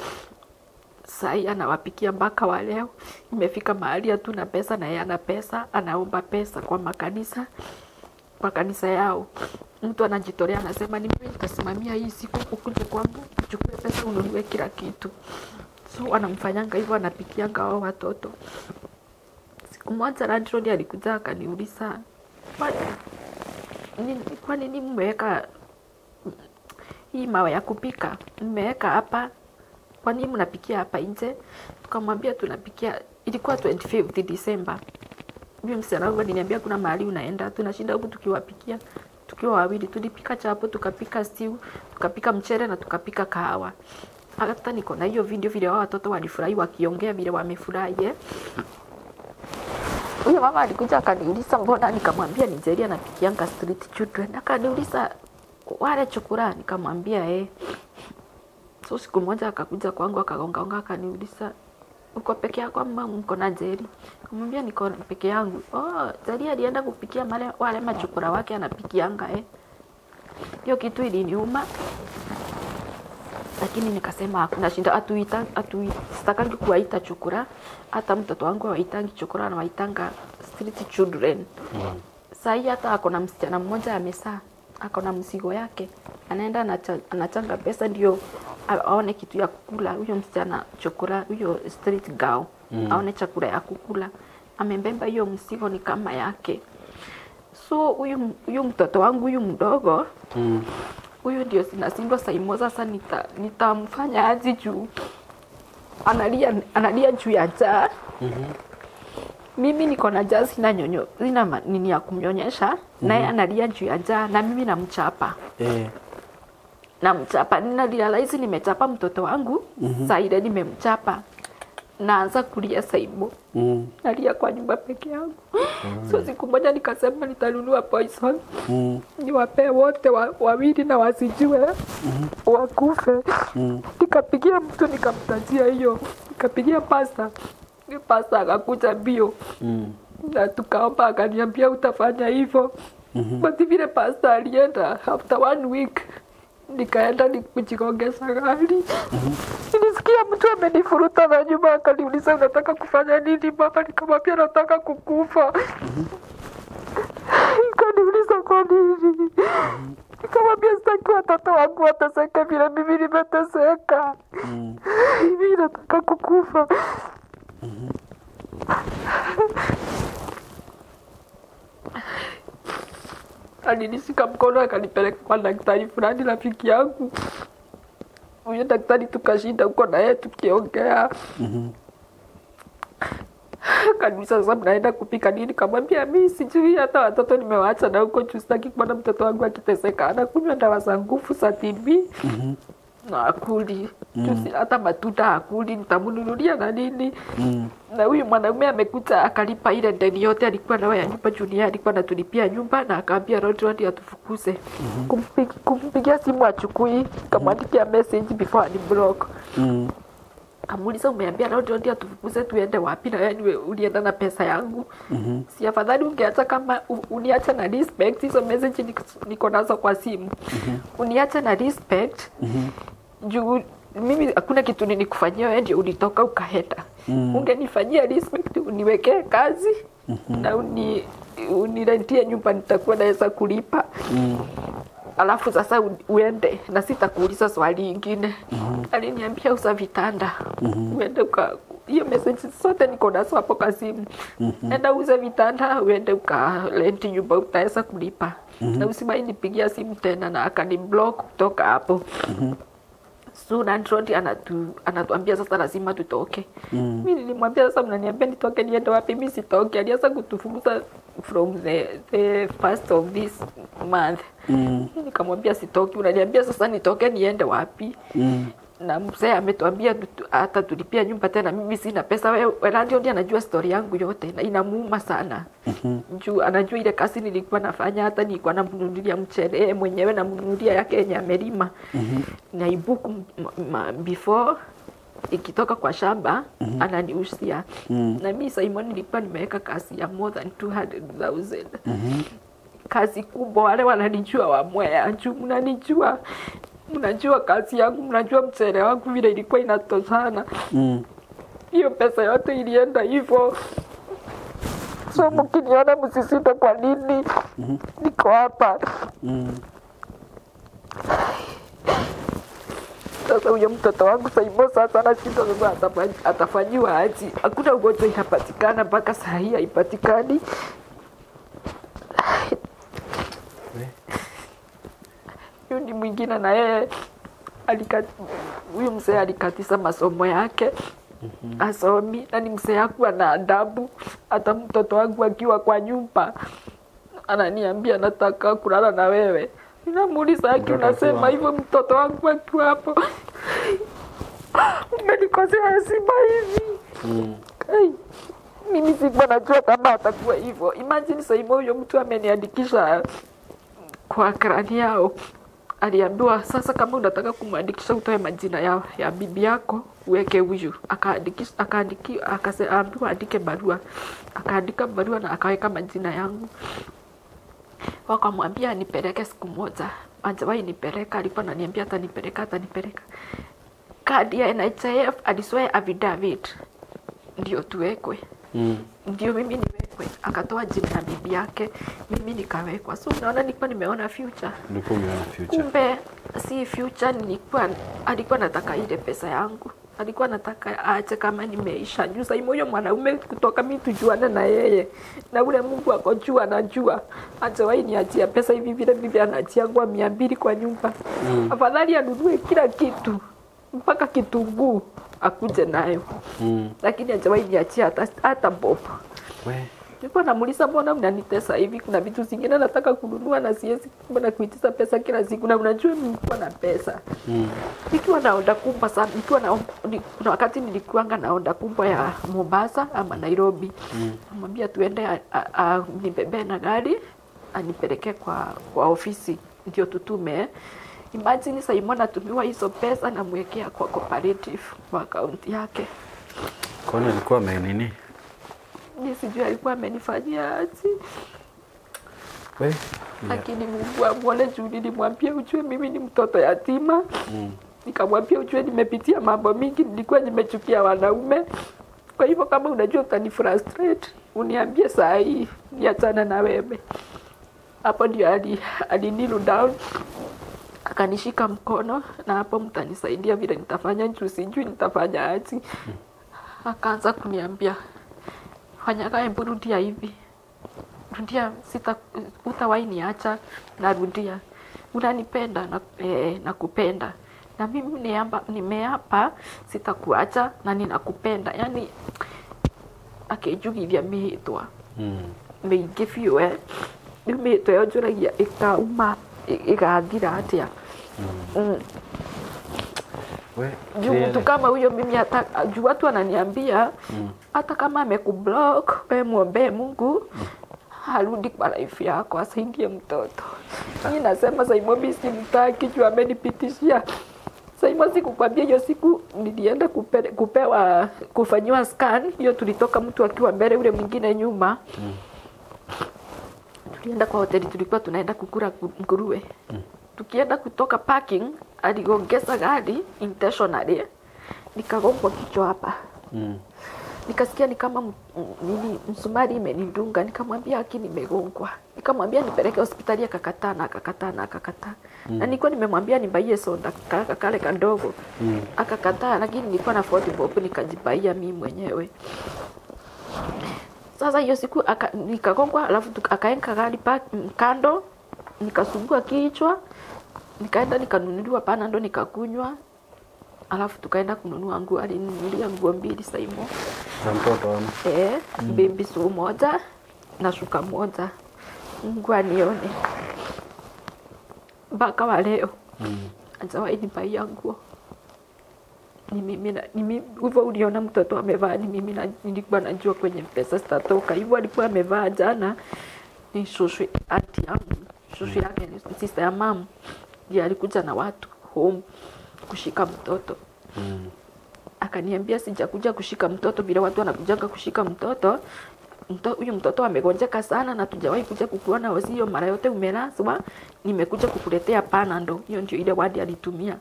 sai anawapikia mpaka wa leo. Imefika mahali hatuna pesa na yeye ana pesa, anaomba pesa kwa makanisa, kwa kanisa yao. Mtu anajitolea anasema ni mimi nitasimamia hii siku, ukuje kwangu uchukue pesa ununue kila kitu. So anamfanyanga hivyo, anapikianga wao watoto. Siku moja landlord alikuja akaniuliza, kwa nini mmeweka hii mawe ya kupika? Mmeweka hapa, kwa nini mnapikia hapa nje? Tukamwambia tunapikia, ilikuwa 25th December. Mimi msichana wangu aliniambia kuna mahali unaenda, tunashinda huku tukiwapikia tukiwa wawili. Tulipika chapo, tukapika stew, tukapika mchele na tukapika kahawa. Hata niko na hiyo video vile wao watoto walifurahi wakiongea vile wamefurahi. Huyo mama alikuja akaniuliza mbona, nikamwambia ni Jerry anapikianga street children. Akaniuliza wale chokora, nikamwambia eh. So siku moja akakuja kwangu akagonga akaniuliza uko peke yako ama mko na Jerry? Nikamwambia niko peke yangu. Oh, Jerry alienda kupikia wale machokora wake anapikianga eh. Hiyo kitu iliniuma. Lakini nikasema hakuna shinda, sitakangi kuwaita chokora. Hata mtoto wangu hawaitangi chokora, anawaitanga street children. Sahi hata ako na msichana mmoja amesaa, ako na mzigo yake, anaenda anachanga pesa ndio aone kitu ya kukula. Huyo msichana chokora, huyo street girl, aone chakula ya kukula. Amembeba hiyo mzigo ni kama yake. So huyu mtoto wangu huyu mdogo, huyu ndio sinashindwa Saimo sasa nitamfanya aje juu analia juu ya njaa. Mimi niko na njaa, sina nyonyo, sina nini ya kumnyonyesha, naye analia juu ya njaa na mimi namchapa. Namchapa, nina realize nimechapa mtoto wangu, saa ile nimemchapa. Naanza kulia Saimo. Nalia kwa nyumba peke yangu. So siku moja nikasema nitanunua poison. Niwapee wote wawili na wasijue wakufe. Nikapigia mtu nikamtajia hiyo. Nikapigia pasta. Pasta akakuja mbio. Na tukaomba, akaniambia utafanya hivyo. But vile pasta alienda after 1 week nikaenda nikujigongeza gari. Nilisikia mtu amenifuruta na nyuma akaniuliza unataka kufanya nini mama? Nikamwambia nataka kukufa. Akaniuliza kwa nini? Nikamwambia sitaki watoto wangu wateseke vile mimi nimeteseka. Mimi nataka kukufa. Alinishika mkono akanipeleka kwa daktari fulani rafiki yangu. Huyo daktari tukashinda huko na yeye tukiongea. Akaniuliza sasa mnaenda kupika nini? Nikamwambia mimi sijui, hata watoto nimewaacha na huko juu sitaki kuona mtoto wangu akiteseka. Anakunywa dawa za nguvu za TB. Na akuli hata matunda akuli, nitamnunulia na nini? Na huyu mwanaume amekuja akalipa ile deni yote alikuwa nayo ya nyumba, juu alikuwa anatulipia nyumba, na akaambia landlord atufukuze. Kumpigia simu achukui, kamwandikia message before aniblock. Kamuuliza, umeambia landlord atufukuze tuende wapi? Na wewe ulienda na pesa yangu. Si afadhali ungeacha kama uniacha na respect, hizo message niko nazo kwa simu. Uniacha na respect. Juu mimi hakuna kitu nilikufanyia, wewe ndio ulitoka ukaenda. Ungenifanyia respect, uniwekee kazi na unirentie nyumba nitakuwa naweza kulipa. Alafu sasa uende na sitakuuliza swali ingine. Aliniambia uza vitanda. Uende uka, hiyo message zote niko nazo hapo kwa simu. Enda uze vitanda, uende uka rent nyumba utaweza kulipa. Na usiwahi nipigia simu tena, na akaniblock kutoka hapo. So landlord anatuambia sasa lazima tutoke. Mimi nilimwambia sasa mnaniambia nitoke niende wapi? Mimi sitoke. Alianza kutufukuza from the first of this month. Nikamwambia sitoki, unaniambia sasa nitoke niende wapi? Na mzee ametuambia hata tulipia nyumba tena, mimi sina pesa. Wewe landlord anajua story yangu yote na inamuuma sana. Juu anajua ile kazi nilikuwa nafanya, hata nilikuwa namnunulia mchele mwenyewe, namnunulia yake yenye amelima. Na ibuku before ikitoka kwa shamba ananiusia. Na mimi Simon nilikuwa nimeweka kazi ya more than 200,000. Kazi kubwa, wale wananijua wa Mwea, juu mnanijua. Mnajua kazi yangu, mnajua mchele wangu vile ilikuwa inatoshana. Hiyo pesa yote ilienda hivyo. So mkiniona msisite kwa nini niko hapa. Sasa huyo mtoto wangu Saimo sasa anashinda sasa atafanyiwa aje? Hakuna ugonjwa inapatikana mpaka saa hii haipatikani. Huyu mwingine na yeye huyu mzee alikatisa masomo yake. Asomi, na ni mzee hakuwa na adabu. Hata mtoto wangu akiwa kwa nyumba ananiambia nataka kulala na wewe. Ninamuuliza haki unasema hivyo mtoto wangu akiwa hapo? Umenikosea heshima hivi. Mimi sikuwa najua kama atakuwa hivyo. Imagine Saimo huyo mtu ameniandikisha kwa krani yao. Aliambiwa sasa kama unataka kumwandikisha utoe majina ya bibi yako uweke huyu. Akaandikisha, akaambiwa andike barua. Akaandika barua na akaweka majina yangu. Wakamwambia nipeleke siku moja. Hajawahi nipeleka, alikuwa ananiambia atanipeleka. Kadi ya NHIF aliswear affidavit ndio tuwekwe. Ndio mimi niwekwe. Akatoa jina ya bibi yake, mimi nikawekwa. So unaona nilikuwa nimeona future. Nilikuwa nimeona future. Kumbe si future, alikuwa anataka ile pesa yangu. Alikuwa anataka aache kama nimeisha. Juu sasa huyo mwanaume kutoka mimi tujuane na yeye. Na ule Mungu akojua anajua. Hajawahi niachia pesa hivi vile bibi anaachia kwa 200 kwa nyumba. Afadhali anunue kila kitu mpaka kitunguu akuje nayo. Lakini hajawahi niachia hata bob. Nilikuwa namuuliza mbona mnanitesa hivi, kuna vitu zingine nataka kununua na siwezi, mbona kuitisha pesa kila siku na unajua mimi na pesa. Nikiwa na oda kubwa sana, kuna wakati nilikuanga na oda kubwa ya Mombasa ama Nairobi. Namwambia tuende nibebe na gari anipeleke kwa ofisi ndio tutume. Imagine Simon atumiwa hizo pesa na mwekea kwa cooperative kwa account yake. Kwani alikuwa amenini? Mimi sijui alikuwa amenifanyia aje. Lakini Mungu amwone juu nilimwambia ujue mimi ni mtoto yatima. Nikamwambia ujue nimepitia mambo mingi, nilikuwa nimechukia wanaume. Kwa hivyo kama unajua utanifrustrate, uniambie saa hii niachane na wewe. Hapo ndio alinilo down. Akanishika mkono na hapo mtanisaidia vile nitafanya juu sijui nitafanya aje. Akaanza kuniambia fanya kama rudia hivi. Rudia, utawahi niacha na rudia. Unanipenda na nakupenda. Na mimi nimeapa sitakuacha na ninakupenda. Yaani akijugithia mihitwa. Mĩingĩ biũ rĩu mĩhĩtwa ĩyo njũragia ĩkauma ĩgathira atĩa. We, Juu mtu kama huyo mimi hata juu watu wananiambia hata kama amekublock wewe muombee Mungu arudi kwa life yako asaidie mtoto. Mimi nasema Saimo mimi simtaki juu amenipitishia. Saimo sikukwambia hiyo siku nilienda kupewa kufanyiwa scan, hiyo tulitoka mtu akiwa mbele ule mwingine nyuma. Tulienda kwa hoteli, tulikuwa tunaenda kukula nguruwe. Tukienda kutoka parking, aligongeza gari intentionally, nikagongwa kichwa hapa. Nikasikia ni kama nini msumari imenidunga, nikamwambia haki nimegongwa. Nikamwambia nipeleke hospitali, akakataa na akakataa na akakataa. Na nilikuwa nimemwambia nibaie soda kale kadogo. Akakataa, lakini nilikuwa na 40 bob nikajibaia mimi mwenyewe. Sasa hiyo siku nikagongwa, alafu akaenka gari kando, nikasumbua kichwa, nikaenda nikanunuliwa Panadol nikakunywa. Alafu tukaenda kununua nguo, alinunulia nguo 2 Saimo. Za mtoto ama? Baby suit moja na shuka moja. Mungu anione. Mpaka wa leo. Hajawahi nibaia nguo. Ni mimi na, ni mimi, hivyo uliona mtoto amevaa, ni mimi na, nilikuwa najua kwenye pesa zitatoka. Hivyo alikuwa amevaa jana, ni shushu auntie yangu, shushu yake ni sister ya mom. Ndiye alikuja na watu home kushika mtoto. Akaniambia sijakuja kushika mtoto bila watu wanakujaga kushika mtoto. Huyu mtoto amegonjeka sana na tujawahi kuja kukuona wazio mara yote umelazwa, nimekuja kukuletea Panadol. Hiyo ndio ile wadi alitumia.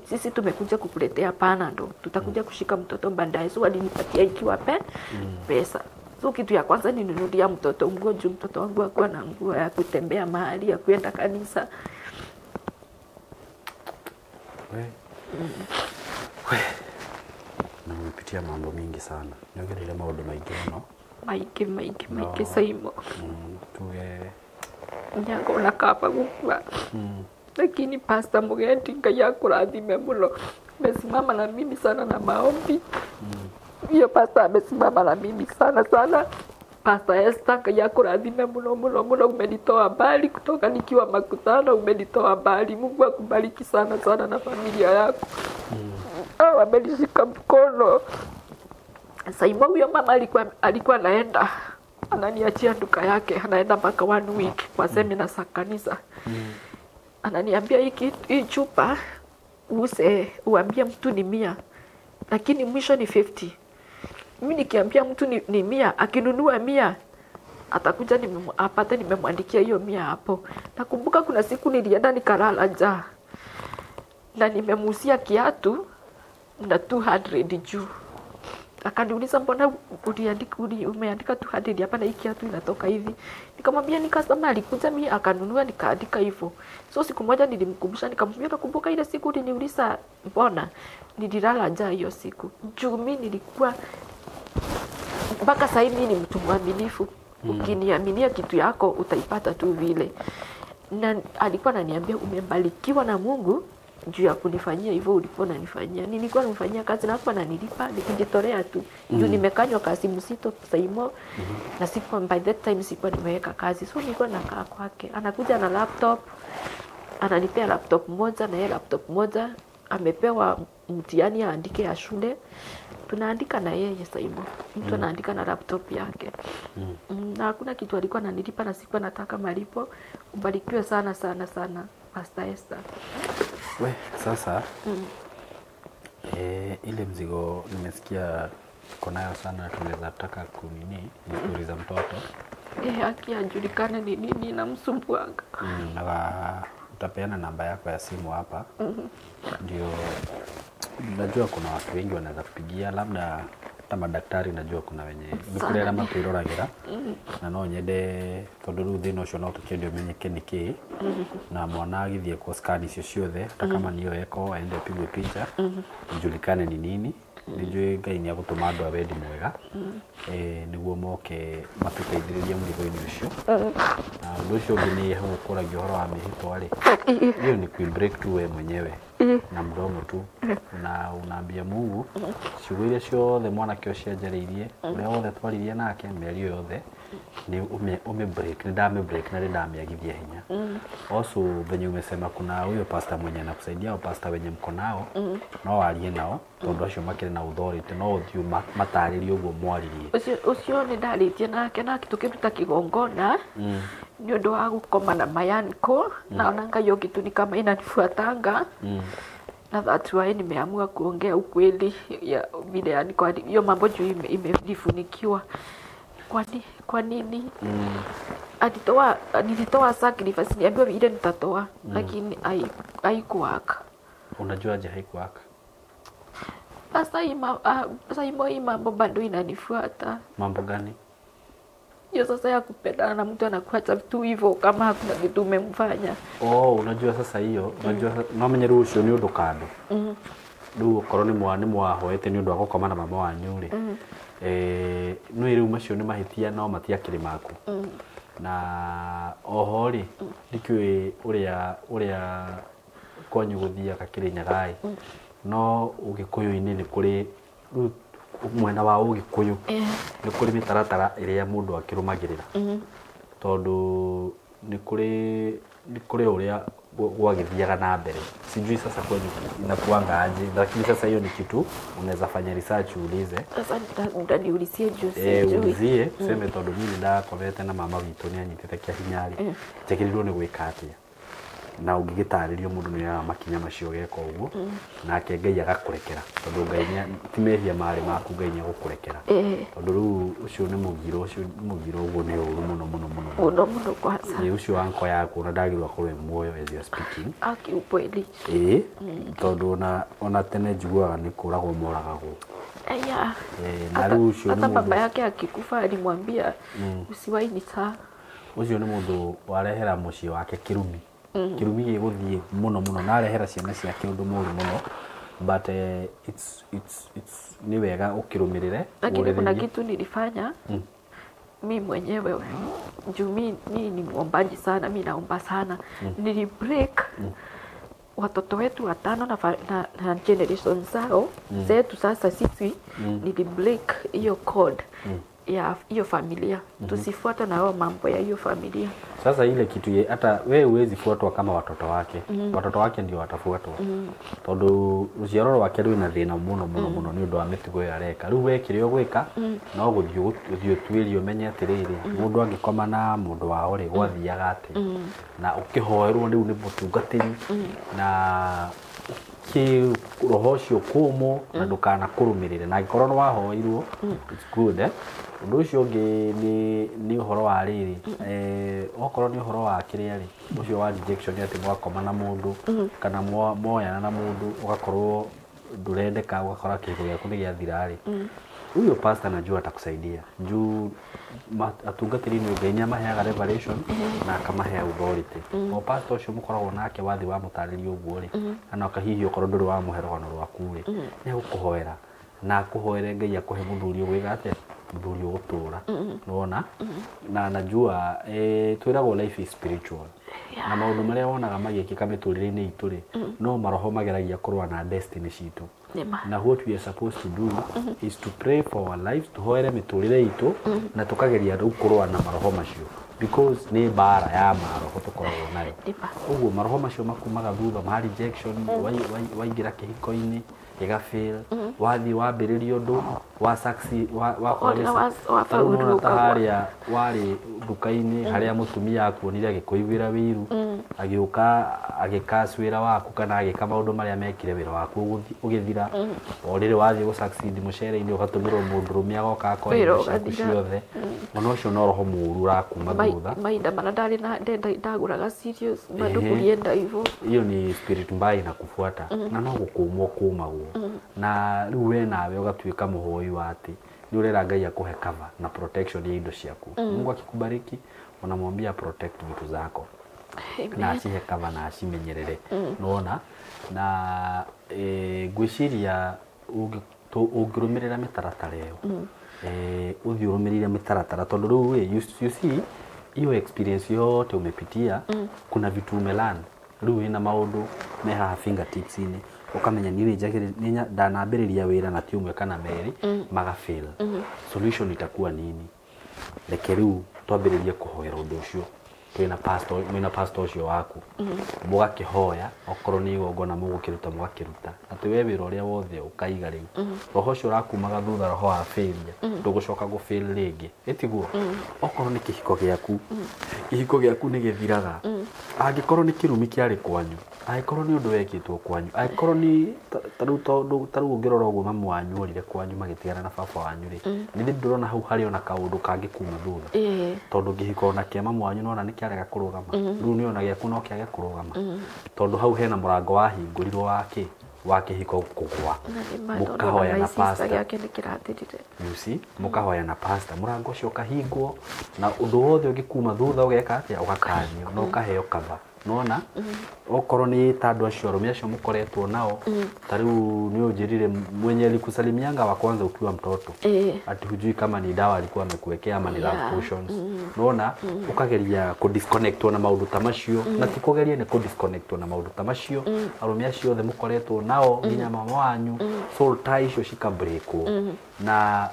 Sisi tumekuja kukuletea Panadol, tutakuja kushika mtoto baadaye. So alinipatia ikiwa pesa. So kitu ya kwanza ninunulia mtoto nguo, juu mtoto wangu hakuwa na nguo ya kutembea mahali, ya kwenda kanisa. We. We. Na umepitia mambo mingi sana. Nyogereire maundu maingi muno. Maingi, maingi, maingi Saimo. Tuge Nyago na kaba gukua. Lakini Pastor Mugendi Ngai akurathime muno. Amesimama na mimi sana na maombi. Hiyo pastor amesimama na mimi sana sana. Pastor Esther Ngai akurathime muno muno muno, umenitoa mbali kutoka nikiwa makutano, umenitoa mbali. Mungu akubariki sana sana na familia yako. Amenishika mkono. Saimo huyo mama alikuwa anaenda, ananiachia duka yake, anaenda mpaka 1 week kwa semina za kanisa. Ananiambia hii chupa use, uambie mtu ni 100, lakini mwisho ni 50. Mimi nikiambia mtu ni 100, akinunua 100 atakuja apate nimemwandikia hiyo 100 hapo. Nakumbuka kuna siku nilienda nikalala njaa na nimemuusia kiatu na 200 juu. Akaniuliza mbona umeandika 200 hapa na hii kiatu inatoka hivi. Nikamwambia ni customer alikuja mimi akanunua nikaandika hivyo. So siku moja nilimkumbusha, nikamwambia nakumbuka ile siku uliniuliza mbona nililala njaa hiyo siku. Juu mimi nilikuwa mpaka sasa mimi ni mtu mwaminifu. Ukiniaminia kitu yako utaipata tu vile. Na alikuwa ananiambia umebarikiwa na Mungu juu ya kunifanyia hivyo ulikuwa unanifanyia. Nilikuwa namfanyia kazi na hakuwa ananilipa, nikijitolea tu. Juu nimekanywa kazi msito Saimo. Na sikuwa, by that time sikuwa nimeweka kazi. So nilikuwa nakaa kwake. Anakuja na laptop, ananipea laptop moja na yeye laptop moja. Amepewa mtihani aandike ya shule. Tunaandika na yeye Saimo. Mtu anaandika na laptop yake. Na hakuna kitu alikuwa ananilipa na sikuwa nataka malipo. Ubarikiwe sana sana sana Pastor Esther. We, sasa ile mzigo nimesikia tuko nayo sana, tunaweza taka kunini ni stori za mtoto. Haki ajulikane ni nini inamsumbuanga. Na utapeana namba yako ya simu hapa. Ndio najua kuna watu wengi wanaweza kupigia, labda hata madaktari najua kuna wenye nĩ kũrĩ arĩa matwĩroragĩra na no nyende tondũ rĩu thĩna ũcio no tũkĩende ũmenyeke nĩ kĩ na mwana agĩthiĩ kwa scan icio ciothe hata kama niyo eko aende apigwe picha ijulikane ni nini. Nĩnjũĩ Ngai nĩ agũtũma andũ a wendi mwega nĩguo moke matũteithĩrĩrie mũrigo-inĩ ũcio. Na ũndũ ũcio ũngĩ nĩ hau ũkũragia ũhoro wa mĩhĩtwa rĩ, hiyo ni kui break tu wewe mwenyewe. Na mdomo tu na unaambia Mungu ciugo iria ciothe mwanake ũcio anjarĩirie, ũrĩa wothe twaririe nake, mĩario yothe nĩ ume break, nĩ ndame break na nĩ ndamĩagithia hinya. Also venye umesema kuna huyo pastor mwenye anakusaidia au pastor wenye mko nao, no warie nao tondũ acio makĩrĩ na authority, no ũthiĩ matarĩrie ũguo mwaririe. Ũcio nĩ ndarĩtie nake na tũkĩruta kĩgongona nĩ ũndũ wa gũkoma na mayanko, naona hiyo kitu ni kama inanifuatanga na that's why nimeamua kuongea ukweli ya vile, yani kwa hiyo mambo juu imenifunikiwa. Kwa nini alitoa, nilitoa sacrifice, niambiwa ile nitatoa, lakini haikuwaka. Unajuaje haikuwaka? Sasa hii mambo bado inanifuata. Mambo gani? Hiyo sasa ya kupendana na mtu anakuacha tu hivyo kama hakuna kitu umemfanya. Oh, unajua sasa hiyo, unajua no menye rĩu ũcio nĩ ũndũ kando. Rĩu okorwo nĩ mwahoete nĩ ũndũ wa gũkoma na mama wanyu rĩ, nĩ rĩu macio nĩ mahĩtia no matiakĩrĩ maku. Na oho rĩ, ndikĩũĩ ũrĩa kwanyu gũthiaga Kĩrĩnyaga ĩ, no Ũgĩkũyũ-inĩ nĩ kũrĩ rĩu mwena wa Ũgĩkũyũ nĩ kũrĩ mĩtaratara ĩrĩa mũndũ akĩrũmagĩrĩra, tondũ nĩ kũrĩ ũrĩa gwagĩthiaga na mbere. Sijui sasa kwenyu inakuanga aje, lakini sasa hiyo ni kitu unaweza fanya research uulize. Sasa utaniulizia juu sijui. Ulizie useme tondũ niĩ nĩndakomete na mama witũ nĩ anyitĩte kĩa hinya rĩ, njagĩrĩirwo nĩ gwĩka atĩa, na ũngĩgĩtarĩrio mũndũ nĩ oyaga makinya macio geka ũguo, nake Ngai agakũrekera, tondũ Ngai ti mehia marĩ maku, Ngai nĩ agũkũrekera. Tondũ rĩu ũcio nĩ mũgiro, ũcio nĩ mũgiro ũguo nĩ ũru mũno mũno mũno mũno mũno kwanza. Ĩ ũcio anko yaku na ndagĩrĩirwo akorwo e muoyo as you are speaking. Aki ukweli. Ĩ tondũ ona tene njiguaga nĩ kũragwo moragagwo. Aya. Na rĩu ũcio nĩ hata baba mũndũ yake akikufa alimwambia usiwahi nisaa. Ũcio nĩ mũndũ warehera mũciĩ wake kĩrumi. Kĩrumi gĩgũthiĩ mũno mũno na arehera ciana ciake ũndũ mũru mũno, but it's ni wega ũkĩrũmĩrĩre. Lakini kuna kitu nilifanya mi mwenyewe juu mi ni mwombaji sana, mi naomba sana. Nilibreak watoto wetu watano na generation zao zetu sasa sisi, nilibreak hiyo code ya hiyo familia. Tusifuate na wao mambo ya hiyo familia. Sasa ile kitu hata wewe huwezi fuatwa kama watoto wake. Watoto wake ndio watafuatwa. Tondũ rũciaro rwake rwĩna thĩna mũno mũno mũno nĩ ũndũ wa mĩtugo ĩyo areka. Rĩu we kĩrĩa ũgwĩka no gũthiĩ ũtuĩrie ũmenye atĩrĩrĩ, mũndũ angĩkoma na mũndũ wao rĩ, gwathiaga atĩa, na ũkĩhoerwo rĩu nĩ mũtungatĩri na roho ũcio kũmwo na ndũkanakũrũmĩrĩre, na angĩkorwo nĩ wahoirwo it's good. Ũndũ ũcio ũngĩ nĩ ũhoro wa rĩrĩ, okorwo nĩ ũhoro wa kĩrĩa rĩ, ũcio wa rejection, atĩ mwakoma na mũndũ kana moyana na mũndũ ũgakorwo ndũrendeka, ũgakora kĩhiko gĩaku nĩ gĩathira rĩ, huyo pastor najua atakusaidia juu atungatĩri nĩ Ngai nĩamaheaga revelation na akamahea authority. O pastor ũcio mũkoragwo nake wathi wa mũtarĩria ũguo rĩ, kana hihi okorwo ndũrĩ wamũhe rũgano rwaku rĩ, nĩ egũkũhoera na akũhoere Ngai akũhe mũthuri ũgwĩka atĩa, mũthuri ũgũtũra. Nĩwona? Na najua twĩragwo life is spiritual, na maũndũ marĩa wonaga magĩkĩka mĩtũrĩre-inĩ itũ rĩ, no maroho mageragia kũrũa na destiny citũ. Na what we are supposed to do is to pray for our lives, tuhoere mĩtũrĩre itũ na tũkageria rĩu kũrũa na maroho macio, because nĩ mbara ya maroho tũkoragwo nayo. Ũguo maroho macio makumaga thutha ma rejection, waingĩra kĩhiko-inĩ gĩgafail, wathiĩ wambĩrĩria ũndũ wa succeed, wakorwo ta harĩa warĩ nduka-inĩ harĩa mũtumia akuonire agĩkũiguĩra wĩiru, agĩũka agĩkaci wĩra waku kana agĩka maũndũ marĩa mekire wĩra waku ũgĩthira, o rĩrĩ wathiĩ gũ succeed mũcere-inĩ ũgatũmĩrwo mũndũrũme agoka akoya indo ciaku ciothe, ona ũcio no roho mũũru ũrakuma thutha. Mahinda marĩa ndarĩ na ndagũraga serious bado kulienda hivyo, hiyo ni spirit mbaya inakufuata na no gũkũmwo kũmagwo, na rĩu we nawe ũgatuĩka mũhoi wa atĩ nĩ ũrera Ngai akũhe cover na protection ya indo ciaku. Mungu akikubariki unamwambia protect vitu zako na acihe cover na acimenyerere. Nĩwona? Na ngwĩciria ũngĩrũmĩrĩra mĩtaratara ĩyo, ũthiĩ ũrũmĩrĩire mĩtaratara, tondũ rĩu you see hiyo experience yote umepitia, kuna vitu umelearn rĩu wĩna maũndũ me haha fingertips-inĩ, ũkamenya niĩ nĩ ndanambĩrĩria wĩra na ti ũmwe kana merĩ maga fail. Solution itakuwa nini? Reke rĩu twambĩrĩrie kũhoera ũndũ ũcio twĩna pastor, mwĩna pastor ũcio waku, mũgakĩhoya okorwo nĩ igongona mũgũkĩruta mũgakĩruta, atĩ we wĩra ũrĩa wothe ũkaiga rĩu roho ũcio ũrakumaga thutha, roho wa failure ndũgũcoka gũ fail rĩngĩ, ĩtiguo? Okorwo nĩ kĩhiko gĩaku, kĩhiko gĩaku nĩ gĩthiraga, angĩkorwo nĩ kĩrumi kĩarĩ kwanyu, angĩkorwo nĩ ũndũ wekĩtwo kwanyu, angĩkorwo nĩ ta rĩu, tondũ ta rĩu ũngĩrora ũguo mamu wanyu orire kwanyu magĩtigana na baba wanyu rĩ, nĩ ndĩrona hau harĩ ona kaũndũ kangĩ kuma thutha, tondũ kĩhiko ona kĩa mamu wanyu nona nĩ kĩarega kũrũgama, rĩu nĩ ona gĩaku no kĩage kũrũgama, tondũ hau hena mũrango wahingũrirwo wa kĩ wa kĩhiko kũgwa. Mũkahoya na pastor gĩake nĩ kĩrathirire. You see, mũkahoya na pastor, mũrango ũcio ũkahingwo, na ũndũ wothe ũngĩkuma thutha ũgeka atĩa? Ũgakanio na ũkaheo cover. Nona okorwo nĩ ta andũ acio arũme acio mũkoretwo nao, ta rĩu nĩ ũnjĩrire mwenye alikusalimianga wa kwanza ukiwa mtoto, ati hujui kama ni dawa alikuwa amekuwekea ama ni love potions. Nona ũkageria kũ disconnect na maũndũ ta macio, na ti kũgeria, nĩ kũ disconnect na maũndũ ta macio, arũme acio othe mũkoretwo nao nginya mama wanyu, soul tie icio cikabreakwo na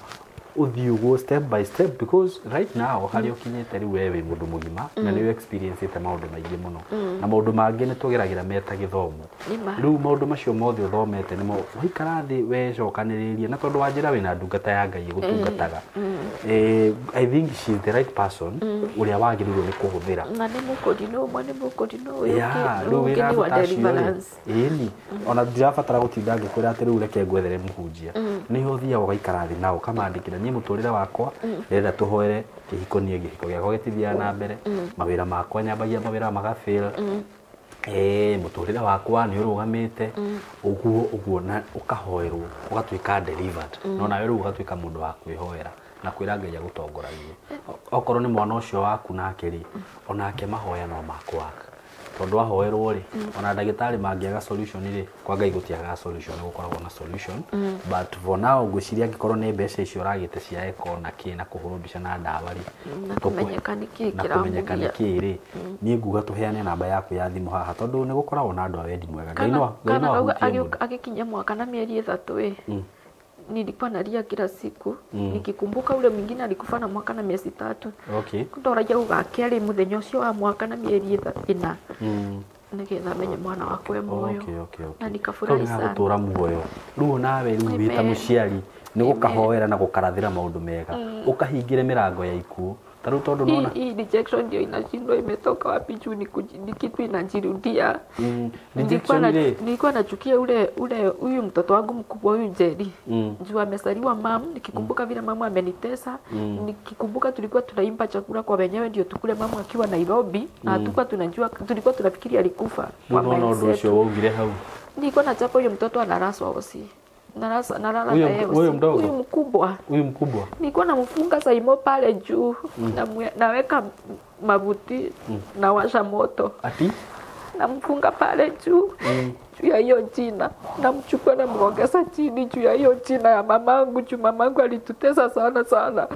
ũthiĩ ũguo step by step, because right now harĩa ũkinyĩte rĩu we wĩ mũndũ mũgima na nĩ experience maũndũ maingĩ mũno, na maũndũ mangĩ nĩ tũgeragĩra meta gĩthomo. Nĩ ma. Rĩu maũndũ macio mothe ũthomete nĩmo waikara thĩ wecokanĩrĩrie, na tondũ wanjĩra wĩna ndungata ya Ngai ĩgũtungataga, I think she is the right person ũrĩa wagĩrĩirwo nĩ kũhũthĩra. Na nĩ mũkũrinũ ũmwe, nĩ mũkũrinũ ũyũ Ya, ũngĩ, rĩu ũyũ ũngĩ wĩra nĩ wa ta acio rĩ, deliverance. Ĩni ona ndirabatara gũtinda ngĩkwĩra atĩ rĩu reke ngwethere mũhunjia, nĩho ũthiaga ũgaikara thĩ nao ũkamandĩkĩra, niĩ mũtũrĩre wakwa ndĩrenda tũhoere kĩhiko, niĩ kĩhiko gĩakwa gĩtithiaga na mbere, mawĩra makwa nyambagia mawĩra magafail, mũtũrĩre wakwa nĩ ũrũgamĩte ũguo ũguo, na ũkahoerwo ũgatuĩka delivered, no nawe rĩu ũgatuĩka mũndũ wa kwĩhoera na kwĩra Ngai agũtongoragie. Okorwo nĩ mwana ũcio waku nake rĩ, onake mahoya no makwaka, tondũ ahoerwo rĩ, ona ndagĩtarĩ mangĩaga solution rĩ, kwa Ngai gũtiagaga solution, nĩ gũkoragwo na solution. But for now ngwĩciria angĩkorwo nĩ mbeca icio ũragĩte cia echo na kĩ na kũhũrwo mbica na ndawa rĩ, Na kũmenyeka nĩ kĩĩ na kũmenyeka nĩ kĩramũgia. kĩĩ rĩ, niĩ nguga tũheane namba yaku ya thimũ haha, tondũ nĩ gũkoragwo na andũ a wendi mwega. Ngai Kana no Ngai kana no kauga ahutie mũndũ. Agĩkinya mwaka na mĩeri 3 ĩ, nilikuwa nalia kila siku nikikumbuka ule mwingine alikufa na mwaka na miezi 3. Ndoragia gũgakĩa rĩ mũthenya ũcio wa mwaka na mĩeri 4 nĩgetha menye mwana wakwa e muoyo. Na nikafurahi Kau nĩ sana. gagũtũra muoyo rĩu nawe rĩu wĩ ta Amen. mũciari nĩ gũkahoera na gũkarathĩra maũndũ mega, ũkahingĩre mĩrango ya ikuũ ta rĩu tondũ Hii nona hii rejection ndio inashindwa imetoka wapi juu ni kitu inajirudia. Nilikuwa Rejection na, rĩ, nilikuwa nachukia ule ule huyu mtoto wangu mkubwa huyu Jerry juu amesaliwa mamu, nikikumbuka vile mamu amenitesa, nikikumbuka tulikuwa tunaimba chakula kwa wenyewe ndio tukule mamu akiwa Nairobi, na hatukuwa tunajua, tulikuwa tunafikiri alikufa rĩu kwa nona ũndũ mindset. ũcio waugire hau. Nilikuwa nachapa huyo mtoto analaswa osi, nalasa nalala Huyo na yeye huyo usiku. mdogo? Huyu mkubwa Huyu mkubwa. Nilikuwa namfunga Saimo pale juu, naweka mabuti, nawasha moto, Ati namfunga pale juu juu ya hiyo jina, namchukua namwongeza chini juu ya hiyo jina ya mamangu, juu mamangu alitutesa sana sana.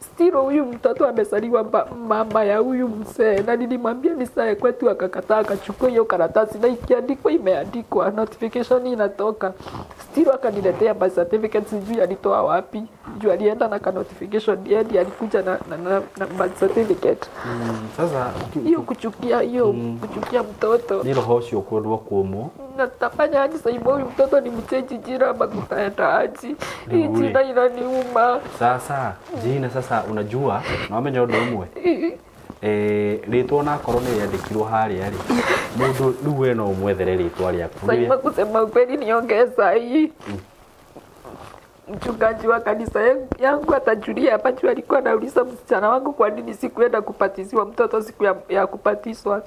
Still huyu mtoto amesaliwa mama ya huyu mzee, na nilimwambia nisae kwetu, akakataa, akachukua hiyo karatasi na ikiandikwa, imeandikwa, notification inatoka. Still akaniletea birth certificate, sijui alitoa wapi, juu alienda na ka notification, yeye ndiye alikuja na birth certificate. Sasa Hiyo kuchukia, hiyo kuchukia mtoto. Nĩ roho ũcio kwendwo kũmwo. Na tutafanya aje sasa hivi? Huyu mtoto ni mcheji jina ama kutaenda aje? Hii Rĩu rĩ. jina inaniuma. Sasa jina, sasa unajua na wamenya ũndũ ũmwe, rĩtwa onakorwo nĩ rĩandĩkirwo harĩa rĩ, mũndũ rĩu we no ũmwethere rĩtwa rĩaku. Saima, kusema ukweli, niongee sahii, mchungaji wa kanisa yangu atajulia hapa juu alikuwa anauliza msichana wangu kwa nini sikuenda kupatisiwa mtoto siku ya kupatiswa.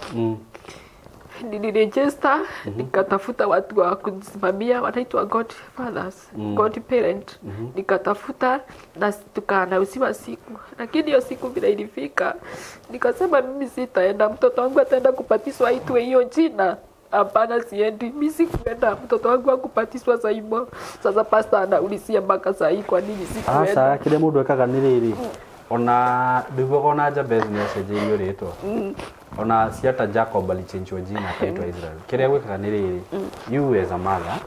Niliregister, nikatafuta watu wa kusimamia wanaitwa godfathers, godparent. Nikatafuta na tukaanausiwa siku, lakini hiyo siku vile ilifika nikasema mimi sitaenda, mtoto wangu ataenda kupatiswa aitwe hiyo jina. Hapana, siendi, mi sikuenda, mtoto wangu akupatiswa Saimo. Sasa pasta anaulizia mpaka sahii kwa nini Aca sikuenda. Kĩrĩa mũndũ ekaga nĩ rĩrĩ, ona ndiguaga ona Jabez nĩ acenjeirio rĩtwa. Ona si hata Jacob alichenjiwa jina akaitwa Israel. Kĩrĩa gwĩkaga nĩ rĩrĩ, you as a mother,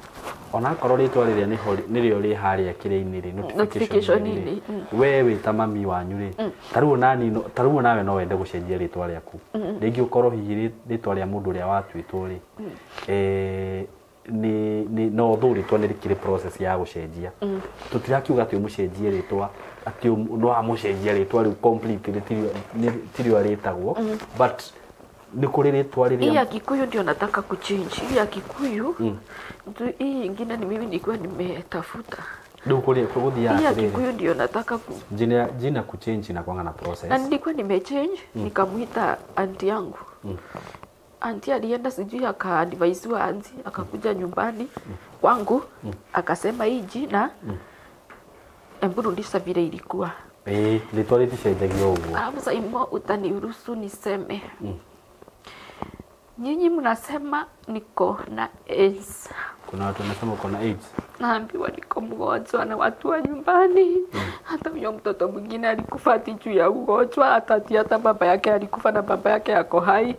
ona akorwo rĩtwa rĩrĩa nĩho nĩrĩo rĩ harĩa kĩrĩa-inĩ rĩ, notification-inĩ rĩ, we wĩ ta mami wanyu rĩ, ta rĩu onawe no wende gũcenjia rĩtwa rĩaku. Rĩngĩ ũkorwo hihi rĩtwa rĩa mũndũ ũrĩa watuĩtwo rĩ, ni no though rĩtwa nĩ rĩkĩrĩ process ya gũcenjia. Tũtirakiuga atĩ ũmũcenjie rĩtwa atĩ no amũcenjia rĩtwa rĩu completely tirio rĩtagwo, but nĩ kũrĩ rĩtwa rĩrĩa hii ya Kikuyu ndio nataka kuchange. Hii ya Kikuyu hii ingine ni mimi nilikuwa nimetafuta. Rĩu kũrĩ gũthiaga Hii ya atĩrĩrĩ, Kikuyu ndio nataka ku jina kuchange na kwanga na process. Na nilikuwa nimechange nikamuita auntie yangu. Auntie alienda sijui akaadvisiwa auntie akakuja nyumbani kwangu akasema hii jina hebu rudisha vile ilikuwa. Rĩtwa rĩticenjagio ũguo. Alafu Saimo utaniruhusu niseme. Nyinyi mnasema niko na AIDS. Kuna watu wanasema uko na AIDS. Naambiwa niko mgonjwa na watu wa nyumbani. Hata huyo mtoto mwingine alikufa ati juu ya ugonjwa, hata baba yake alikufa na baba yake ako hai.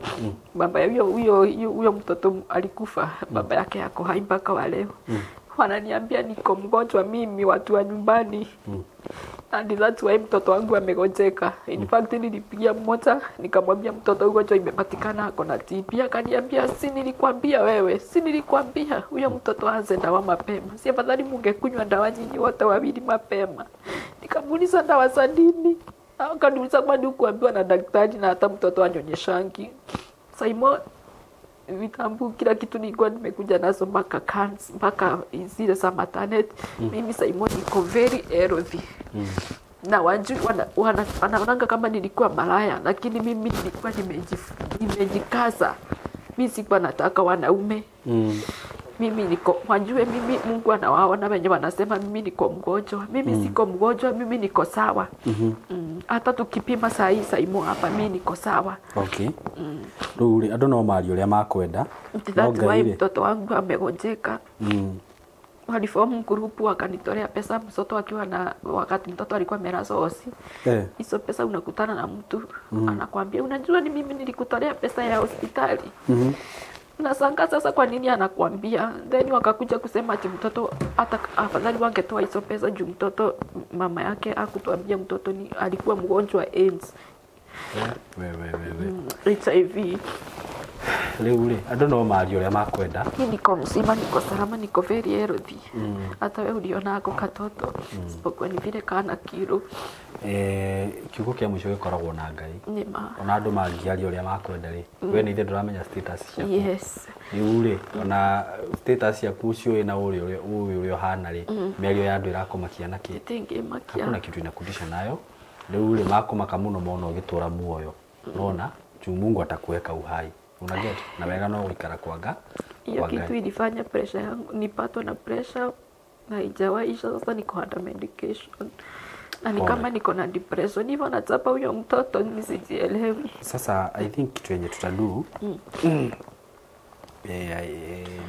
Baba ya huyo mtoto alikufa, baba yake ako hai mpaka wa leo. Wananiambia niko mgonjwa mimi, watu wa nyumbani. And that's why mtoto wangu amegonjeka. In fact nilipigia mmoja nikamwambia mtoto ugonjwa imepatikana ako na TB. Akaniambia si nilikwambia wewe, si nilikwambia huyo mtoto aanze dawa mapema. Si afadhali mungekunywa dawa nyinyi wote wawili mapema. Nikamuuliza dawa za nini? Akaniuliza kwani hukuambiwa na daktari na hata mtoto anyonyeshangi. Saimo vitambu kila kitu nilikuwa nimekuja nazo mpaka cans mpaka zile za maternity. Mimi Saimo niko very healthy. Na wajui wanaonanga kama nilikuwa malaya, lakini mimi nilikuwa nimejikaza. Mimi sikuwa nataka wanaume. Mimi niko wajue mimi Mungu anawaona wenye wanasema mimi niko mgonjwa. Mimi siko mgonjwa, mimi niko sawa. Hata tukipima saa hii Saimo hapa mimi niko sawa. Okay. Rĩu rĩ andũ no marie ũrĩa makwenda. That's why mtoto wangu amegonjeka. Waliform group wakanitolea pesa mtoto akiwa na wakati mtoto alikuwa amelazwa hosi. Hizo pesa unakutana na mtu anakuambia unajua ni mimi nilikutolea pesa ya hospitali. Nashangaa sasa kwa nini anakuambia. Then wakakuja kusema ati mtoto hata afadhali wangetoa hizo pesa juu mtoto mama yake hakutuambia mtoto ni alikuwa mgonjwa AIDS. We. HIV. Rĩu rĩ andũ no marie ũrĩa makwenda. Mimi niko mzima, niko salama, niko very healthy. Hata wewe uliona ako katoto. Isipokuwa ni vile kana kilo. Kiugo kĩa mũico gĩkoragwo na Ngai. Nĩma. Ona andũ mangĩaria ũrĩa makwenda rĩ, we nĩ ithe ndũramenya status ciaku. Yes. Rĩu rĩ ona status ciaku ciũĩ na ũrĩa ũrĩa ũhana rĩ, mĩario ya andũ ĩrakũmakia na kĩ? Ĩtingĩmakia. Hakuna kitu inakudisha nayo. Rĩu rĩ makũmaka mũno mona ũgĩtũra muoyo. Unaona? Juu Mungu atakuweka uhai. Una get? Na wega no gũikara kwa Ngai. Hiyo kitu ilifanya pressure yangu nipatwe na pressure na haijawaisha. Sasa niko under medication. Na ni kama niko na depression hivyo nachapa huyo mtoto nisijielewi. Sasa I think kitu yenye tutadu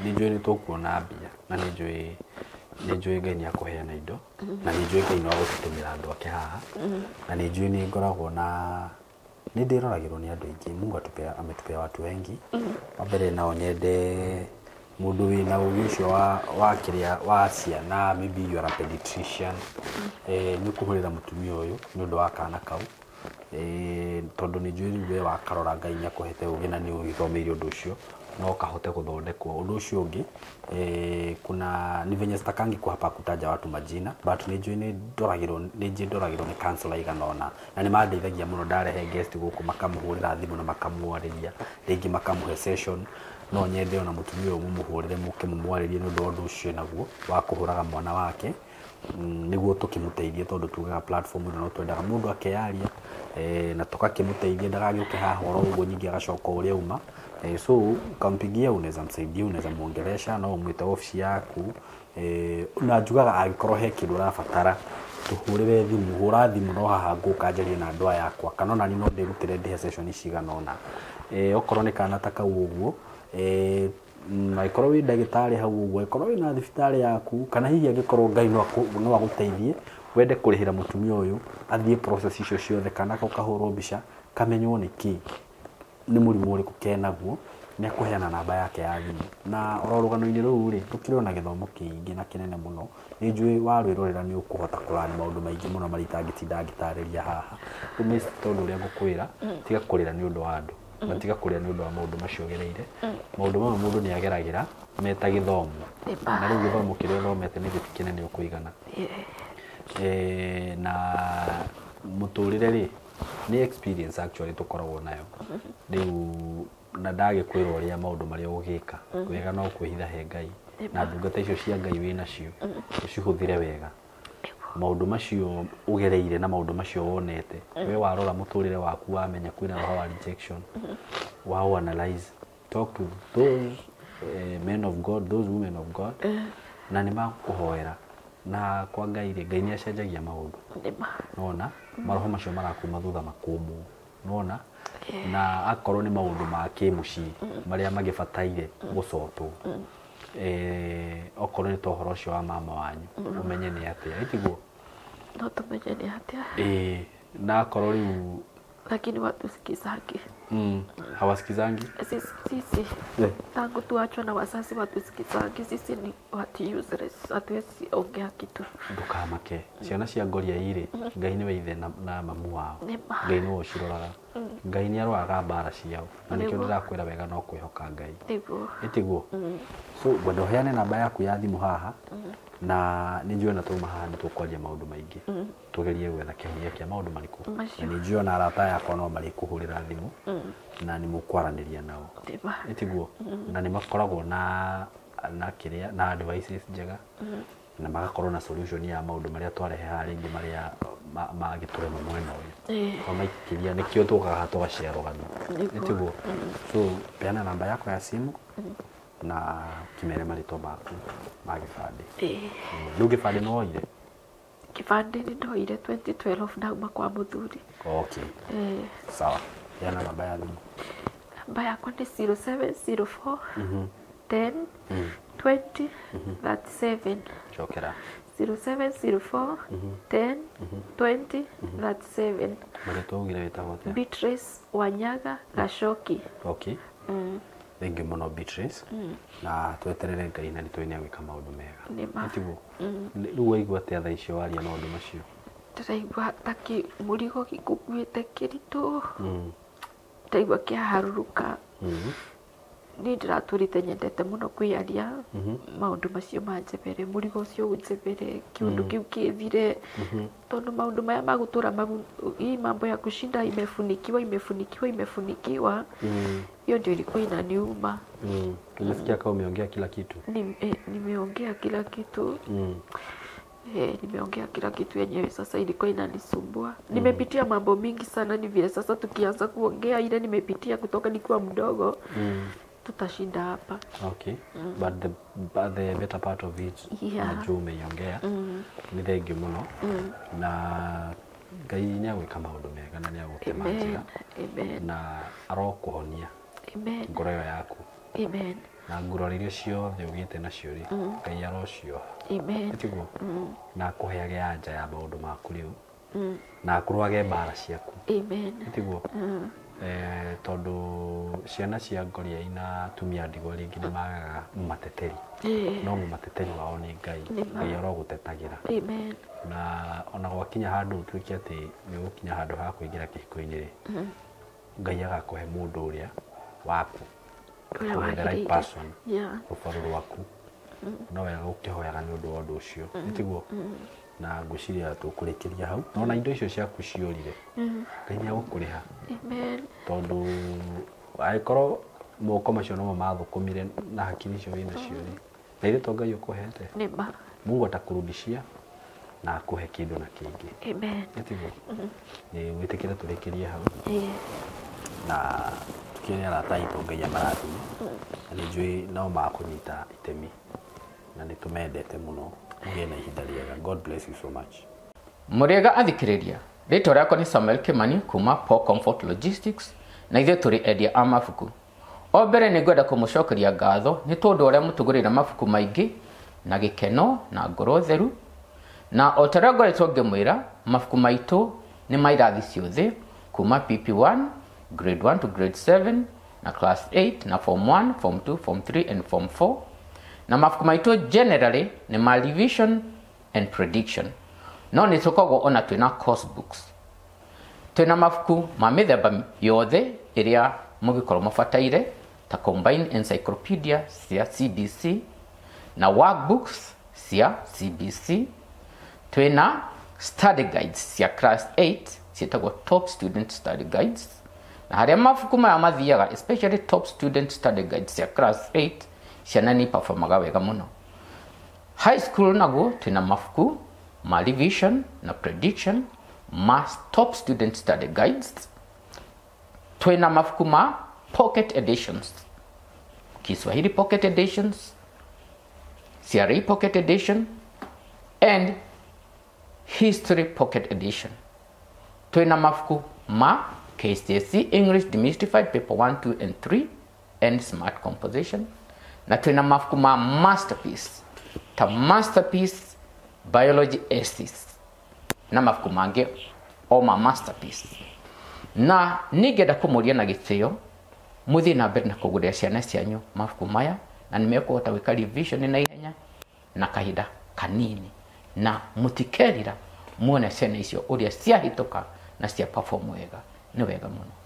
nĩnjũĩ nĩ tũkuona mbia na nĩnjũĩ Ngai nĩ akũheana indo na nĩnjũĩ Ngai no agũtũtũmĩra andũ ake haha na nĩnjũĩ nĩ ngoragwo na nĩ ndĩroragĩrwo nĩ andũ aingĩ. Mungu ametupea watu wengi. Wa mbere no nyende mũndũ wĩna ũgĩ ũcio wa kĩrĩa wa ciana, maybe you are a pediatrician. Nĩ ũkũhũrĩra mũtumia ũyũ nĩ ũndũ wa kana kau. Tondũ nĩ njũĩ rĩu we wakarora Ngai nĩ akũhete ũgĩ na nĩ ũgĩthomeire ũndũ ũcio no kahote gũthondekwo. Ũndũ ũcio ũngĩ kuna ni venye sitakangi kwa hapa kutaja watu majina but nĩ njũĩ nĩ ndoragĩrwo nĩ counselor igana ũna na nĩ mandeithagia mũno. Ndarehe guest gũkũ makamũhũrĩra thimũ na makamwarĩria, rĩngĩ makamũhe session. No nyende ona mũtumia ũyũ mũmũhũrĩre mũke mũmwarĩrie nĩ ũndũ wa ũndũ ũcio naguo wa kũhũraga mwana wake, nĩguo tũkĩmũteithie tondũ tugaga platform ĩno no twendaga mũndũ akeyaria na tũgakĩmũteithia ndagagĩũke haha oro ũguo nyingĩ agacoka ũrĩa uma. So ukampigia unaweza msaidia, unaweza muongelesha no umwite office yaku. Na njugaga angĩkorwo he kĩndũ ũrabatara tũhũrĩre thimũ, hũra thimũ no haha ngũka njarie na andũ aya akwa kana ona niĩ no ndĩrutĩre ndĩhe session cigana ũna. Okorwo nĩ kana ta kau ũguo, angĩkorwo wĩ ndagĩtarĩ hau ũguo, angĩkorwo wĩna thibitarĩ yaku kana hihi angĩkorwo Ngai no agũteithie wende kũrĩhĩra mũtumia ũyũ athiĩ process icio ciothe kana kau kahũrwo mbica kamenywo nĩ kĩ. nĩ mũrimũ ũrĩkũ kenaguo nĩ akũheana namba yake ya thimũ na oro rũgano-inĩ rũu rĩ rũkĩrĩ ona gĩthomo kĩingĩ na kĩnene mũno nĩ njũĩ warwĩrorera nĩ ũkũhota kũrani maũndũ maingĩ mũno marĩa itangĩtinda ngĩtarĩria haha. Rĩu Miss, tondũ ũrĩa ngũkwĩra tiga kũrĩra nĩ ũndũ wa andũ na tiga kũrĩra nĩ ũndũ wa maũndũ macio ũgereire. Maũndũ mamwe mũndũ nĩ ageragĩra meta gĩthomo na rĩu gĩthomo kĩrĩa ũthomete nĩ gĩti kĩnene ũkũigana. Na mũtũrĩre rĩ nĩ experience actually tũkoragwo nayo rĩu na ndagĩkwĩra ũrĩa maũndũ marĩa ũgĩka wega no kwĩhitha he Ngai na ndungata icio cia Ngai wĩ nacio ũcihũthĩre wega. Maũndũ macio ũgereire na maũndũ macio wonete we warora mũtũrĩre waku wamenya kwĩna roho wa rejection wa analyze, talk to those men of God, those women of God na nĩ makũhoera na kwa Ngai rĩ Ngai nĩ acenjagia maũndũ nona maroho macio marakuma thutha makũmwo nona na akorwo nĩ maũndũ ma kĩmũciĩ marĩa magĩbataire gũcotwo okorwo nĩ ta ũhoro ũcio wa mama wanyu ũmenye nĩ atĩa ĩtiguo no tũmenye nĩ atĩa na akorwo rĩu lakini watu sikizangi hawasikizangi sisi tangu tuachwe na wazazi watu sikizangi sisi ni watu useless hatuwezi ongea kitu. Ndukamake ciana cia ngoria irĩ Ngai nĩwe ithe na mamu wao Ngai nĩwe ũciroraga Ngai nĩ aroraga mbara ciao na nĩkĩo ndĩrakwĩra wega no kwĩhoka Ngai ĩtiguo. So ngwenda ũheane namba yaku ya thimũ haha na nĩ njũĩ ona twauma haha nĩ tũkwaria maũndũ maingĩ tugerie gwetha kĩhonia kĩa maũndũ marĩkũ na nĩ njũĩ ona arata yakwa no marĩkũhũrĩra thimũ na nĩ mũkwaranĩria nao ĩtiguo na nĩ makoragwo na kĩrĩa na advices njega na magakorwo na solution ya maũndũ marĩa twarehe haha rĩngĩ marĩa magĩtũrema mwena ũyũ twamaikĩria nĩkĩo tũkaga haha tũgacare rũgano ĩtiguo. So peana namba yako ya simu na kimere marĩtwa maku ma gĩbandĩ. Rĩu gĩbandĩ nĩ woire? Gĩbandĩ nĩ ndoire 2012 ndauma kwa mũthuri. Okay. Sawa. Peana namba ya thimũ. Namba yakwa nĩ 0704 10 20 37. Cokera. 0704 10 20 37. Marĩtwa ugire wĩtagwo atĩa? Beatrice Wanyaga Gacoki. Okay. Thank you mũno Beatrice na tweterere Ngai na nĩtũĩ nĩ agwĩka maũndũ mega ĩtiguo. Rĩu waigua atĩa thaa icio waria maũndũ macio? Ndĩraigua ta mũrigo gĩkuĩte kĩritũ ndaigua kĩaharũrũka. Niĩ ndĩratũrĩte nyendete mũno kwĩyaria maũndũ macio manjebere mũrigo ũcio ũnjebere kĩũndũ kĩu kĩthire tondũ maũndũ maya ma gũtũra hii mambo ya kushinda imefunikiwa imefunikiwa imefunikiwa hiyo ndio ilikuwa inaniuma. Unasikia kama umeongea kila kitu? Nimeongea kila kitu. Nimeongea kila kitu yenyewe sasa ilikuwa inanisumbua. Nimepitia mambo mingi sana ni vile sasa tukianza kuongea ile nimepitia kutoka nikiwa mdogo tutashinda hapa. Okay. But the better part of it najua umeiongea nĩ thengiũ mũno na Ngai nĩ agwĩka maũndũ mega na nĩ agũtema njĩra na arokũhonia ngoro ĩyo yaku na nguraro iria ciothe ũgĩte nacio rĩ Ngai arocioha ĩtiguo na akũheage anja ya maũndũ maku rĩu na akũrũage mbara ciaku ĩtiguo. Tondũ ciana cia ngoria ina atumia ndigwa rĩngĩ nĩ magaga mũmateteri no mũmateteri wao nĩ Ngai. Ngai arogũtetagĩra na ona gwakinya handũ ũtuĩke atĩ nĩ ũgũkinya handũ ha kũingĩra kĩhiko-inĩ rĩ Ngai agakũhe mũndũ ũrĩa waku the right person rũbaru rwaku no wega gũkĩhoyaga nĩ ũndũ wa ũndũ ũcio ĩtiguo. Na ngwĩciria tũkũrĩkĩria hau nona indo icio ciaku ciorire Ngai nĩ agũkũrĩha tondũ angĩkorwo moko macio nomo mathũkũmire na hakiri icio wĩ nacio rĩ na ithe to Ngai ũkũhete Mungu atakurudishia na akũhe kĩndũ na kĩngĩ ĩtiguo. Nĩ wĩtĩkĩre tũrĩkĩrie hau na tukĩre arata aitũ Ngai amarathime na nĩ njũĩ nao makũnyita itemi na nĩ tũmendete mũno. Mũgĩe na ihinda rĩega. God bless you so much. Mũrĩega athikĩrĩria rĩtwa rĩakwa nĩ Samuel Kimani kuma Paul Comfort Logistics na ithuĩ tũrĩ endia a mabuku. O mbere nĩ ngwenda kũmũcokeria ngatho nĩ tondũ ũrĩa mũtũgũrĩra mabuku maingĩ na gĩkeno na ngoro theru na o ta ũrĩa ngoretwo ngĩmwĩra mabuku maitũ nĩ ma irathi ciothe kuma PP1 Grade 1 to grade 7 na class 8 na form 1, form 2, form 3 and form 4. Na mabuku maitũ generally nĩ ma revision and prediction, no nĩ tũkoragwo ona twĩna course books. Twĩna mabuku ma mĩthemba yothe ĩrĩa mũngĩkorwo mũbataire, ta combined encyclopedia cia CBC na workbooks cia CBC. Twĩna study guides cia class 8 ciĩtagwo Top Student Study Guides, na harĩa mabuku maya mathiaga, especially Top Student Study Guides cia class 8, ciana nĩ performaga wega mũno. High school naguo twĩna mabuku ma revision na prediction ma Top Student Study Guides. Twĩna mabuku ma pocket editions, Kiswahili pocket editions, CRE pocket edition and history pocket edition. Twĩna mabuku ma KCSE English Demystified Paper 1, 2 and 3 and Smart Composition, na twĩna mabuku ma masterpiece ta Masterpiece Biology Essays na mabuku mangĩ o ma masterpiece. Na ningĩenda kũmũria na gĩtĩo mũthiĩ na mbere na kũgũrĩra ciana cianyu mabuku maya, na nĩ mekũhota gwĩka revision na ihenya na kahinda kanini, na mũtikerira muone ciana icio ũrĩa ciahĩtũka na cia perform wega. Nĩ wega mũno.